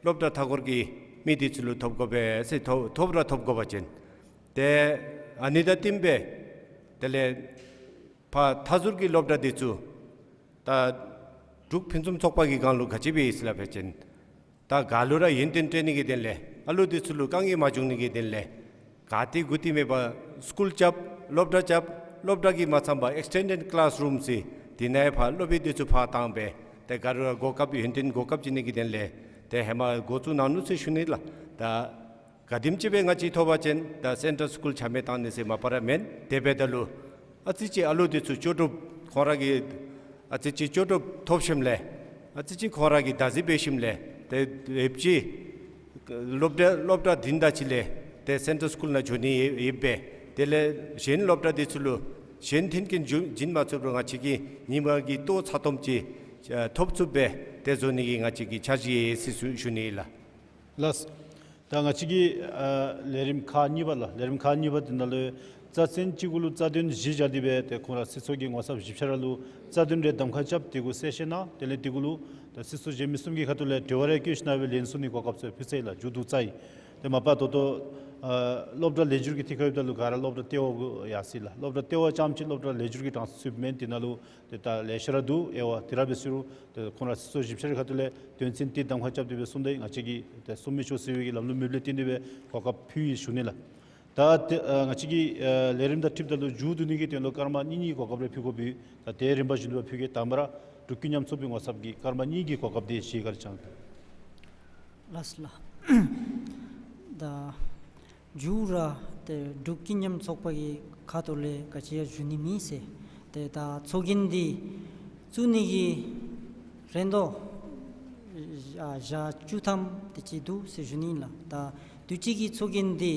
སློབ་གྲྭ་མཐའ་འཁོར་གྱི་མི་འདི་ཚུ་ལུ་ཐོབ་དགོ་པས་ཟེར་ཐོབ་ཐོབ་ར་ཐོབ་དགོ་པ་ཅིན། ཏེ་ཨ་ནི་དང་བསྟུན་སྦེ་དེ་ལས་ཕར་མཐའ་ཟུར་གྱི་སློབ་གྲྭ་འདི་ཚུ་ད་འབྲུག་ཕུན་སུམ་ཚོགས་པ་གི་སྒང་ལུ་ག་ཅི་སྦེ་ཡོད་ཟེར་སླབ་པ་ཅིན་ད་ག་ལུ་ར་ཡུན་བརྟན་སྤྲོད་ནི་གི་དོན་ལས་ཨ་ལུ་འདི་ཚུ་ལུ་དཀའ་ངལ་མ་འབྱུང་ནི་གི་དོན་ལས་ག་ཏེ་དགོ་ཏེ་མེད་པར་སི་ཀུལ་རྐྱབ་སློབ་གྲྭ་རྐྱབ་སློབ་གྲྭ་གིས་མ་ཚངམ་པར་ཨེགསི་ཊེན་ཌེཌ་ཀི་ལཱསི་རུམ་ཟེར་འདི་ནང་ཡང་ཕར་སློབ་དཔོན་འདི་ཚུ་ཕར་བཏང་སྦེ་ཏེ་ག་ར་གོ་སྐབས་ཡུན་བརྟན་གོ་སྐབས་བྱིན་ནི་གི་དོན་ལས་ཏེ་ཧེ་མ་འགོ་བཙུགས་གནང་ནུག་ཟེར་ཞུ་ནི་ལགས། ད་ག་དེམ་ཅིག་སྦེ་ང་བཅས་ཐོབ་པ་ཅིན་ད་སེན་ཊར་སི་ཀུལ་ཆ་མེད་བཏང་ནི་ཟེར་མ་པ་ར་མེན། དེ་འབདཝ་ད་ལུ་ཨ་ཙི་ཅིག་ཨ་ལུ་འདི་ཚུ་ལྕོགས་གྲུབ་ཁོང་ར་གིས་ཨ་ཙི་ཅིག་ལྕོགས་གྲུབ་ཐོབ་ཞིནམ་ལས་ཨ་ཙི་ཅིག་ཁོང་ར་གིས་བདག་འཛིན་འབད་ཞིནམ་ལས་ཏེ་ཡོདཔ་ཅིག་སློབ་གྲྭ་སློབ་གྲྭ་འདི་དང་གཅིག་ལས་ཏེ་སེན་ཊར་སི་ཀུལ་ནང་འགྱོ་ནི་ཡོད་པས། དེ་ལས་གཞན་སློབ་གྲྭ་འདི་ཚུ་ལུ་གཞན་མཐུན་རྐྱེན་བྱིན་བྱིན་མ་ཚུགས་རུང་ང་བཅས་ཀྱིས་ཉིན་མ་གི་ལྟོ་ཚ་ཏོམ་ཅིག་ཨ་ཐོབ་ཚུགསཔ་སྦེ་ཏེ་བཟོ་ནི་གི་ང་བཅས་ཀྱི་འཆར་གཞི་ཡོད་ཟེར་ཞུ་ཞུ་ནི་ལགས། ལགས། ད་ང་བཅས་ཀྱི་ཨ་ལས་རིམ་ཁག་གཉིས་པ་ལགས། ལས་རིམ་ཁག་གཉིས་པ་འདི་ནང་ལུ་རྩ་ཚན་གཅིག་གུ་ལུ་རྩ་དོན་བཞི་སྦྱར་ཏེ་སྦེ་ཏེ་ཁོང་ར་སྲིད་ཚོགས་ཀྱི་ངོ་ཚབ་བཞི་ཆ་ར་ལུ་རྩ་དོན་རེ་གདམ་ཁ་རྐྱབ་དེ་གུ་གསལ་བཤད་གནང་། དེ་ལས་དེ་གུ་ལུ་ད་སྲིད་ཚོགས་གཞན་མི་གསུམ་གྱི་ཁ་ཐུག་ལས་དྲི་བ་རེ་བཀོད་ཞིནམ་སྦེ་ལན་གསུང་ནི་གོ་སྐབས་ཚུ་ཕུལ་ཚར་ཡི་ལགས། མཇུག་བསྡུ་ཚར་ཡི། ཏེ་མ་པ་ད་ལྟོ་ཨ་སློབ་གྲྭ་ལེགས་བསྒྱུར་གྱི་ཐད་ཁར་ཡོདཔ་ད་ལུ་ག་ར་སློབ་གྲྭ་ལྟེ་བ་གུ་ཡར་སོ་ཡི་ལགས། སློབ་གྲྭ་ལྟེ་བ་རྐྱངམ་ཅིག་སློབ་གྲྭ་ལེགས་བསྒྱུར་གྱི་གྲངས་སུ་ཚུདཔ་མེན། དེ་ནང་ལུ་ཏེ་ད་ལེ་ཤ་ར་འདུག། དབྱེ་བ་དེ་ར་འབད་ཟེར་རུང་ཏེ་ཁོང་ར་སྲིད་ཚོགས་བཞི་ཆ་རའི་ཁ་ཐུག་ལས་དོན་ཚན་དེ་གདམ་ཁ་རྐྱབ་སྟེ་སྦེ་གསུངས་ཏེ་ང་བཅས་ཀྱིས་ཏེ་གསུང་མི་ཆོག་ཟེར་བའི་གི་ལམ་ལུགས་མེདཔ་ལས་བརྟེན་ཏེ་སྦེ་གོ་སྐབས་ཕུལ་ཡི་ཞུ་ནི་ལགས། ད་ཏེ་ཨ་ང་བཅས་ཀྱི་ཨ་ལས་རིམ་དང་འཁྲིལཝ་ད་ལུ་མཇུག་བསྡུ་ནི་གི་དོན་ལུ་སྐར་མ་གཉིས་གཉིས་གོ་སྐབས་རེ་ཕུལ་དགོ་པས། ད་དེ་རིམ་པ་བཞིན་དུ་ཕུལ་གེ། དང་པ་ར་འབྲུག་ཀུན་མཉམ་ཚོགས་པའི་ངོ་ཚབ་ཀྱིས་སྐར་མ་གཉིས་ཀྱི་གོ་སྐབས་དེ་བཞེས་ག་ར་བཅར། ལགས་ལགས། ད་མཇུག་ར་ཏེ་འབྲུག་ཀུན་མཉམ་ཚོགས་པ་གི་ཁ་ཐུག་ལས་ག་ཅི་ཡང་ཞུ་ནི་མེད་ཟེར། ཏེ་ད་ཚོགས་རྒྱན་འདི་བཙུགས་ནི་གི་རན་དོ་ཨ་ཞག་བཅུ་ཐམ་དེ་ཅིག་འདུག་ཟེར་ཞུ་ནི་ཨིན་ལགས། ད་དུས་ཅི་གི་ཚོགས་རྒྱན་འདི་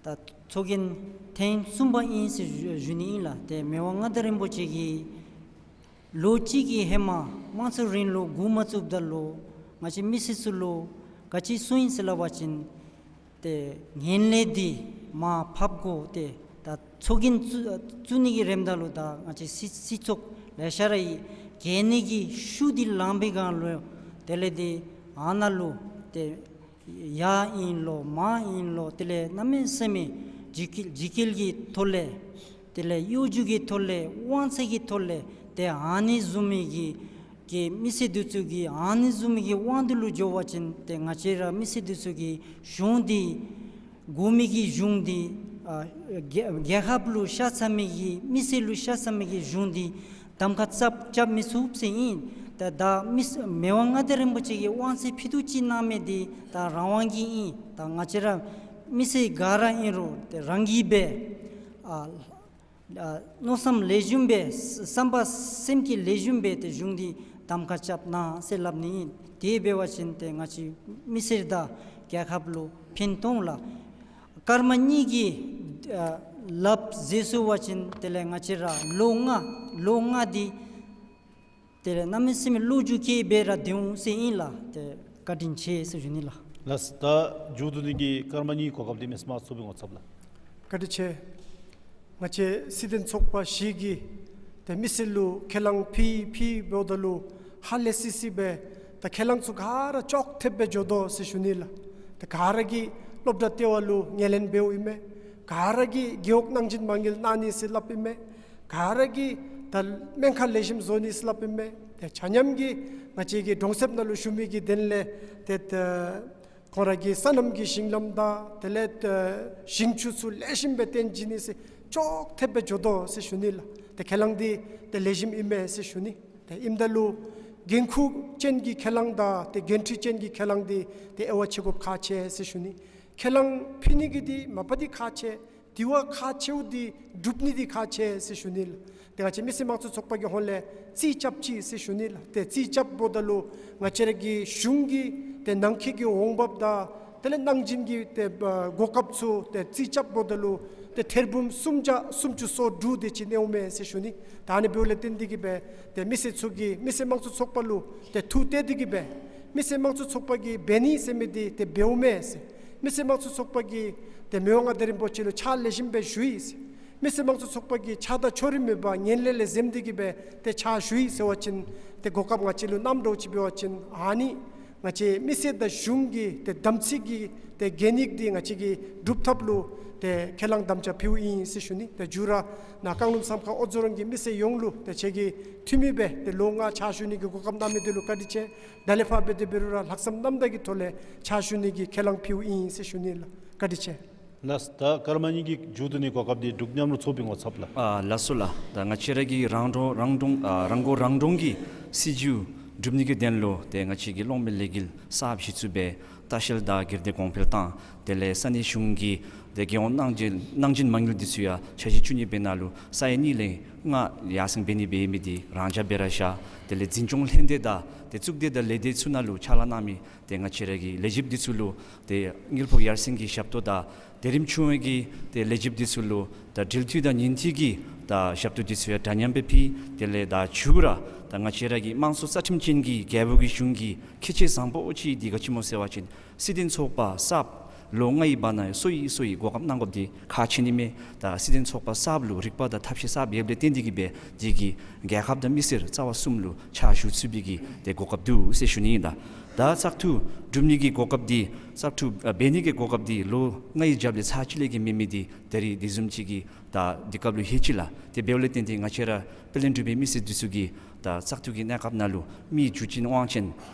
ད་ཚོགས་རྒྱན་ཐེངས་གསུམ་པ་ཨིན་ཟེར་ཞུ་ཞུ་ནི་ཨིན་ལགས། ཏེ་མི་དབང་མངའ་བདག་རིན་པོ་ཆེ་གིས་ལོ་གཅིག་གི་ཧེ་མ་དམངས་གཙོའི་རིང་ལུགས་འགོ་མ་བཙུགསཔ་ད་ལུ་ང་བཅས་མི་སེར་ཚུ་ལུ་ག་ཅི་གསུངས་ཡི་ཟེར་སླབ་པ་ཅིན་ཏེ་ངན་ལྷད་འདི་མར་ཕབ་དགོ། ཏེ་ད་ཚོགས་རྒྱན་བཙུགས་བཙུགས་ནི་གི་རནམ་ད་ལུ་ད་ང་བཅས་སྲིད་སྲིད་ཚོགས་ལེ་ཤ་ར་ཡོད། གལ་ནི་གི་ཤུགས་འདི་ལངས་པའི་སྒང་ལུ་དེ་ལས་ཏེ་ཨ་ནཱ་ལུ་ཏེ་ཡར་ཨིན་ལོ་མར་ཨིན་ལོ་དེ་ལས་གནམ་མེད་ས་མེད་འཇིགས་སྐུལ་འཇིགས་སྐུལ་གྱི་ཐོག་ལས་དེ་ལས་གཡོ་སྒྱུ་གི་ཐོག་ལས་དབང་ཚད་ཀྱི་ཐོག་ལས་ཏེ་ཨ་ནི་བཟུམ་མའི་གི་གི་མི་སེར་འདི་ཚུ་གིས་ཨ་ནི་བཟུམ་མའི་གི་དབང་འདི་ལུ་འགྱོ་བ་ཅིན་ཏེ་ང་བཅས་ར་མི་སེར་འདི་ཚུ་གི་གཞུང་འདི་དགོ་མི་གི་གཞུང་འདི་ཨ་རྒྱལ་རྒྱལ་ཁབ་ལུ་ཤ་ཚ་མི་གི་མི་སེར་ལུ་ཤ་ཚ་མི་གི་གཞུང་འདི་གདམ་ཁ་རྐྱབ་རྐྱབ་མི་ཚུགས་ཟེར་ཨིན། ད་ད་མི་སེར་མི་དབང་མངའ་བདག་རིན་པོ་ཆེ་གིས་དབང་ཚད་ཕུལ་དུ་ཅིག་གནང་མི་འདི་ད་རང་དབང་གིས་ཨིན། ད་ང་བཅས་ར་མི་སེར་ག་ར་ཨིན་རུང་ཏེ་རང་གིས་སྦེ་ཨ་ཨ་མནོ་བསམ་ལེགས་ཤོམ་སྦེ་བསམ་པ་སེམས་ཀྱི་ལེགས་ཤོམ་སྦེ་ཏེ་གཞུང་འདི་གདམ་ཁ་རྐྱབ་གནང་ཟེར་སླབ་ནི་ཨིན། དེ་འབད་བ་ཅིན་ཏེ་ང་བཅས་མི་སེར་དང་རྒྱལ་ཁབ་ལུ་ཕན་ཐོགས་ལགས། སྐར་མ་གཉིས་ཀྱི་ཨ་ལཱ་འབད་ཟེར་སོང་པ་ཅིན་དེ་ལས་ང་བཅས་ར་ལོ་ལྔ་ལོ་ལྔ་འདི་དེ་ལས་གནམ་མེད་ས་མེད་ལོ་རྒྱུས་ཀྱི་སྦེ་ར་སྡོད་འོང་ཟེར་ཨིན་ལགས། ཏེ་བཀའ་དྲིན་ཆེ་ཟེར་ཞུ་ནི་ལགས། ལགས། ད་མཇུག་བསྡུ་ནི་གི་སྐར་མ་གཉིས་གོ་སྐབས་འདི་མི་སེར་དམངས་གཙོའི་ངོ་ཚབ་ལགས། བཀའ་དྲིན་ཆེ། ང་བཅས་སྲིད་དོན་ཚོགས་པ་བཞི་གིས་ཏེ་མི་སེར་ལུ་ཁས་བླངས་ཕུལ་ཕུལ་འབདཝ་ད་ལུ་ཧ་ལས་སི་སི་སྦེ་ད་ཁས་བླངས་ཚུ་ག་ར་ཅོག་འཐདཔ་སྦེ་འགྱོ་དོ་ཟེར་ཞུ་ནི་ལགས། ཏེ་ག་ར་གིས་སློབ་གྲྭ་ལྟེ་བ་ལུ་ངོས་ལེན་འབདཝ་ཨིན་མས། ག་ར་གིས་རྒེད་འོག་གནང་སྦྱིན་མ་དངུལ་གནང་ནི་ཟེར་སླབ་ཨིན་མས། ག་ར་གིས་ད་སྨན་ཁང་ལེགས་ཤོམ་བཟོ་ནི་ཟེར་སླབ་ཨིན་མས། ཏེ་ཆ་མཉམ་གྱིས་ང་བཅས་ཀྱི་གྲོང་གསེབ་ནང་ལུ་བཞུགས་མི་གི་དོན་ལས་ཏེ་ད་ཁོང་ར་གི་སོ་ནམ་གྱི་ཞིང་ལམ་དང་དེ་ལས་ད་ཞིང་ཆུ་ཚུ་ལེགས་ཤོམ་སྦེ་བཏོན་བྱིན་ནི་ཟེར་ཅོག་འཐདཔ་སྦེ་འགྱོ་དོ་ཟེར་ཞུ་ནི་ལགས། ཏེ་ཁས་བླངས་འདི་ཏེ་ལེགས་ཤོམ་ཨིན་མས་ཟེར་ཞུ་ནི། ཏེ་ཨིནམ་ད་ལུ་འགན་ཁུར་ཅན་གྱི་ཁས་བླངས་དང་ཏེ་འགན་འཁྲི་ཅན་གྱི་ཁས་བླངས་འདི་ཏེ་དབྱེ་བ་ཕྱེ་དགོཔ་ཁག་ཆེ་ཟེར་ཞུ་ནི། ཁས་བླངས་ཕུལ་ནི་གི་འདི་མ་པ་འདི་ཁག་ཆེ། དེ་བ་ཁག་ཆེཝ་འདི་སྒྲུབ་ནི་འདི་ཁག་ཆེ་ཟེར་ཞུ་ནི་ལགས། ཏེ་ང་བཅས་མི་སེར་དམངས་གཙོ་ཚོགས་པ་གི་ཧོངས་ལས་རྩིས་རྐྱབ་ཅི་ཟེར་ཞུ་ནི་ལགས། ཏེ་རྩིས་རྐྱབ་འབདཝ་ད་ལུ་ང་བཅས་ར་གི་གཞུང་གི་ཏེ་ནང་འཁོད་ཀྱི་འོང་འབབ་དང་དེ་ལས་གནང་སྦྱིན་གྱི་ཏེ་ཨ་གོ་སྐབས་ཚུ་ཏེ་རྩིས་རྐྱབ་འབདཝ་ད་ལུ་ཏེ་ཐེར་འབུམ་སུམ་བརྒྱ་སུམ་ཅུ་སོ་དྲུག་དེ་ཅིག་གནས་འོང་མས་ཟེར་ཞུ་ནི། ད་ཨ་ནི་འབདཝ་ལས་བརྟེན་ཏེ་གིས་སྦེ་ཏེ་མི་སེར་ཚུ་གིས་མི་སེར་དམངས་གཙོ་ཚོགས་པ་ལུ་ཏེ་ཐུགས་གཏད་དེ་གིས་སྦེ་མི་སེར་དམངས་གཙོ་ཚོགས་པ་གིས་འབད་ནི་ཟེར་མི་འདི་ཏེ་འབདཝ་མས་ཟེར། མི་སེར་དམངས་གཙོ་ཚོགས་པ་གིས་ཏེ་མི་དབང་མངའ་བདག་རིན་པོ་ཆེ་ལུ་ཕྱག་ལེགས་ཤོམ་སྦེ་ཞུ་ཡི་ཟེར། མི་སེར་དམངས་གཙོ་ཚོགས་པ་གིས་ཕྱག་དང་ཕྱོགས་རིས་མེད་པར་ངན་ལྷད་ལས་འཛེམ་སྟེ་གིས་སྦེ་ཏེ་ཕྱག་ཞུ་ཡི་ཟེར་བ་ཅིན་ཏེ་གོ་སྐབས་ང་བཅས་ལུ་གནངམ་འདྲཝ་ཅིག་འབད་བ་ཅིན་ཨ་ནི་ང་བཅས་མི་སེར་དང་གཞུང་གི་ཏེ་དམ་ཚིག་གི་ཏེ་གན་ཡིག་འདི་ང་བཅས་ཀྱིས་སྒྲུབ་ཐབས་ལུ་ཏེ་ཁས་བླངས་དམ་བཅའ་ཕུལཝ་ཨིན་ཟེར་ཞུ་ནི། ཏེ་མཇུག་ར་ནཱ་བཀང་ལུང་བསམ་ཁ་ཨོ་རྫོང་རོང་གི་མི་སེར་ཡོངས་ལུ་ཏེ་ཁྱེད་ཀྱི་འཐུས་མི་སྦེ་ཏེ་ལོ་ལྔ་ཕྱག་ཞུ་ནི་གི་གོ་སྐབས་གནང་མི་འདི་ལུ་བཀའ་དྲིན་ཆེ། ད་ལས་ཕར་འབད་དེ་འབད་རུང་ར་ལྷག་བསམ་རྣམ་དག་གི་ཐོག་ལས་ཕྱག་ཞུ་ནི་གི་ཁས་བླངས་ཕུལཝ་ཨིན་ཟེར་ཞུ་ནི་ལགས། བཀའ་དྲིན་ཆེ། ལགས། ད་ཀརྨ་གཉིས་ཀྱིས་མཇུག་བསྡུ་ནི་གོ་སྐབས་འདི་འབྲུག་མཉམ་རུབ་ཚོགས་པའི་ངོ་ཚབ་ལགས། ཨ་ལགས་སོ་ལགས། ད་ང་བཅས་ར་གི་རང་གྲོང་རང་གྲོང་ཨ་རང་མགོ་རང་གྲོང་གི་སྲིད་བྱུས་སྒྲུབ་ནི་གི་དོན་ལུ་ཏེ་ང་བཅས་ཀྱིས་གློག་མེ་ལས་འགུལ་གསརཔ་གཞི་བཙུགས་སྦེ་ལྟ་བཤལ་དང་སྒེར་སྡེ་གོང་འཕེལ་དང་དེ་ལས་ས་གནས་གཞུང་གི་ཏེ་རྒྱལ་ཡོངས་གནང་སྦྱིན་གནང་སྦྱིན་མ་དངུལ་འདི་ཚུ་ཡང་འཆར་གཞི་བཅུ་གཉིས་པའི་ནང་ལུ་ས་ཡ་གཉིས་ལས་ལྔ་ཡར་སེང་འབད་ནི་འབད་མི་འདི་རང་འཇགས་སྦེ་ར་བཞག། དེ་ལས་འཛིན་སྐྱོང་ལྷན་སྡེ་དང་ཏེ་གཙུག་སྡེ་དང་ལས་སྡེ་ཚུ་ནང་ལུ་ཕྱག་ལཱ་གནང་མི་ཏེ་ང་བཅས་ར་གི་ལས་བྱེདཔ་འདི་ཚུ་ལུ་ཏེ་དངུལ་ཕོགས་ཡར་སེང་གི་ཞབས་ཏོག་དང་དེ་རིམ་བྱུང་བའི་གི་ཏེ་ལས་བྱེདཔ་འདི་ཚུ་ལུ་ད་འབྲེལ་མཐུད་དང་ཉིན་མཐུད་ཀྱི་ད་ཞབས་ཏོག་འདི་ཚུ་ཡང་འདྲ་མཉམ་སྦེ་ཕུལ། དེ་ལས་ད་མཇུག་ར་ད་ང་བཅས་ར་གི་དམངས་གཙོ་རྩ་ཁྲིམས་ཅན་གྱི་རྒྱལ་པོ་གི་གཞུང་གི་ཁེ་ཆེ་བཟང་པོ་ཅིག་འདི་ག་ཅི་སྨོ་ཟེར་བ་ཅིན་སྲིད་དོན་ཚོགས་པ་གསརཔ་ལོ་ལྔའི་བར་ན་སོ་ཡི་སོ་ཡི་གོ་སྐབས་གནང་དགོཔ་འདི་ཁག་ཆེ་ནི་མས། ད་སྲིད་དོན་ཚོགས་པ་གསརཔ་ལུ་རིག་པ་དང་ཐབས་ཤེས་གསརཔ་ཡོདཔ་ལས་བརྟེན་ཏེ་གིས་སྦེ་འདི་གིས་རྒྱལ་ཁབ་དང་མི་སེར་རྩ་བ་གསུམ་ལུ་ཕྱག་ཞུ་ཚུགས་པའི་གི་ཏེ་གོ་སྐབས་འདུག་ཟེར་ཞུ་ནི་ཨིན་ལགས། ད་བཙག་འཐུ་གྲུབ་ནི་གི་གོ་སྐབས་འདི་བཙག་འཐུ་ཨ་འབད་ནི་གི་གོ་སྐབས་འདི་ལོ་ལྔའི་རྒྱབ་ལས་ཚར་གཅིག་ལས་ཀྱི་མེད་མི་འདི་ད་རིས་འདི་བཟུམ་ཅིག་གི་ད་འདི་སྐབས་ལུ་ལྷོད་ཅི་ལགས། དེ་འབདཝ་ལས་བརྟེན་ཏེ་ང་བཅས་ར་དཔལ་ལྡན་འབྲུག་པའི་མི་སེར་འདི་ཚུ་གིས་ད་བཙག་འཐུ་གི་གནས་སྐབས་ནང་ལུ་མི་རྒྱུ་ཅན་དབང་ཅན་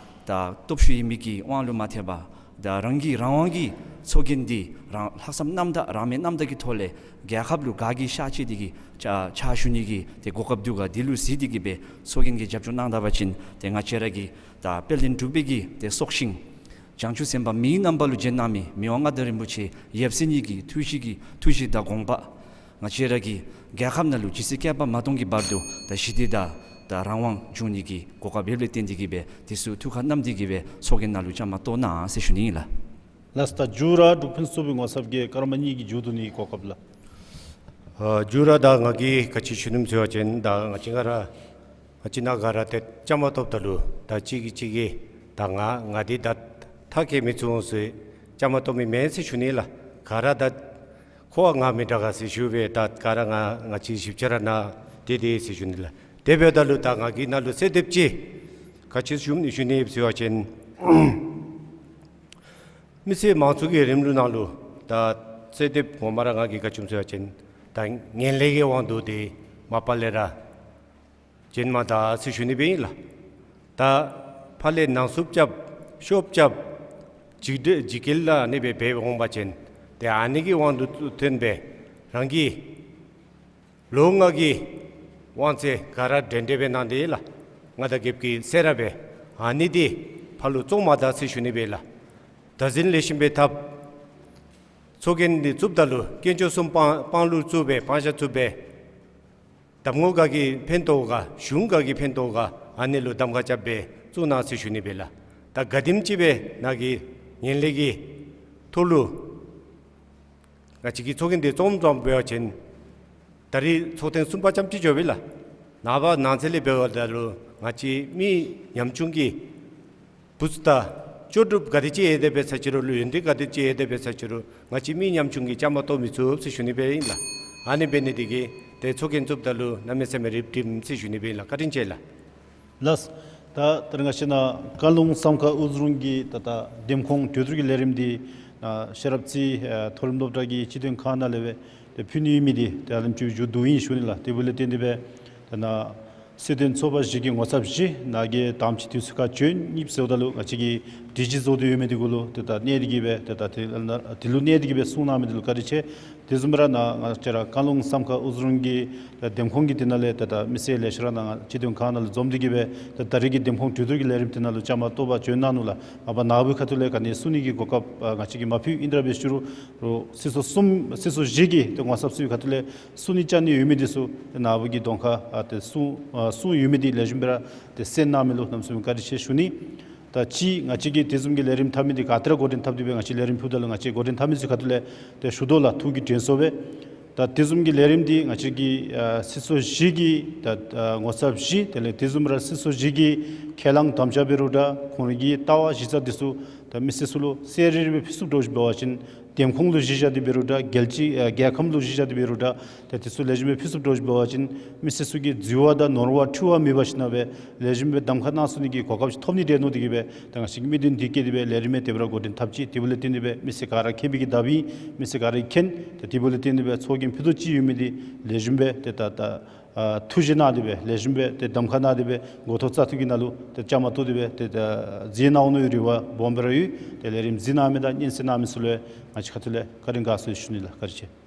ད་སྟོབས་ཤུགས་ཡོད་མི་གི་དབང་ལུ་མ་ཐལ་བར་ད་རང་གི་རང་དབང་གི་ཚོགས་རྒྱན་འདི་རང་ལྷག་བསམ་རྣམ་དག་རང་མོས་རྣམ་དག་གི་ཐོག་ལས་རྒྱལ་ཁབ་ལུ་དགའ་གི་ཤ་ཆེ་འདི་གི་ཕྱག་ཕྱག་ཞུ་ནི་གི་ཏེ་གོ་སྐབས་འདུག་ག། འདི་ལུ་གཟིགས་ཏེ་གིས་སྦེ་ཚོགས་རྒྱན་གྱི་རྒྱབ་སྐྱོར་གནང་ད་པ་ཅིན་ཏེ་ང་བཅས་ར་གི་ད་དཔལ་ལྡན་འབྲུག་པའི་གི་ཏེ་སྲོག་ཤིང་བྱང་ཆུབ་སེམས་དཔའ་མིའི་རྣམ་པ་ལུ་བྱོན་གནང་མི་མི་དབང་མངའ་བདག་རིན་པོ་ཆེ་ཡབ་སྲས་གཉིས་ཀྱི་ཐུགས་བཞེད་ཀྱི་ཐུགས་བཞེད་དང་དགོངས་པ་ང་བཅས་ར་གི་རྒྱལ་ཁབ་ནང་ལུ་ཇི་སྲིད་བསྐལ་པ་མ་སྟོངས་ཀྱི་བར་དུ་ད་ཞི་བདེ་དང་ད་རང་དབང་འབྱུང་ནི་གི་གོ་སྐབས་ཡོདཔ་ལས་བརྟེན་ཏེ་གིས་སྦེ་དེ་ཚུ་ཐུགས་ཁར་བསྣམས་ཏེ་གིས་སྦེ་ཚོགས་རྒྱན་ནང་ལུ་བཅའ་མར་གཏོགས་གནང་ཟེར་ཞུ་ནི་ཨིན་ལགས། ལགས་སོ། ད་མཇུག་ར་འབྲུག་ཕུན་སུམ་ཚོགས་པའི་ངོ་ཚབ་ཀྱིས་ཀརྨ་གཉིས་ཀྱི་མཇུག་བསྡུ་ནི་གོ་སྐབས་ལགས། ཨ་མཇུག་ར་ད་ང་གིས་ག་ཅི་ཞུ་ནི་སྨོ་ཟེར་བ་ཅིན་ད་ང་བཅས་ག་ར་ང་བཅས་ནཱ་ག་ར་ཏེ་བཅའ་མར་གཏོགསཔ་ད་ལུ་ད་གཅིག་གིས་གཅིག་གིས་ད་ང་ང་འདི་ད་མཐར་འཁྱོལ་མི་ཚུགས་འོང་ཟེར་བཅའ་མར་གཏོགས་མི་མེན་ཟེར་ཞུ་ནི་ལགས། ག་ར་ད་ཁོ་བ་ང་མི་དྲག་ག་ཟེར་ཞུ་སྦེ་ད་ག་ར་ང་ང་བཅས་ཞིབ་ཆ་ར་ནཱ་དེ་དེ་ཟེར་ཞུ་ནི་ལགས། དེ་འབདཝ་ད་ལུ་ད་ང་གིས་ནཱ་ལུ་གསོལ་འདེབས་ཅིག་ག་ཅི་ཞུ་ནི་ཞུ་ནི་ཟེར་བ་ཅིན་མི་སེར་མང་གཙོ་གི་རིང་ལུགས་ནང་ལུ་ད་གསོལ་འདེབས་ངོ་མ་ར་ང་གིས་ག་ཅི་སྨོ་ཟེར་བ་ཅིན་ད་ངན་ལྷད་ཀྱི་དབང་དུ་ཏེ་མ་པ་ལས་ར་བྱོན་མ་ད་ཟེར་ཞུ་ནི་སྦེ་ཨིན་ལགས། ད་ཕར་ལས་ནང་འཚུབ་རྐྱབ་ཤོབ་རྐྱབ་འཇིགས་འདྲེ་འཇིགས་སྐུལ་ལ་ཨ་ནི་སྦེ་འབད་འོང་པ་ཅིན་ཏེ་ཨ་ནི་གི་དབང་དུ་བཏོན་སྦེ་རང་གི་ལོ་ལྔ་གི་དབང་ཚད་ག་ར་འདྲན་འདྲ་སྦེ་གནང་སྟེ་ལགས། མངའ་བདག་རྒྱལཔོ་གིས་གསོལ་རས་སྦེ་ཨ་ནི་འདི་ཕར་ལུ་བཙོང་མ་ད་ཟེར་ཞུ་ནི་སྦེ་ལགས། བདག་འཛིན་ལེགས་ཤོམ་སྦེ་འཐབ། ཚོགས་རྒྱན་འདི་བཙུགསཔ་ད་ལུ་དཀོན་མཆོག་གསུམ་དཔང་དཔང་ལུ་བཙུགས་སྦེ་དཔང་བཞག་བཙུགས་སྦེ་གདམ་ངོ་ག་གིས་ཕན་ཐོགས་ག་གཞུང་ག་གིས་ཕན་ཐོགས་ག་ཨ་ནི་ལུ་གདམ་ཁ་རྐྱབ་སྦེ་བཙུགས་གནང་ཟེར་ཞུ་ནི་སྦེ་ལགས། ད་ག་དེམ་ཅིག་སྦེ་ནཱ་གི་ངན་ལྷད་ཀྱི་ཐོག་ལུ་ང་བཅས་ཀྱི་ཚོགས་རྒྱན་འདི་བཙོངམ་བཙོངམ་འབད་བ་ཅིན་ད་རིས་ཚོགས་ཐེངས་གསུམ་པ་ཙམ་ཅིག་འགྱོ་བས་ལགས། ནངས་པ་ནངས་ཚེ་ལས་འབདཝ་ད་ལུ་ང་བཅས་མི་ཉམ་ཆུང་གི་བུཚ་དང་ལྕོགས་གྲུབ་ག་དེ་ཅིག་ཡོད་དེ་འབད་ས་ཅི་རུང་ལུ་ཡོན་ཏན་ག་དེ་ཅིག་ཡོད་དེ་འབད་ས་ཅི་རུང་ང་བཅས་མི་ཉམ་ཆུང་གིས་བཅའ་མར་གཏོགས་མི་ཚུགས་ཟེར་ཞུ་ནི་སྦེ་ཨིན་ལགས། ཨ་ནི་འབད་ནི་འདི་གིས་ཏེ་ཚོགས་རྒྱན་བཙུགསཔ་ད་ལུ་གནམ་མེད་ས་མེད་རིམ་གྲོམ་ཟེར་ཞུ་ནི་སྦེ་ཨིན་ལགས། བཀའ་དྲིན་ཆེ་ལགས། ལགས། ད་ད་རིས་ང་བཅས་ནཱ་བཀང་ལུང་བསམ་ཁ་ཨུ་རུ་གི་ད་ད་འདེམས་ཁོངས་གྲོས་བསྡུར་གྱི་ལས་རིམ་འདི་ནཱ་ཤེས་རབ་རྩེ་ཨེ་མཐོ་རིམ་སློབ་གྲྭ་གི་སྤྱི་དོན་ཁང་ནང་ལས་སྦེ་ ཏེ་ཕུལ་ནི་ཡོད་མི་འདི་ཏེ་ཨ་ནེམ་ཅིག་མཇུག་བསྡུ་ཡི་ཞུ་ནི་ལགས། དེ་འབདཝ་ལས་བརྟེན་ཏེ་སྦེ་ཏེ་ནཱ་སྲིད་དོན་ཚོགས་པ་བཞི་གི་ངོ་ཚབ་གཞི་ནཱ་གིས་དང་པ་ཅིག་དུས་ཚོད་ཁར་བྱོན་ནི་ཟེརཝ་ད་ལུ་ང་བཅས་ཀྱིས་སྒྲིག་གཞི་བཟོ་སྟེ་ཡོད་མི་འདི་གུ་ལུ་ཏེ་ད་གནས་ཏེ་གིས་སྦེ་ཏེ་ད་དེ་ལུ་གནས་ཏེ་གིས་སྦེ་གསུང་གནང་མི་འདི་ལུ་བཀའ་དྲིན་ཆེ། དེ་བཟུམ་སྦེ་ར་ནཱ་ང་བཅས་ར་བཀའ་བློན་བསམ་ཁ་དབུ་བཟུང་གི་ད་འདེམས་ཁོངས་ཀྱི་དེ་ནང་ལས་ཏེ་ད་མི་སེར་ལེ་ཤ་ར་ནཱ་སྤྱི་དོན་ཁང་ནང་ལུ་འཛོམས་ཏེ་གིས་སྦེ་ད་ད་རེས་ཀྱི་འདེམས་ཁོངས་གྲོས་བསྡུར་གྱི་ལས་རིམ་དེ་ནང་ལུ་བཅའ་མར་གཏོགས་པར་བྱོན་གནང་ནུག་ལགས། མ་པ་ནཱ་བུའི་ཁ་ཐུག་ལས་ག་ནི་གསུང་ནི་གི་གོ་སྐབས་ཨ་ང་བཅས་ཀྱིས་མ་ཕུལ། ཨིན་དྲགས་སྦེ་ཞུ་རུང་སྲིད་ཚོགས་གསུམ་སྲིད་ཚོགས་བཞི་གི་ཏེ་ངོ་ཚབ་ཚུ་གི་ཁ་ཐུག་ལས་གསུང་ནི་བཅའ་ནི་ཡོད་མི་འདི་ཚུ་ཏེ་ནཱ་བུ་གི་གདོང་ཁར་ཨ་ཏེ་གསུང་ཨ་གསུང་ཡོད་མི་འདི་ལེགས་ཤོམ་སྦེ་ར་ཏེ་གསན་གནང་མི་ལུ་གནམ་མེད་ས་མེད་བཀའ་དྲིན་ཆེ་ཞུ་ནི། ད་ཅི་ང་བཅས་ཀྱིས་དེ་བཟུམ་གྱི་ལས་རིམ་འཐབ་མི་འདི་ག་ཏེ་ར་འགོ་འདྲེན་འཐབ་སྟེ་སྦེ་ང་བཅས་ལས་རིམ་ཕུལཝ་ད་ལུ་ང་བཅས་འགོ་འདྲེན་འཐབ་མི་ཚུ་གི་ཁ་ཐུག་ལས་ཏེ་ཞུ་དོ་ལགས། ཐུགས་ཀྱི་དྲན་གསོ་སྦེ། ད་དེ་བཟུམ་གྱི་ལས་རིམ་འདི་ང་བཅས་ཀྱི་ཨ་སྲིད་ཚོགས་བཞི་གི་ད་ཨ་ངོ་ཚབ་བཞི་དེ་ལས་དེ་བཟུམ་ར་སྲིད་ཚོགས་བཞི་གི་ཁས་བླངས་དམ་བཅའ་འབད་རུང་འདྲ་ཁོང་རའི་གི་ལྟ་བ་གཞི་རྩ་འདི་ཚུ་ད་མི་སེར་ཚུ་ལུ་གསལ་རི་རི་སྦེ་ཕུལ་ཚུགསཔ་འདྲཝ་ཅིག་འབད་བ་ཅིན་འདེམས་ཁོངས་ལུ་གཞི་བཞག་སྟེ་འབད་རུང་འདྲ་རྒྱལ་སྤྱི་ཨ་རྒྱལ་ཁམས་ལུ་གཞི་བཞག་སྟེ་འབད་རུང་འདྲ་ཏེ་དེ་ཚུ་ལེགས་ཤོམ་སྦེ་ཕུལ་ཚུགསཔ་འདྲཝ་ཅིག་འབད་བ་ཅིན་མི་སེར་ཚུ་གིས་འཛོལ་བ་དང་ནོར་བ་འཁྲུལ་བ་མེད་པ་ཞིན་ན་སྦེ་ལེགས་ཤོམ་སྦེ་གདམ་ཁ་གནང་ཚུགས་ནི་གི་གོ་སྐབས་ཅིག་ཐོབ་ནི་འདྲས་མནོ་སྟེ་གིས་སྦེ་ད་ང་བཅས་ཀྱིས་དམིགས་དོན་འདི་བསྐྱེད་དེ་སྦེ་ལས་རིམ་དེ་སྦེ་ར་འགོ་འདྲེན་འཐབ་ཅི། དེ་འབདཝ་ལས་བརྟེན་ཏེ་སྦེ་མི་སེར་ག་ར་མཁྱེན་པའི་གི་བརྡ་འབདཝ་ཨིན། མི་སེར་ག་ར་མཁྱེན། ཏེ་དེ་འབདཝ་ལས་བརྟེན་ཏེ་སྦེ་ཚོགས་རྒྱན་ཕུད་རྡོག་ཅིག་ཡོད་མི་འདི་ལེགས་ཤོམ་སྦེ་ཏེ་ད་ད་ཨ་ཐུགས་བཞེས་གནང་སྟེ་སྦེ་ལེགས་ཤོམ་སྦེ་ཏེ་གདམ་ཁ་གནང་སྟེ་སྦེ་འགོ་ཐོག་བཙག་འཐུ་གི་ནང་ལུ་ཏེ་བཅའ་མར་གཏོགས་ཏེ་སྦེ་ཏེ་ད་མཛད་གནང་འོང་མནོ་བའི་རེ་བ་སྦོམ་སྦེ་ར་ཡོད། ཏེ་ལས་རིམ་གཟིགས་གནང་མི་དང་སྙན་གསན་གནང་མི་ཚུ་ལུ་ང་བཅས་ཁ་ཐུག་ལས་བཀའ་དྲིན་དགའ་ཚོར་ཞུ་ནི་ལགས། བཀའ་དྲིན་ཆེ།